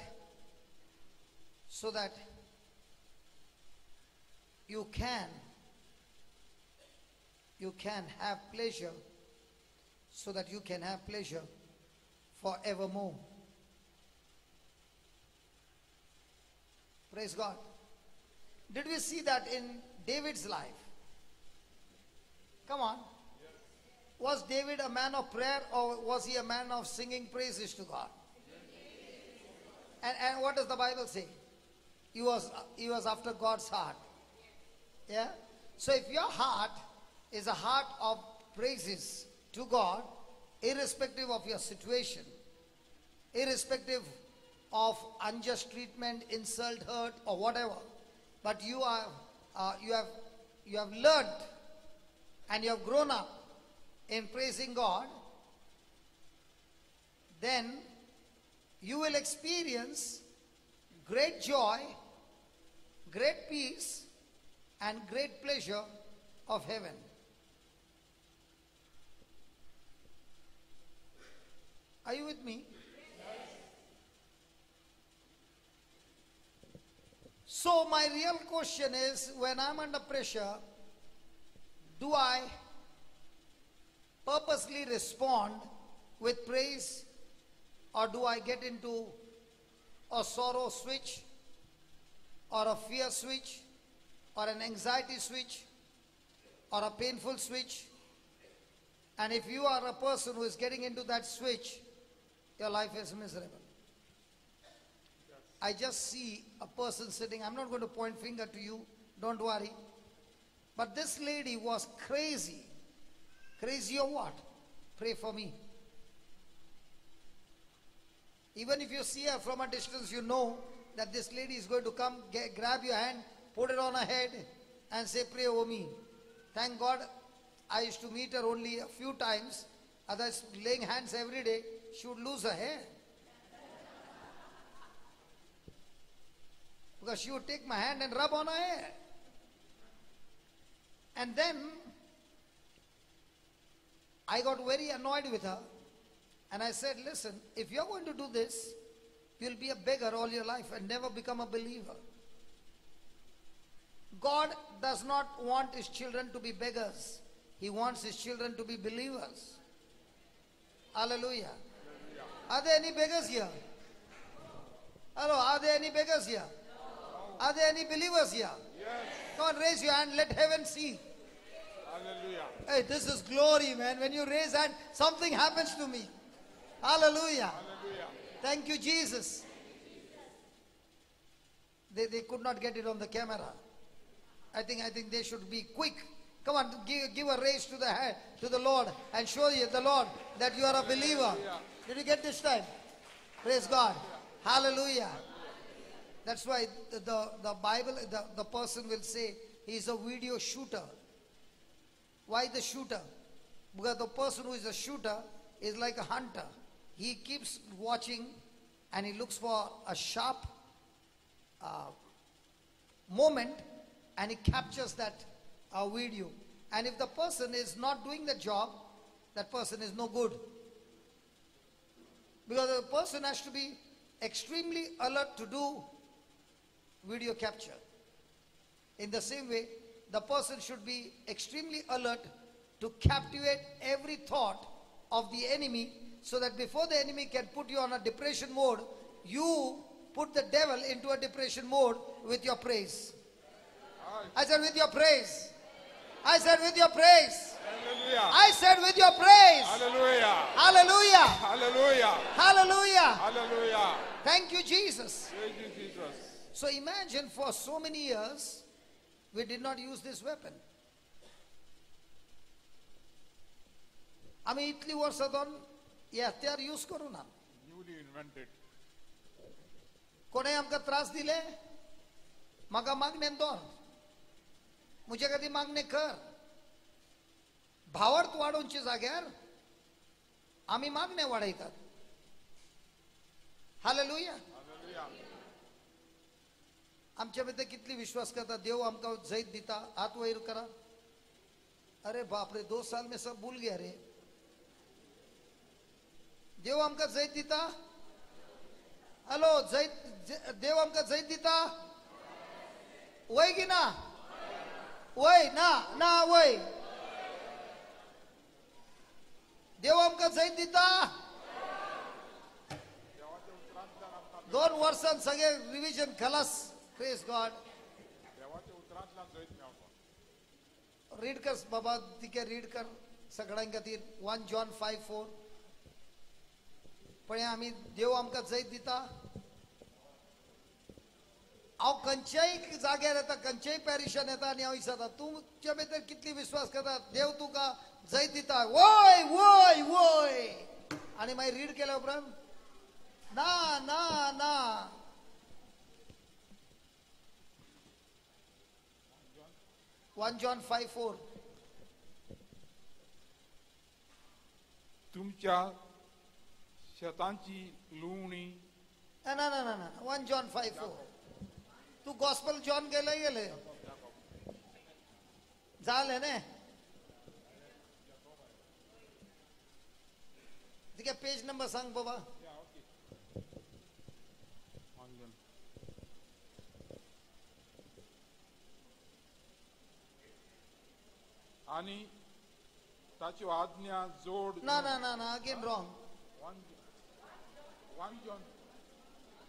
you can have pleasure, so that you can have pleasure forevermore. Praise God. Did we see that in David's life? Come on. Yes. Was David a man of prayer, or was he a man of singing praises to God? And what does the Bible say? He was after God's heart. Yeah? So if your heart is a heart of praises to God, irrespective of your situation, irrespective of unjust treatment, insult, hurt, or whatever, but you are you have learned and you have grown up in praising God, then you will experience great joy, great peace, and great pleasure of heaven. Are you with me? So my real question is, when I'm under pressure, do I purposely respond with praise, or do I get into a sorrow switch, or a fear switch, or an anxiety switch, or a painful switch? And if you are a person who is getting into that switch, your life is miserable. I just see a person sitting. I'm not going to point finger to you, don't worry. But this lady was crazy. Crazy or what? Pray for me. Even if you see her from a distance, you know that this lady is going to come, grab your hand, put it on her head and say, pray over me. Thank God I used to meet her only a few times. Otherwise, laying hands every day, she would lose her hair. Because she would take my hand and rub on her hair. And then I got very annoyed with her. And I said, listen, if you're going to do this, you'll be a beggar all your life and never become a believer. God does not want his children to be beggars. He wants his children to be believers. Hallelujah. Hallelujah. Are there any beggars here? Hello, are there any beggars here? No. Are there any believers here? Yes. Come on, raise your hand. Let heaven see. Hallelujah. Hey, this is glory, man. When you raise hand, something happens to me. Hallelujah. Hallelujah. Thank you, Jesus. They could not get it on the camera. I think they should be quick. Come on, give a raise to the hand, to the Lord, and show you the Lord that you are a believer. Hallelujah. Did you get this time? Praise God. Hallelujah. That's why the Bible, the person will say he's a video shooter. Why the shooter? Because the person who is a shooter is like a hunter. He keeps watching and he looks for a sharp moment and he captures that video. And if the person is not doing the job, that person is no good. Because the person has to be extremely alert to do Video capture. In the same way, the person should be extremely alert to captivate every thought of the enemy, so that before the enemy can put you on a depression mode, you put the devil into a depression mode with your praise. I said with your praise. I said with your praise. Hallelujah. I said with your praise. Hallelujah. Hallelujah. Hallelujah. Hallelujah. Hallelujah. Thank you, Jesus. Thank you, Jesus. So imagine, for so many years we did not use this weapon. आमी इतली वर्सां दोन हे हत्यार use करूं ना. Newly invented. कोणें आमकां त्रास दिले, म्हाका मागणें दवर, म्हजे खातीर मागणें कर. भावार्थ वाडोवचे जाग्यार आमी मागणें वाडयतात. हालेलुया. आमच्या भितर कितली विश्वास करता देव आमकां जैत दिता. हात वयर करा. अरे बाप रे, 2 साल में सब भूल गया रे. देव आमकां जैत दिता. हॅलो, जैत देव आमकां जैत दिता वय की ना? वय ना ना वय. देव आमकां जैत दिता. 2 वर्सां सगळे रिविजन खलास. Praise God. Read कर बाबा, तिके रीड कर सगळ्यां खातीर. 1 John 5:4. पण आमी देव आमकां जैत दिता. हांव खंयच्याय जाग्यार येता, खंयच्याय पॅरिशान येता आनी हांव विचारता, तुमच्या भितर कितली विश्वास करता देव तुका जैत दिता? वय वय वय. आनी मागीर रीड केल्या उपरांत ना ना ना. 1 John 5:4. तुमच्या शेतांची लुवणी. ना ना ना ना, 1 John 5:4. तू गॉस्पल जॉन गेले गेले जालें न्ही? तिका पेज नंबर सांग बाबा. आणि ताची आज्ञा जोड. ना ना ना ना, again wrong. 1 John.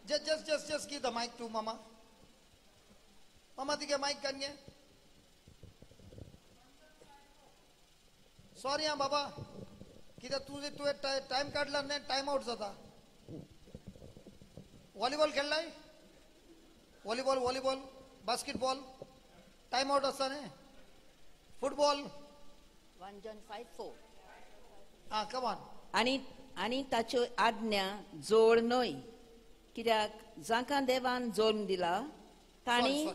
Just just just just give the mic to mama. Mama तिके माइक कान घे. सॉरी हा बाबा, कित्याक तुजें तुवें टायम काडला न्ही, टायम आवट जाता. व्हॉलीबॉल खेळलाय? Volleyball, volleyball, basketball, time out आसता न्ही. फुटबॉल. 1 John 5:4. हा, कम ऑन. आनी आनी ताच्यो आज्ञा जोड न्हय, कित्याक जांकां देवान जोड दिला तांणी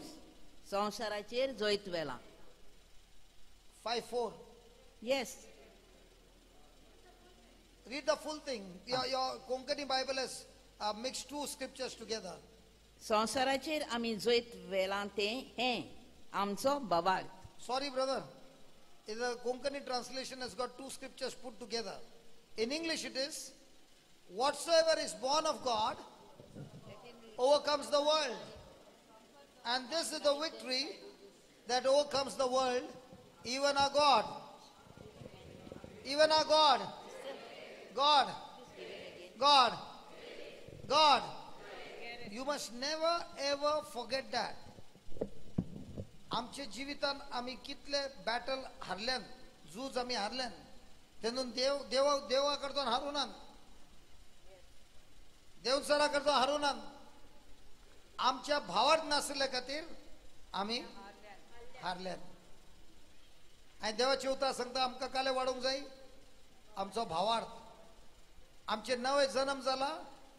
संवसाराचेर जैत व्हेलां. 5:4. Yes. Read the full thing. Your Konkani Bible has mixed 2 scriptures together. संवसाराचेर आमी जैत व्हेलां तें हें आमचो भावार्थ. Sorry brother, the Konkani translation has got 2 scriptures put together. In English it is, whatsoever is born of God overcomes the world. And this is the victory that overcomes the world, even our God. Even our God. God. God. God. You must never ever forget that. आमच्या जिवितान आमी कितले battle हारल्यान, झूज आमी हारल्यान, तेन्ना देव देवा देवा कडच्यान हारूं नात, देवसरा कडच्यान हारूं नात. आमच्या भावार्थ नासल्या खातीर आमी हारल्यान. आनी देवाची उतरां सांगता आमकां काले वाडोवंक जाय आमचो भावार्थ. आमचे नवे जन्म जाला,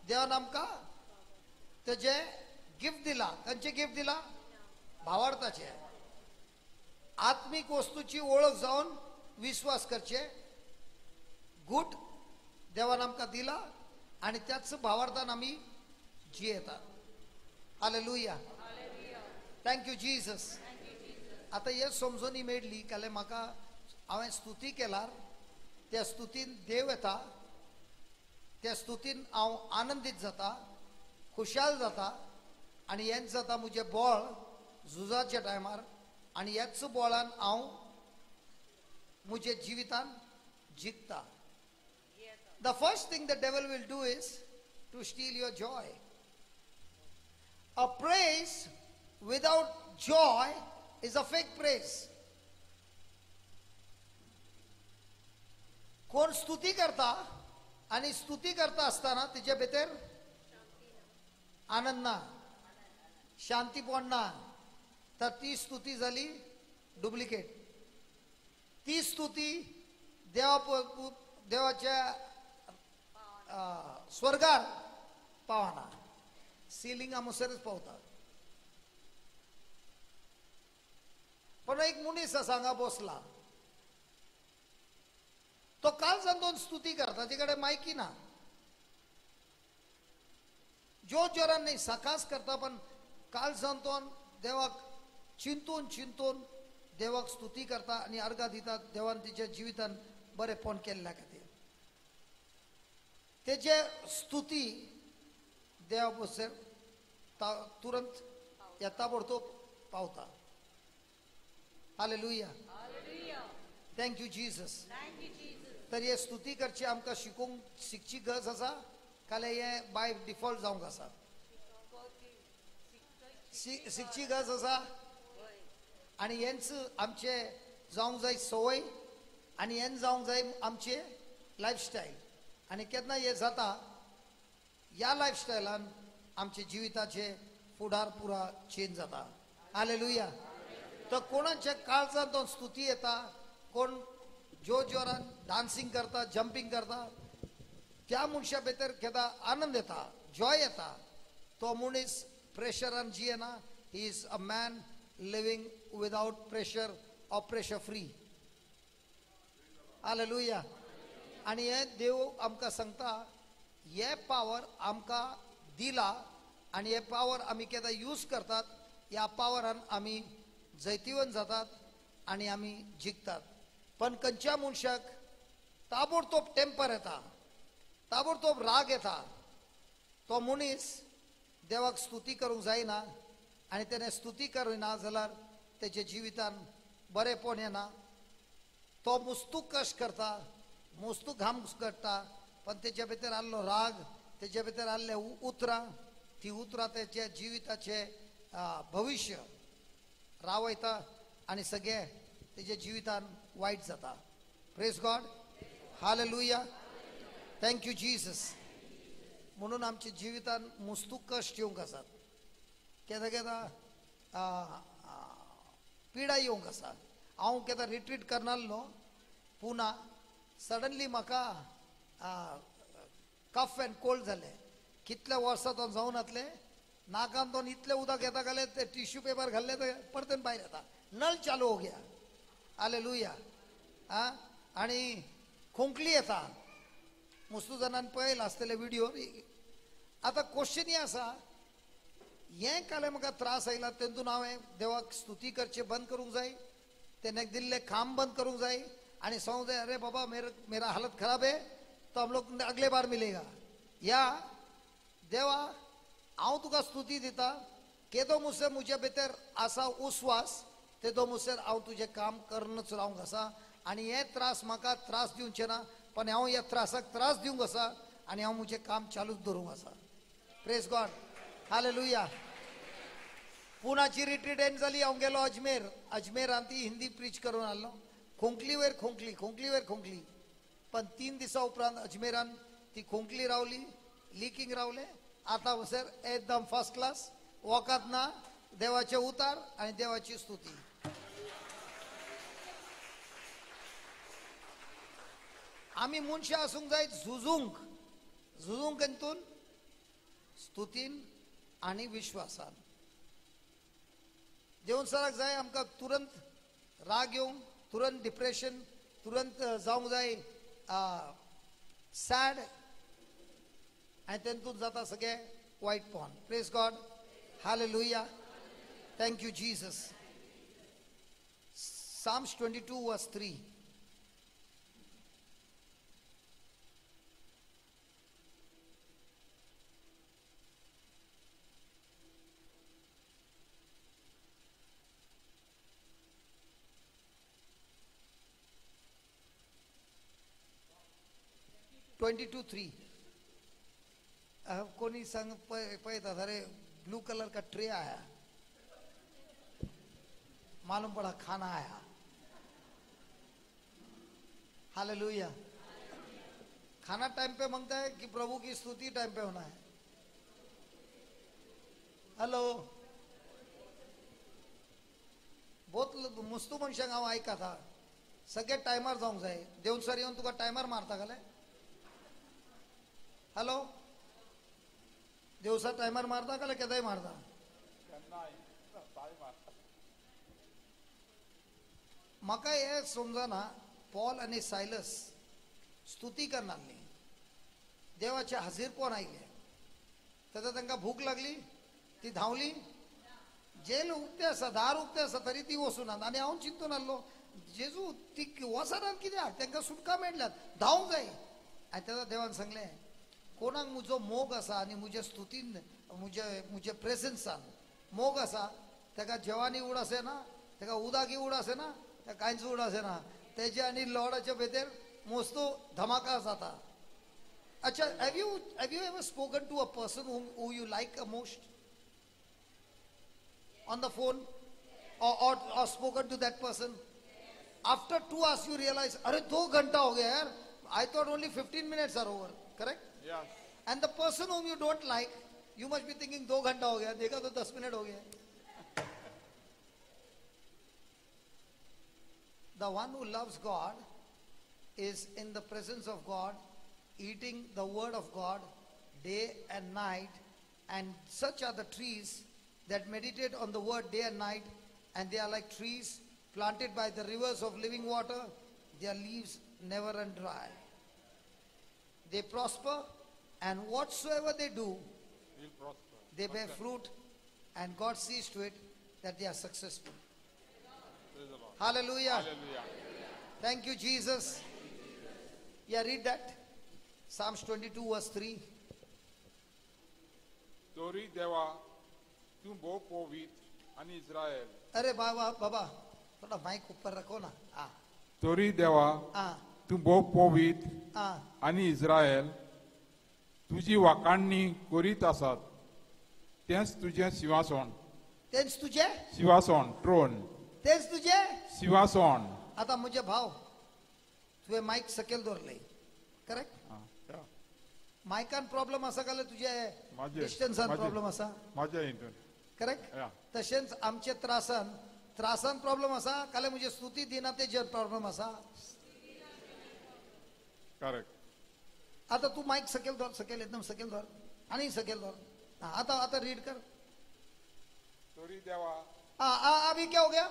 देवान आमकां तेजें गिफ्ट दिला. खंयचें गिफ्ट दिला? भावार्थाचे. आत्मीक वस्तूची ओळख जावन विश्वास करचे गूट देवान आमकां दिला आनी त्याच भावार्थान आमी जियेतात. हालेलुया. Thank you Jesus. आतां हे समजून मेळ्ळी काल्यार म्हाका हांवें स्तुती केल्यार त्या स्तुतीन देव येता, त्या स्तुतीन हांव आनंदीत जाता, खुशाल जाता. आनी हेंच जाता म्हजें बळ झुजाच्या टायमार आनी ह्याच बळान हांव म्हज्या जिवितान जिखता. The first thing the devil will do is to steal your joy. A praise without joy is a fake praise. कोण स्तुती करता आनी स्तुती करता आसतना तिचे भितर आनंद ना, शांतीपण ना, तर ती स्तुती जाली डुप्लिकेट. ती स्तुती देवाच्या स्वर्गार पावना, सिलिंगा मुसरच पावता. पण एक मनीस आसा हांगा बसला, तो काल दोन स्तुती करता, ताचे कडेन मायकी ना, जोर जोरान न्ही, सकास करता, पण काल सांतोन देवाक चिंतून चिंतून देवाक स्तुती करता आनी अर्घा दिता देवान तिच्या जिवितान बरेंपण केल्ल्या खातीर. तेजे स्तुती देवा बसर तुरंत ह्या ताबडतोब पावता. Hallelujah, thank you Jesus. तर हे स्तुती करची आमकां शिकूंक शिकची गरज आसा, काल्यार हें बाय डिफॉल्ट जावंक आसा. शिकची गरज आसा आनी हेंच आमचे जावंक जाय संवय आनी हेंच जावंक जाय आमचे लायफस्टायल. आनी केन्ना हें जाता ह्या लायफस्टायलान आमचे जिविताचे फुडार पुरा चेंज जाता. हालेलुया. तर कोणाच्या काळजांत तो स्तुती येता, कोण जोर जोरान डान्सिंग करता, जंपींग करता, त्या मनशा भितर केदा आनंद येता, जॉय येता. तो मनीस प्रेशरान जियेना. He is a man living without pressure or pressure free. Hallelujah. आनी हें देव आमकां सांगता, हे पावर आमकां दिला आनी हे पावर आमी केन्ना यूज करतात, ह्या पावरान आमी जैतिवंत जातात आनी आमी जिखतात. पण खंयच्या मनशाक ताबडतोब टेम्पर येता, ताबडतोब राग येता, तो मनीस देवाक स्तुती करूंक जायना आनी तेणें स्तुती करिना जाल्यार तेच्या जिवितान बरेंपण येना. तो मुस्तूक कश्ट करता, मुस्तूक घाम काडटा, पण तेच्या भितर आसलो राग, तेच्या भितर आसले उतरां, ती उतरां तेच्या जिविताचें भविश्य रावयता आनी सगळें तेच्या जिवितान वायट जाता. Praise God, hallelujah, thank you Jesus. म्हणून आमच्या जिवितान मुस्तूक कश्ट येवंक आसात, केन्ना केन्ना पिडा येवंक आसा. हांव केन्ना रिट्रीट करनासलो पुना, सडनली म्हाका कफ एंड कोल्ड जालें. कितल्या वर्सां तो जावन नातलें, नाकान तो इतलें उदक येता घालें, ते टिश्यू पेपर घाल्ले ते परतेन भायर येता, नल चालू हो गया. हालेलुया. आं, आनी खोंकली येता. मुस्तू जाणान पळयलां आसतलें विडियो. आतां क्वेश्चन हें आसा, हें काल्यार म्हाका त्रास आयला तेतून हांवें देवाक स्तुती करचें बंद करूंक जाय, तेणें दिल्लें काम बंद करूंक जाय आनी सांगूंक जाय, अरे बाबा मेरा हालत खराब है तो हम लोग अगले बार मिलेगा. या देवा हांव तुका स्तुती दिता, केदो मुसर म्हज्या भितर आसा उस्वास, तेदो मुसर हांव तुजें काम करूनच रावंक आसा आनी हे त्रास म्हाका त्रास दिवचे ना, पण हांव ह्या त्रासाक त्रास दिवंक आसा आनी हांव म्हजें काम चालूच दवरूंक आसा. Praise God, hallelujah. पुनाची retreat and जाली, हांव गेलो अजमेर. अजमेरान ती हिंदी प्रीच करून आसलो, खोंकली वयर खोंकली, खोंकली वयर खोंकली. पण 3 दिसां उपरांत अजमेरान ती खोंकली रावली, लिकींग रावलें. आतां सर एकदम फर्स्ट क्लास, वखद ना, देवाचे उतार आनी देवाची स्तुती. आमी मनशां आसूंक जाय झुजूंक, झुजूंक तेतून स्तुतीन आनी विश्वासान. देवसराक जाय आमकां तुरंत राग येवंक, तुरंत डिप्रेशन, तुरंत जावंक जाय सॅड, आनी तेतून जाता सगळें वायटपण. Praise God, hallelujah, thank you Jesus. Psalms 22 verse 3. 22:3. कोणी सांग पळयता, अरे ब्लू कलर का ट्रे आया, मालूम पड़ा खाना आया. हालेलुया. खाना टाइम पे मांगता है कि प्रभु की स्तुति टाइम पे होना है? हॅलो, बहुत मुस्तू मनशांक हांव आयकता, सगळे टायमार जावंक जाय. देवसर येवन तुका टायमार मारता घाले. हॅलो, देवसर टायमार मारता घाले, केदाय मारता? म्हाका हें समजना, पॉल आनी सायलस स्तुती करनासली, देवाचे हाजीरपण आयले, तेन्ना तांकां भूक लागली, ती धांवली. जेल उक्तें आसा, दार उक्तें आसा, तरी ती वचूनात. आनी हांव चिंतून आहलो, जेजू ती वचनात कित्याक, तांकां सुटका मेळल्यात, धांवंक जाय. आनी तेन्ना देवान सांगलें, कोणाक म्हजो मोग आसा आनी म्हजे स्तुतीन म्हजे म्हजे प्रेजन्सान मोग आसा, ताका जेवानी उडास येना, ताका उदकी उडास येना, ताका कांयच उडास येना, तेजे आनी लॉर्डाच्या भितर मोस्तो धमाका जाता. अच्छा, have you ever spoken to a person who you like most on the phone, or spoken to that person? After 2 hours you realize, अरे 2 घंटा हो गया यार, I thought only 15 minutes are over, correct? Yes. And the person whom you don't like, you must be thinking 2 घंटा हो गया, देखा तो 10 minute हो Gaya. The one who loves God is in the presence of God, eating the word of God day and night, and such are the trees that meditate on the word day and night, and they are like trees planted by the rivers of living water, their leaves never run dry. They prosper, and whatsoever they do, will prosper. They bear fruit, and God sees to it that they are successful. Hallelujah. Hallelujah. Thank you, Jesus. Yeah, read that. Psalms 22 verse 3. तोरी देवा तू भोव पवित्र आनी इस्रायल. अरे बाबा बाबा, थोड़ा माइक ऊपर रखो ना. तोरी देवा तू भोव पवित्र आनी इस्रायल तुजी वाकाणणी करीत आसात, तेंच तुजें सिंहासन. तेंच तुजें सिंहासन, ट्रोन. तेंच तुजें सिंहासन. आता म्हजे भाव, तुवें मायक सकयल दवरले, करेक्ट? मायकान प्रॉब्लम आसा काय तुजे डिस्टन्सान प्रॉब्लम आसा? म्हाज्या हितून, करेक्ट? तशेंच आमचे त्रासान त्रासान प्रॉब्लम आसा, काल म्हजे स्तुती दिना तेजेर प्रॉब्लम आसा, करेक्ट? आता तू मायक सकयल धर, सकयल, एकदम सकयल धर, आनी सकयल धर. आता आता रीड कर. तोरी देवा. अभी क्या हो गया?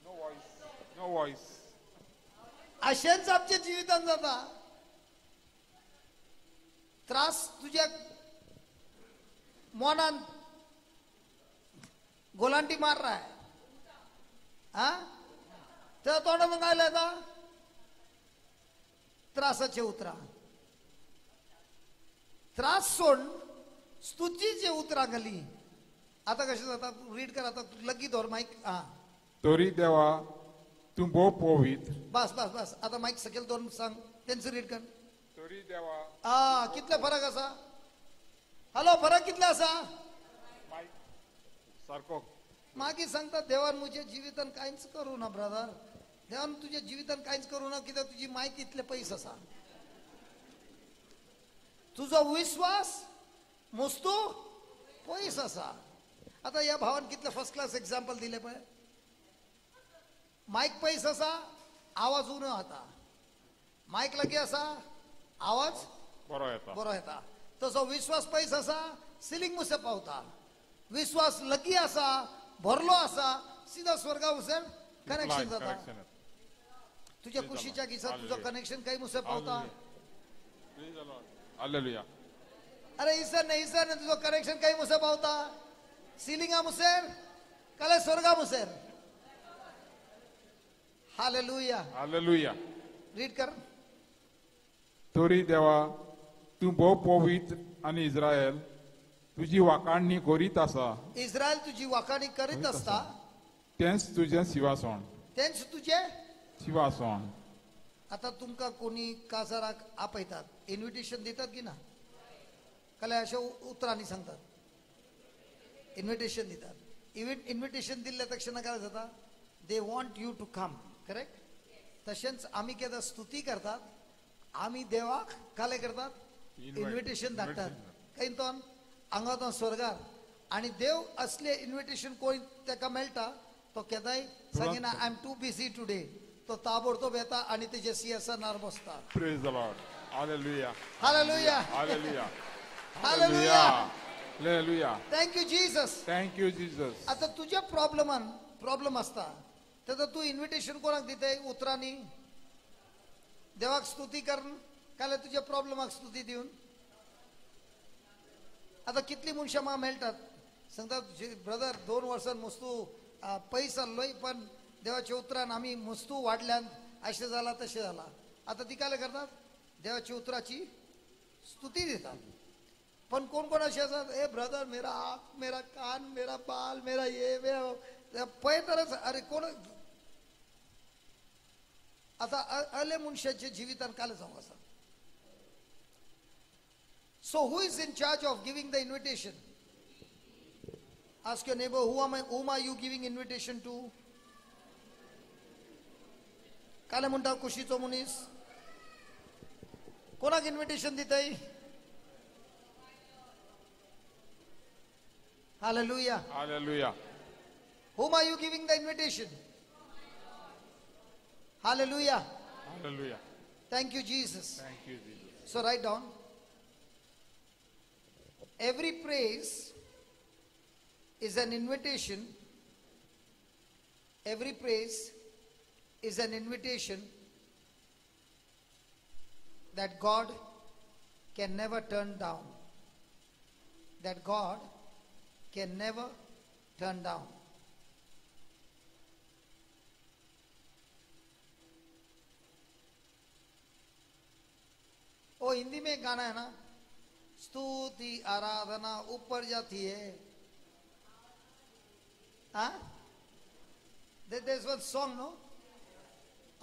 No voice, no voice. अशेंच आमच्या जिवितान जाता. त्रास तुझ्या मनान गोलांटी मार रहा है, हा, त्या तोंडातून काय येता? त्रासाचे उतरा. त्रास सोड, स्तुतीचे उतरा घाली. आता कशें जाता? रीड कर आता, लगी धर मायक. हा, तोरी देवा तू भोव पवित्र. बस बस बस, आता मायक सकयल धरून सांग, तेंच रीड कर. तोरी देवा. आ, कितले फरक आसा? हॅलो, फरक कितले आसा? मायक सारको. मागीर सांगता देवान म्हज्या जिवितान कांयच करूं ना ब्रदर, देवान तुज्या जिवितान कांयच करूं ना, कित्याक तुजी मायक इतले पयस आसा. तुजो विश्वास मोस्तू पयस आसा. आता ह्या भावान कितले फर्स्ट क्लास एग्जाम्पल दिले पळय. मायक पयस आसा, आवाज उणो जाता. मायक लागीं आसा, आवाज बरो येता, बरो येता. तसो विश्वास पयस आसा, सिलींग मुसे पावता. विश्वास लगी आसा, भरलो आसा, सीधा स्वर्गा मुसेर कनेक्शन जाता. तुझ्या कुशीच्या खिशात तुझं कनेक्शन काही मुसे पावता. हालेलुया. अरे इसर नाही, इसर नाही, तुझं कनेक्शन काही मुसे पावता. सिलिंगा मुसेर काले स्वर्गा मुसेर. हालेलुया. हालेलुया. रीड कर. तोरी देवा तू भोव पवित्र आनी इस्रायल तुजी वाकाणणी करीत आसा. इस्रायल तुजी वाकाणी करीत आसता, तेंच तुजें सिंहासन. तेंच तुजें सिंहासन. आता तुमकां कोणी काजाराक आपयतात, इन्विटेशन दितात की ना? काल्यार अशे उतरांनी सांगतात, इन्विटेशन दितात. इन्विटेशन दिल्ल्या तक्षणा काय जाता? They want you to come, correct? तशेंच आमी केन्ना स्तुती करतात, आमी देवाक काले करतात, इन्विटेशन धाडटात. खंय तो हांगा तो स्वर्गार. आनी देव असले इन्विटेशन कोण ताका मेळटा तो केदाय सांगिना I am too busy today, तो ताबडतोब येता आनी तेजे सिंहासनार बसता. Praise the Lord. Hallelujah. Hallelujah. Hallelujah. Hallelujah. Hallelujah. Thank you Jesus. Thank you Jesus. आता तुझ्या प्रॉब्लेमान प्रॉब्लेम आसता तेन्ना तूं इन्विटेशन कोणाक दिताय? उतरांनी देवाक स्तुती करून काल्यार तुज्या प्रॉब्लेमाक स्तुती दिवन. आतां कितलीं मनशां म्हाका मेळटात, सांगतात ब्रदर 2 वर्सां मस्तू पयस आसलोय पण देवाच्या उतरान आमी मस्तू वाडल्यान, अशें जालां तशें जालां. आतां ती काय करतात? देवाच्या उतराची स्तुती दितात. पण कोण कोण अशें आसात, ए ब्रदर मेरा आंख, मेरा कान, मेरा बाल, मेरा हे मेरा पळयतनाच अरे कोण. आतां अले मनशाच्या जिवितान काल जावंक आसा. So who is in charge of giving the invitation? Ask your neighbor, whom are you giving invitation to? काले म्हणटा कुशीचो मनीस कोणाक इन्विटेशन दिताय? Hallelujah. Hallelujah. Whom are you giving the invitation? Hallelujah. Hallelujah. Thank you Jesus. Thank you Jesus. So write down, every praise is an invitation. Every praise is an invitation that God can never turn down. That God can never turn down. ओ हिंदी में एक गाना है ना, स्तुति आराधना ऊपर जाती है. हाँ, there is one song, no?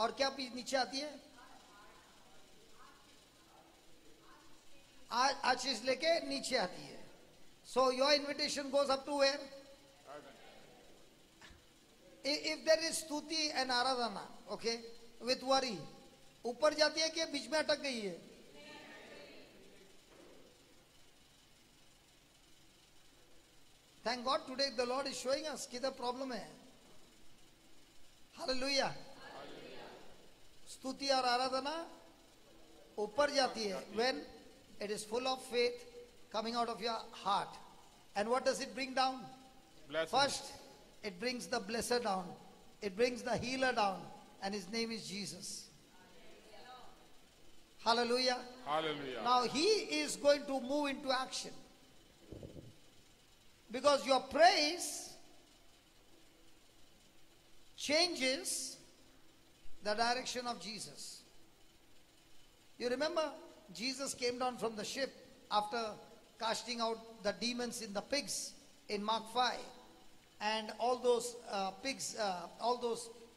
और क्या नीचे आती है? आशीष लेके नीचे आती है. So your invitation goes up to where? If there is स्तुति and Aradhana, okay, with worry, ऊपर जाती है कि बीच में अटक गई है? Thank God today the Lord is showing us किधर प्रॉब्लम है. हालेलुया. स्तुति और आराधना ऊपर जाती है when it is full of faith coming out of your heart. And what does it bring down? Blessing. First, it brings the blesser down. It brings the healer down. And his name is Jesus. Hallelujah. Hallelujah. Now he is going to move into action. Because your praise changes the direction of Jesus. You remember Jesus came down from the ship after casting out the demons in the pigs in Mark 5, and all those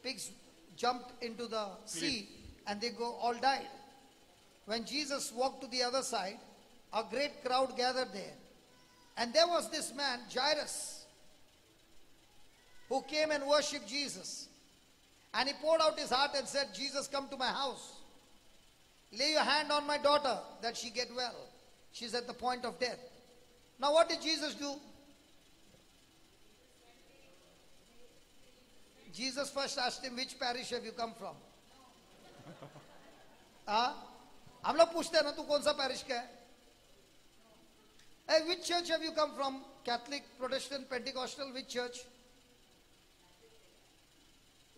pigs jumped into the sea and they all died. When Jesus walked to the other side, a great crowd gathered there. And there was this man, Jairus, who came and worshipped Jesus. And he poured out his heart and said, Jesus, come to my house. Lay your hand on my daughter that she get well. She's at the point of death. Now what did Jesus do? Jesus first asked him, which parish have you come from? हाँ, हम लोग पूछते हैं ना, तू कौन सा parish का है? Hey, which church have you come from? Catholic, Protestant, Pentecostal, which church?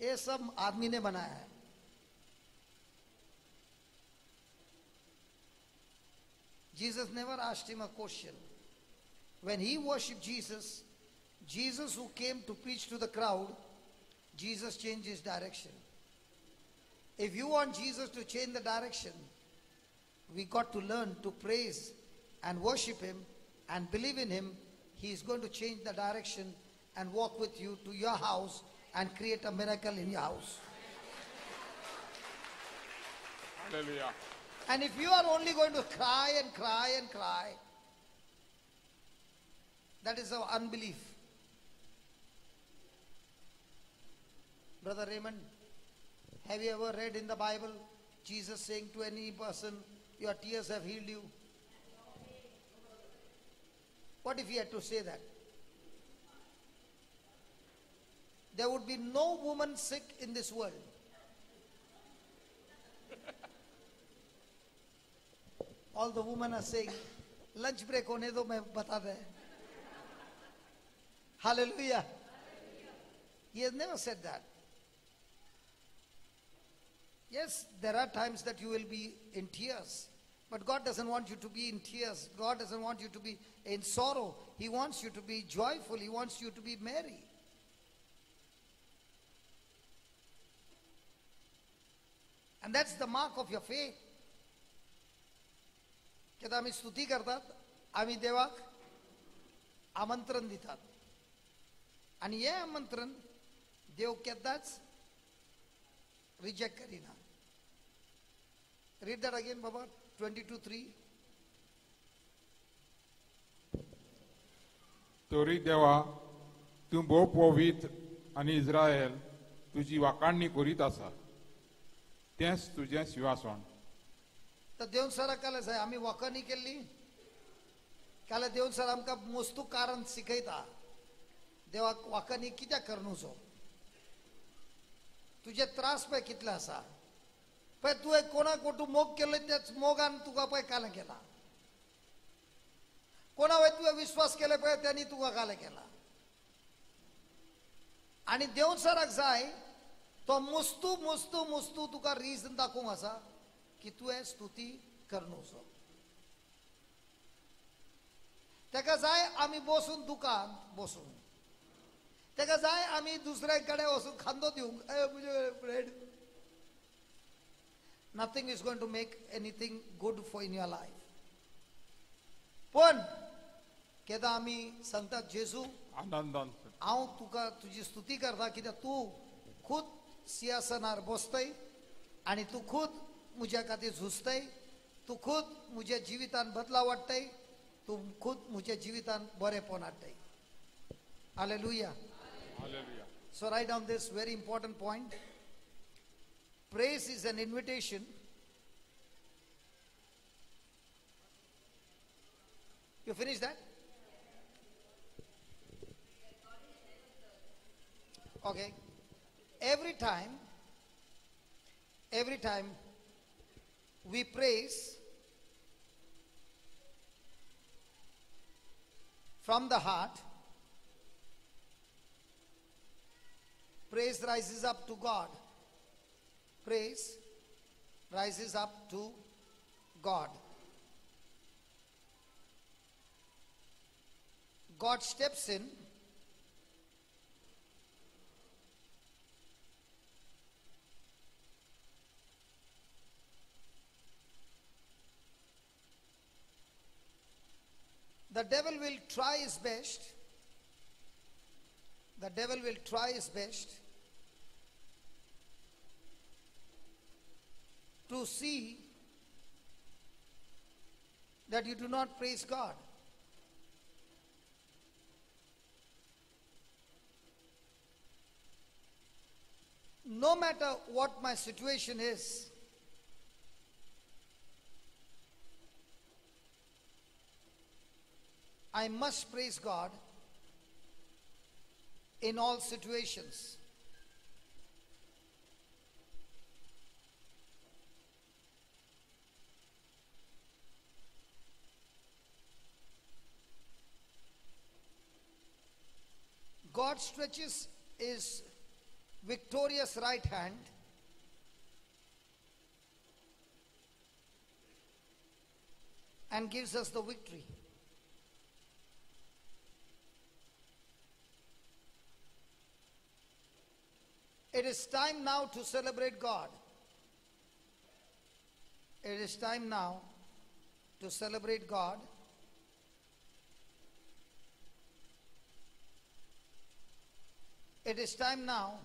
ये सब आदमी ने बनाया है. Jesus never asked him a question. When he worshipped Jesus, Jesus who came to preach to the crowd, Jesus changed his direction. If you want Jesus to change the direction, we got to learn to praise and worship him and believe in him. He is going to change the direction and walk with you to your house and create a miracle in your house. Hallelujah. And if you are only going to cry and cry and cry, that is our unbelief. Brother Raymond, have you ever read in the Bible Jesus saying to any person, your tears have healed you? What if he had to say that? There would be no woman sick in this world. All the women are saying, lunch break hone do main bata de. Hallelujah. He has never said that. Yes, there are times that you will be in tears. But God doesn't want you to be in tears. God doesn't want you to be in sorrow. He wants you to be joyful. He wants you to be merry. And that's the mark of your faith. केदा आमी स्तुती करतात, आमी देवाक आमंत्रण दितात. आनी हें आमंत्रण देव केदाच रिजेक्ट करिना. Read that again, Baba. 22:3. तरी देवा तूं भोव पवित्र आनी इस्रायल तुजी वाखाणणी करीत आसा, तेंच तुजें सिंहासन. तर देवन सराक काल जाय आमी वाखाणी केल्ली. काल देवन सर आमकां मोस्तू कारण शिकयता देवाक वाखाणी कित्याक करनुचो. तुजे त्रास पळय कितले आसा, पळय तुवें कोणाक वटू मोग केल्लो त्याच मोगान तुका पळय काल केला. कोणा वयर तुवें विश्वास केले पळय त्यांनी तुका काल केला. आनी देवन सराक जाय तो मुस्तू मुस्तू मुस्तू तुका रिजन दाखोवंक आसा की तुवें स्तुती करनुचो. तेका जाय आमी बसून दुकान बसून, तेका जाय आमी दुसऱ्या कडेन वचून खांदो दिवंक, bread. Nothing is going to make anything good for in your life. पण केदा आमी सांगतात जेजू आनंदान हांव तुका तुजी स्तुती करता कित्याक तूं खूद सिंहासनार बसतय आनी तूं खूद म्हज्या खातीर झुजतय, तूं खूद म्हज्या जिवितान बदलाव हाडटय, तूं खूद म्हज्या जिवितान बरेंपण हाडटय. Hallelujah. Hallelujah. So write down this very important point. Praise is an invitation You finish that? Okay. Every time we praise from the heart, praise rises up to God. Praise rises up to God. God steps in The devil will try his best. The devil will try his best to see that you do not praise God. No matter what my situation is, I must praise God in all situations. God stretches his victorious right hand and gives us the victory. It is time now to celebrate God. It is time now to celebrate God. It is time now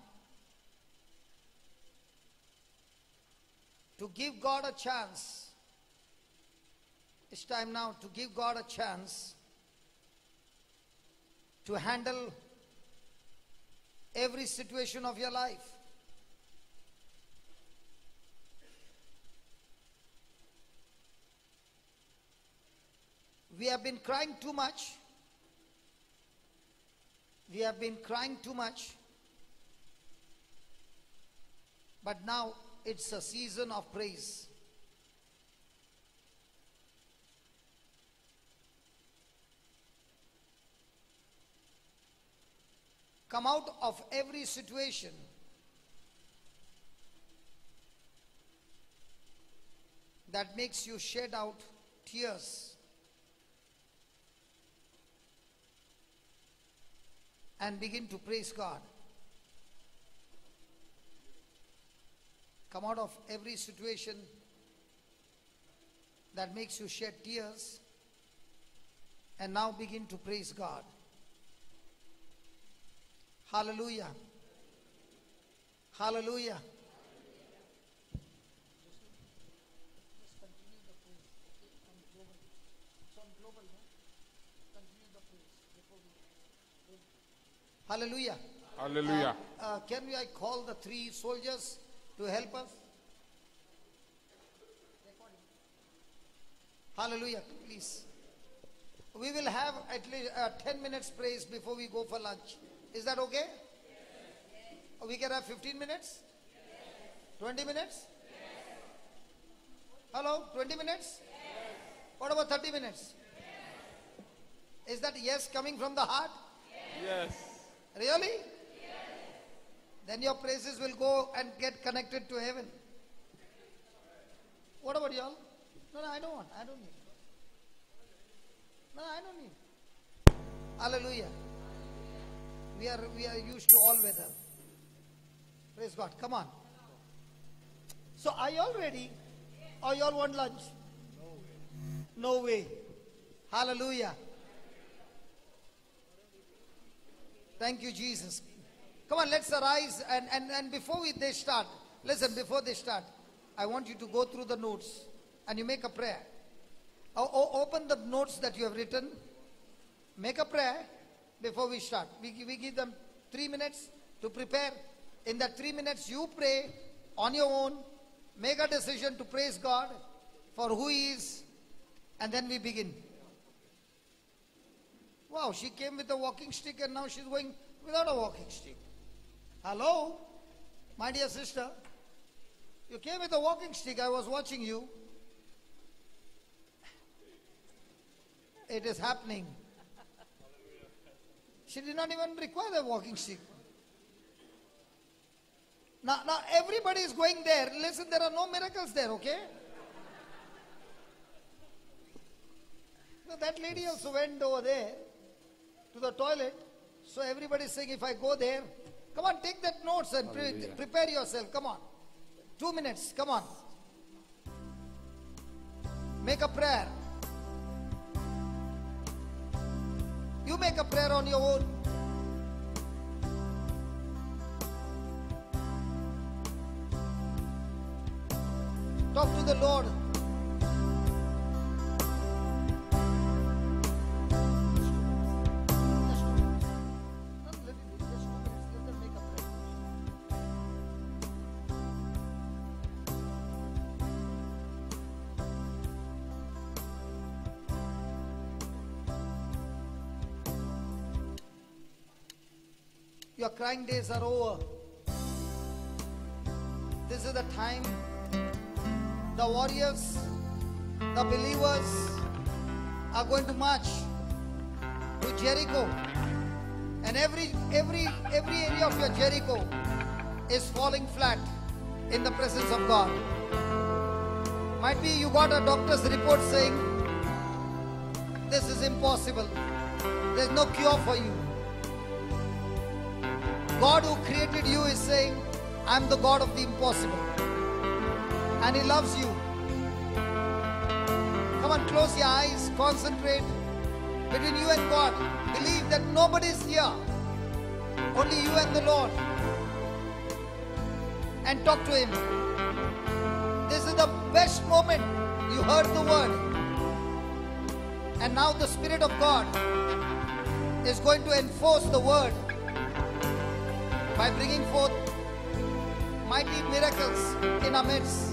to to give God a chance. It's time now to give God a chance to handle every situation of your life. We have been crying too much. We have been crying too much. But now it's a season of praise. Come out of every situation that makes you shed out tears and begin to praise God. Come out of every situation that makes you shed tears and now begin to praise God. Hallelujah. Hallelujah. Just continue the praise, okay? On global. It's on global, no? Continue the praise before we go. Hallelujah. Hallelujah. Can we I call the three soldiers to help us? Hallelujah, please. We will have at least 10 minutes praise before we go for lunch. Is that okay? Yes. We can have 15 minutes? Yes. 20 minutes? Yes. Hello, 20 minutes? Yes. What about 30 minutes? Yes. Is that yes coming from the heart? Yes. Really? Yes. Then your praises will go and get connected to heaven. What about y'all? No, no, I don't want. I don't need. No, I don't need. Hallelujah. We are used to all weather. Praise God. Come on. So are y'all ready? Or y'all want lunch? No way. No way. Hallelujah. Thank you, Jesus. Come on, let's arise. And before they start, listen, before they start, I want you to go through the notes and you make a prayer. Open the notes that you have written. Make a prayer before we start. We give them 3 minutes to prepare. In that 3 minutes, you pray on your own. Make a decision to praise God for who He is. And then we begin. Wow, she came with a walking stick and now she's going without a walking stick. Hello, my dear sister. You came with a walking stick. I was watching you. It is happening. She did not even require the walking stick. Now everybody is going there. Listen, there are no miracles there, okay? Now that lady also went over there to the toilet. So everybody is saying, if I go there, come on, take that notes and prepare yourself. Come on. 2 minutes, come on. Make a prayer. You make a prayer on your own. Talk to the Lord. Just 2 minutes. Let them make a prayer. Your crying days are over. This is the time the warriors, the believers are going to march to Jericho. And every area of your Jericho is falling flat in the presence of God. Might be you got a doctor's report saying, this is impossible. There's no cure for you. God who created you is saying, I'm the God of the impossible. And He loves you. Come on, close your eyes, concentrate. Between you and God, believe that nobody is here. Only you and the Lord. And talk to Him. This is is the best moment. You heard the word. And now the Spirit of God is going to enforce the word by bringing forth mighty miracles in our midst.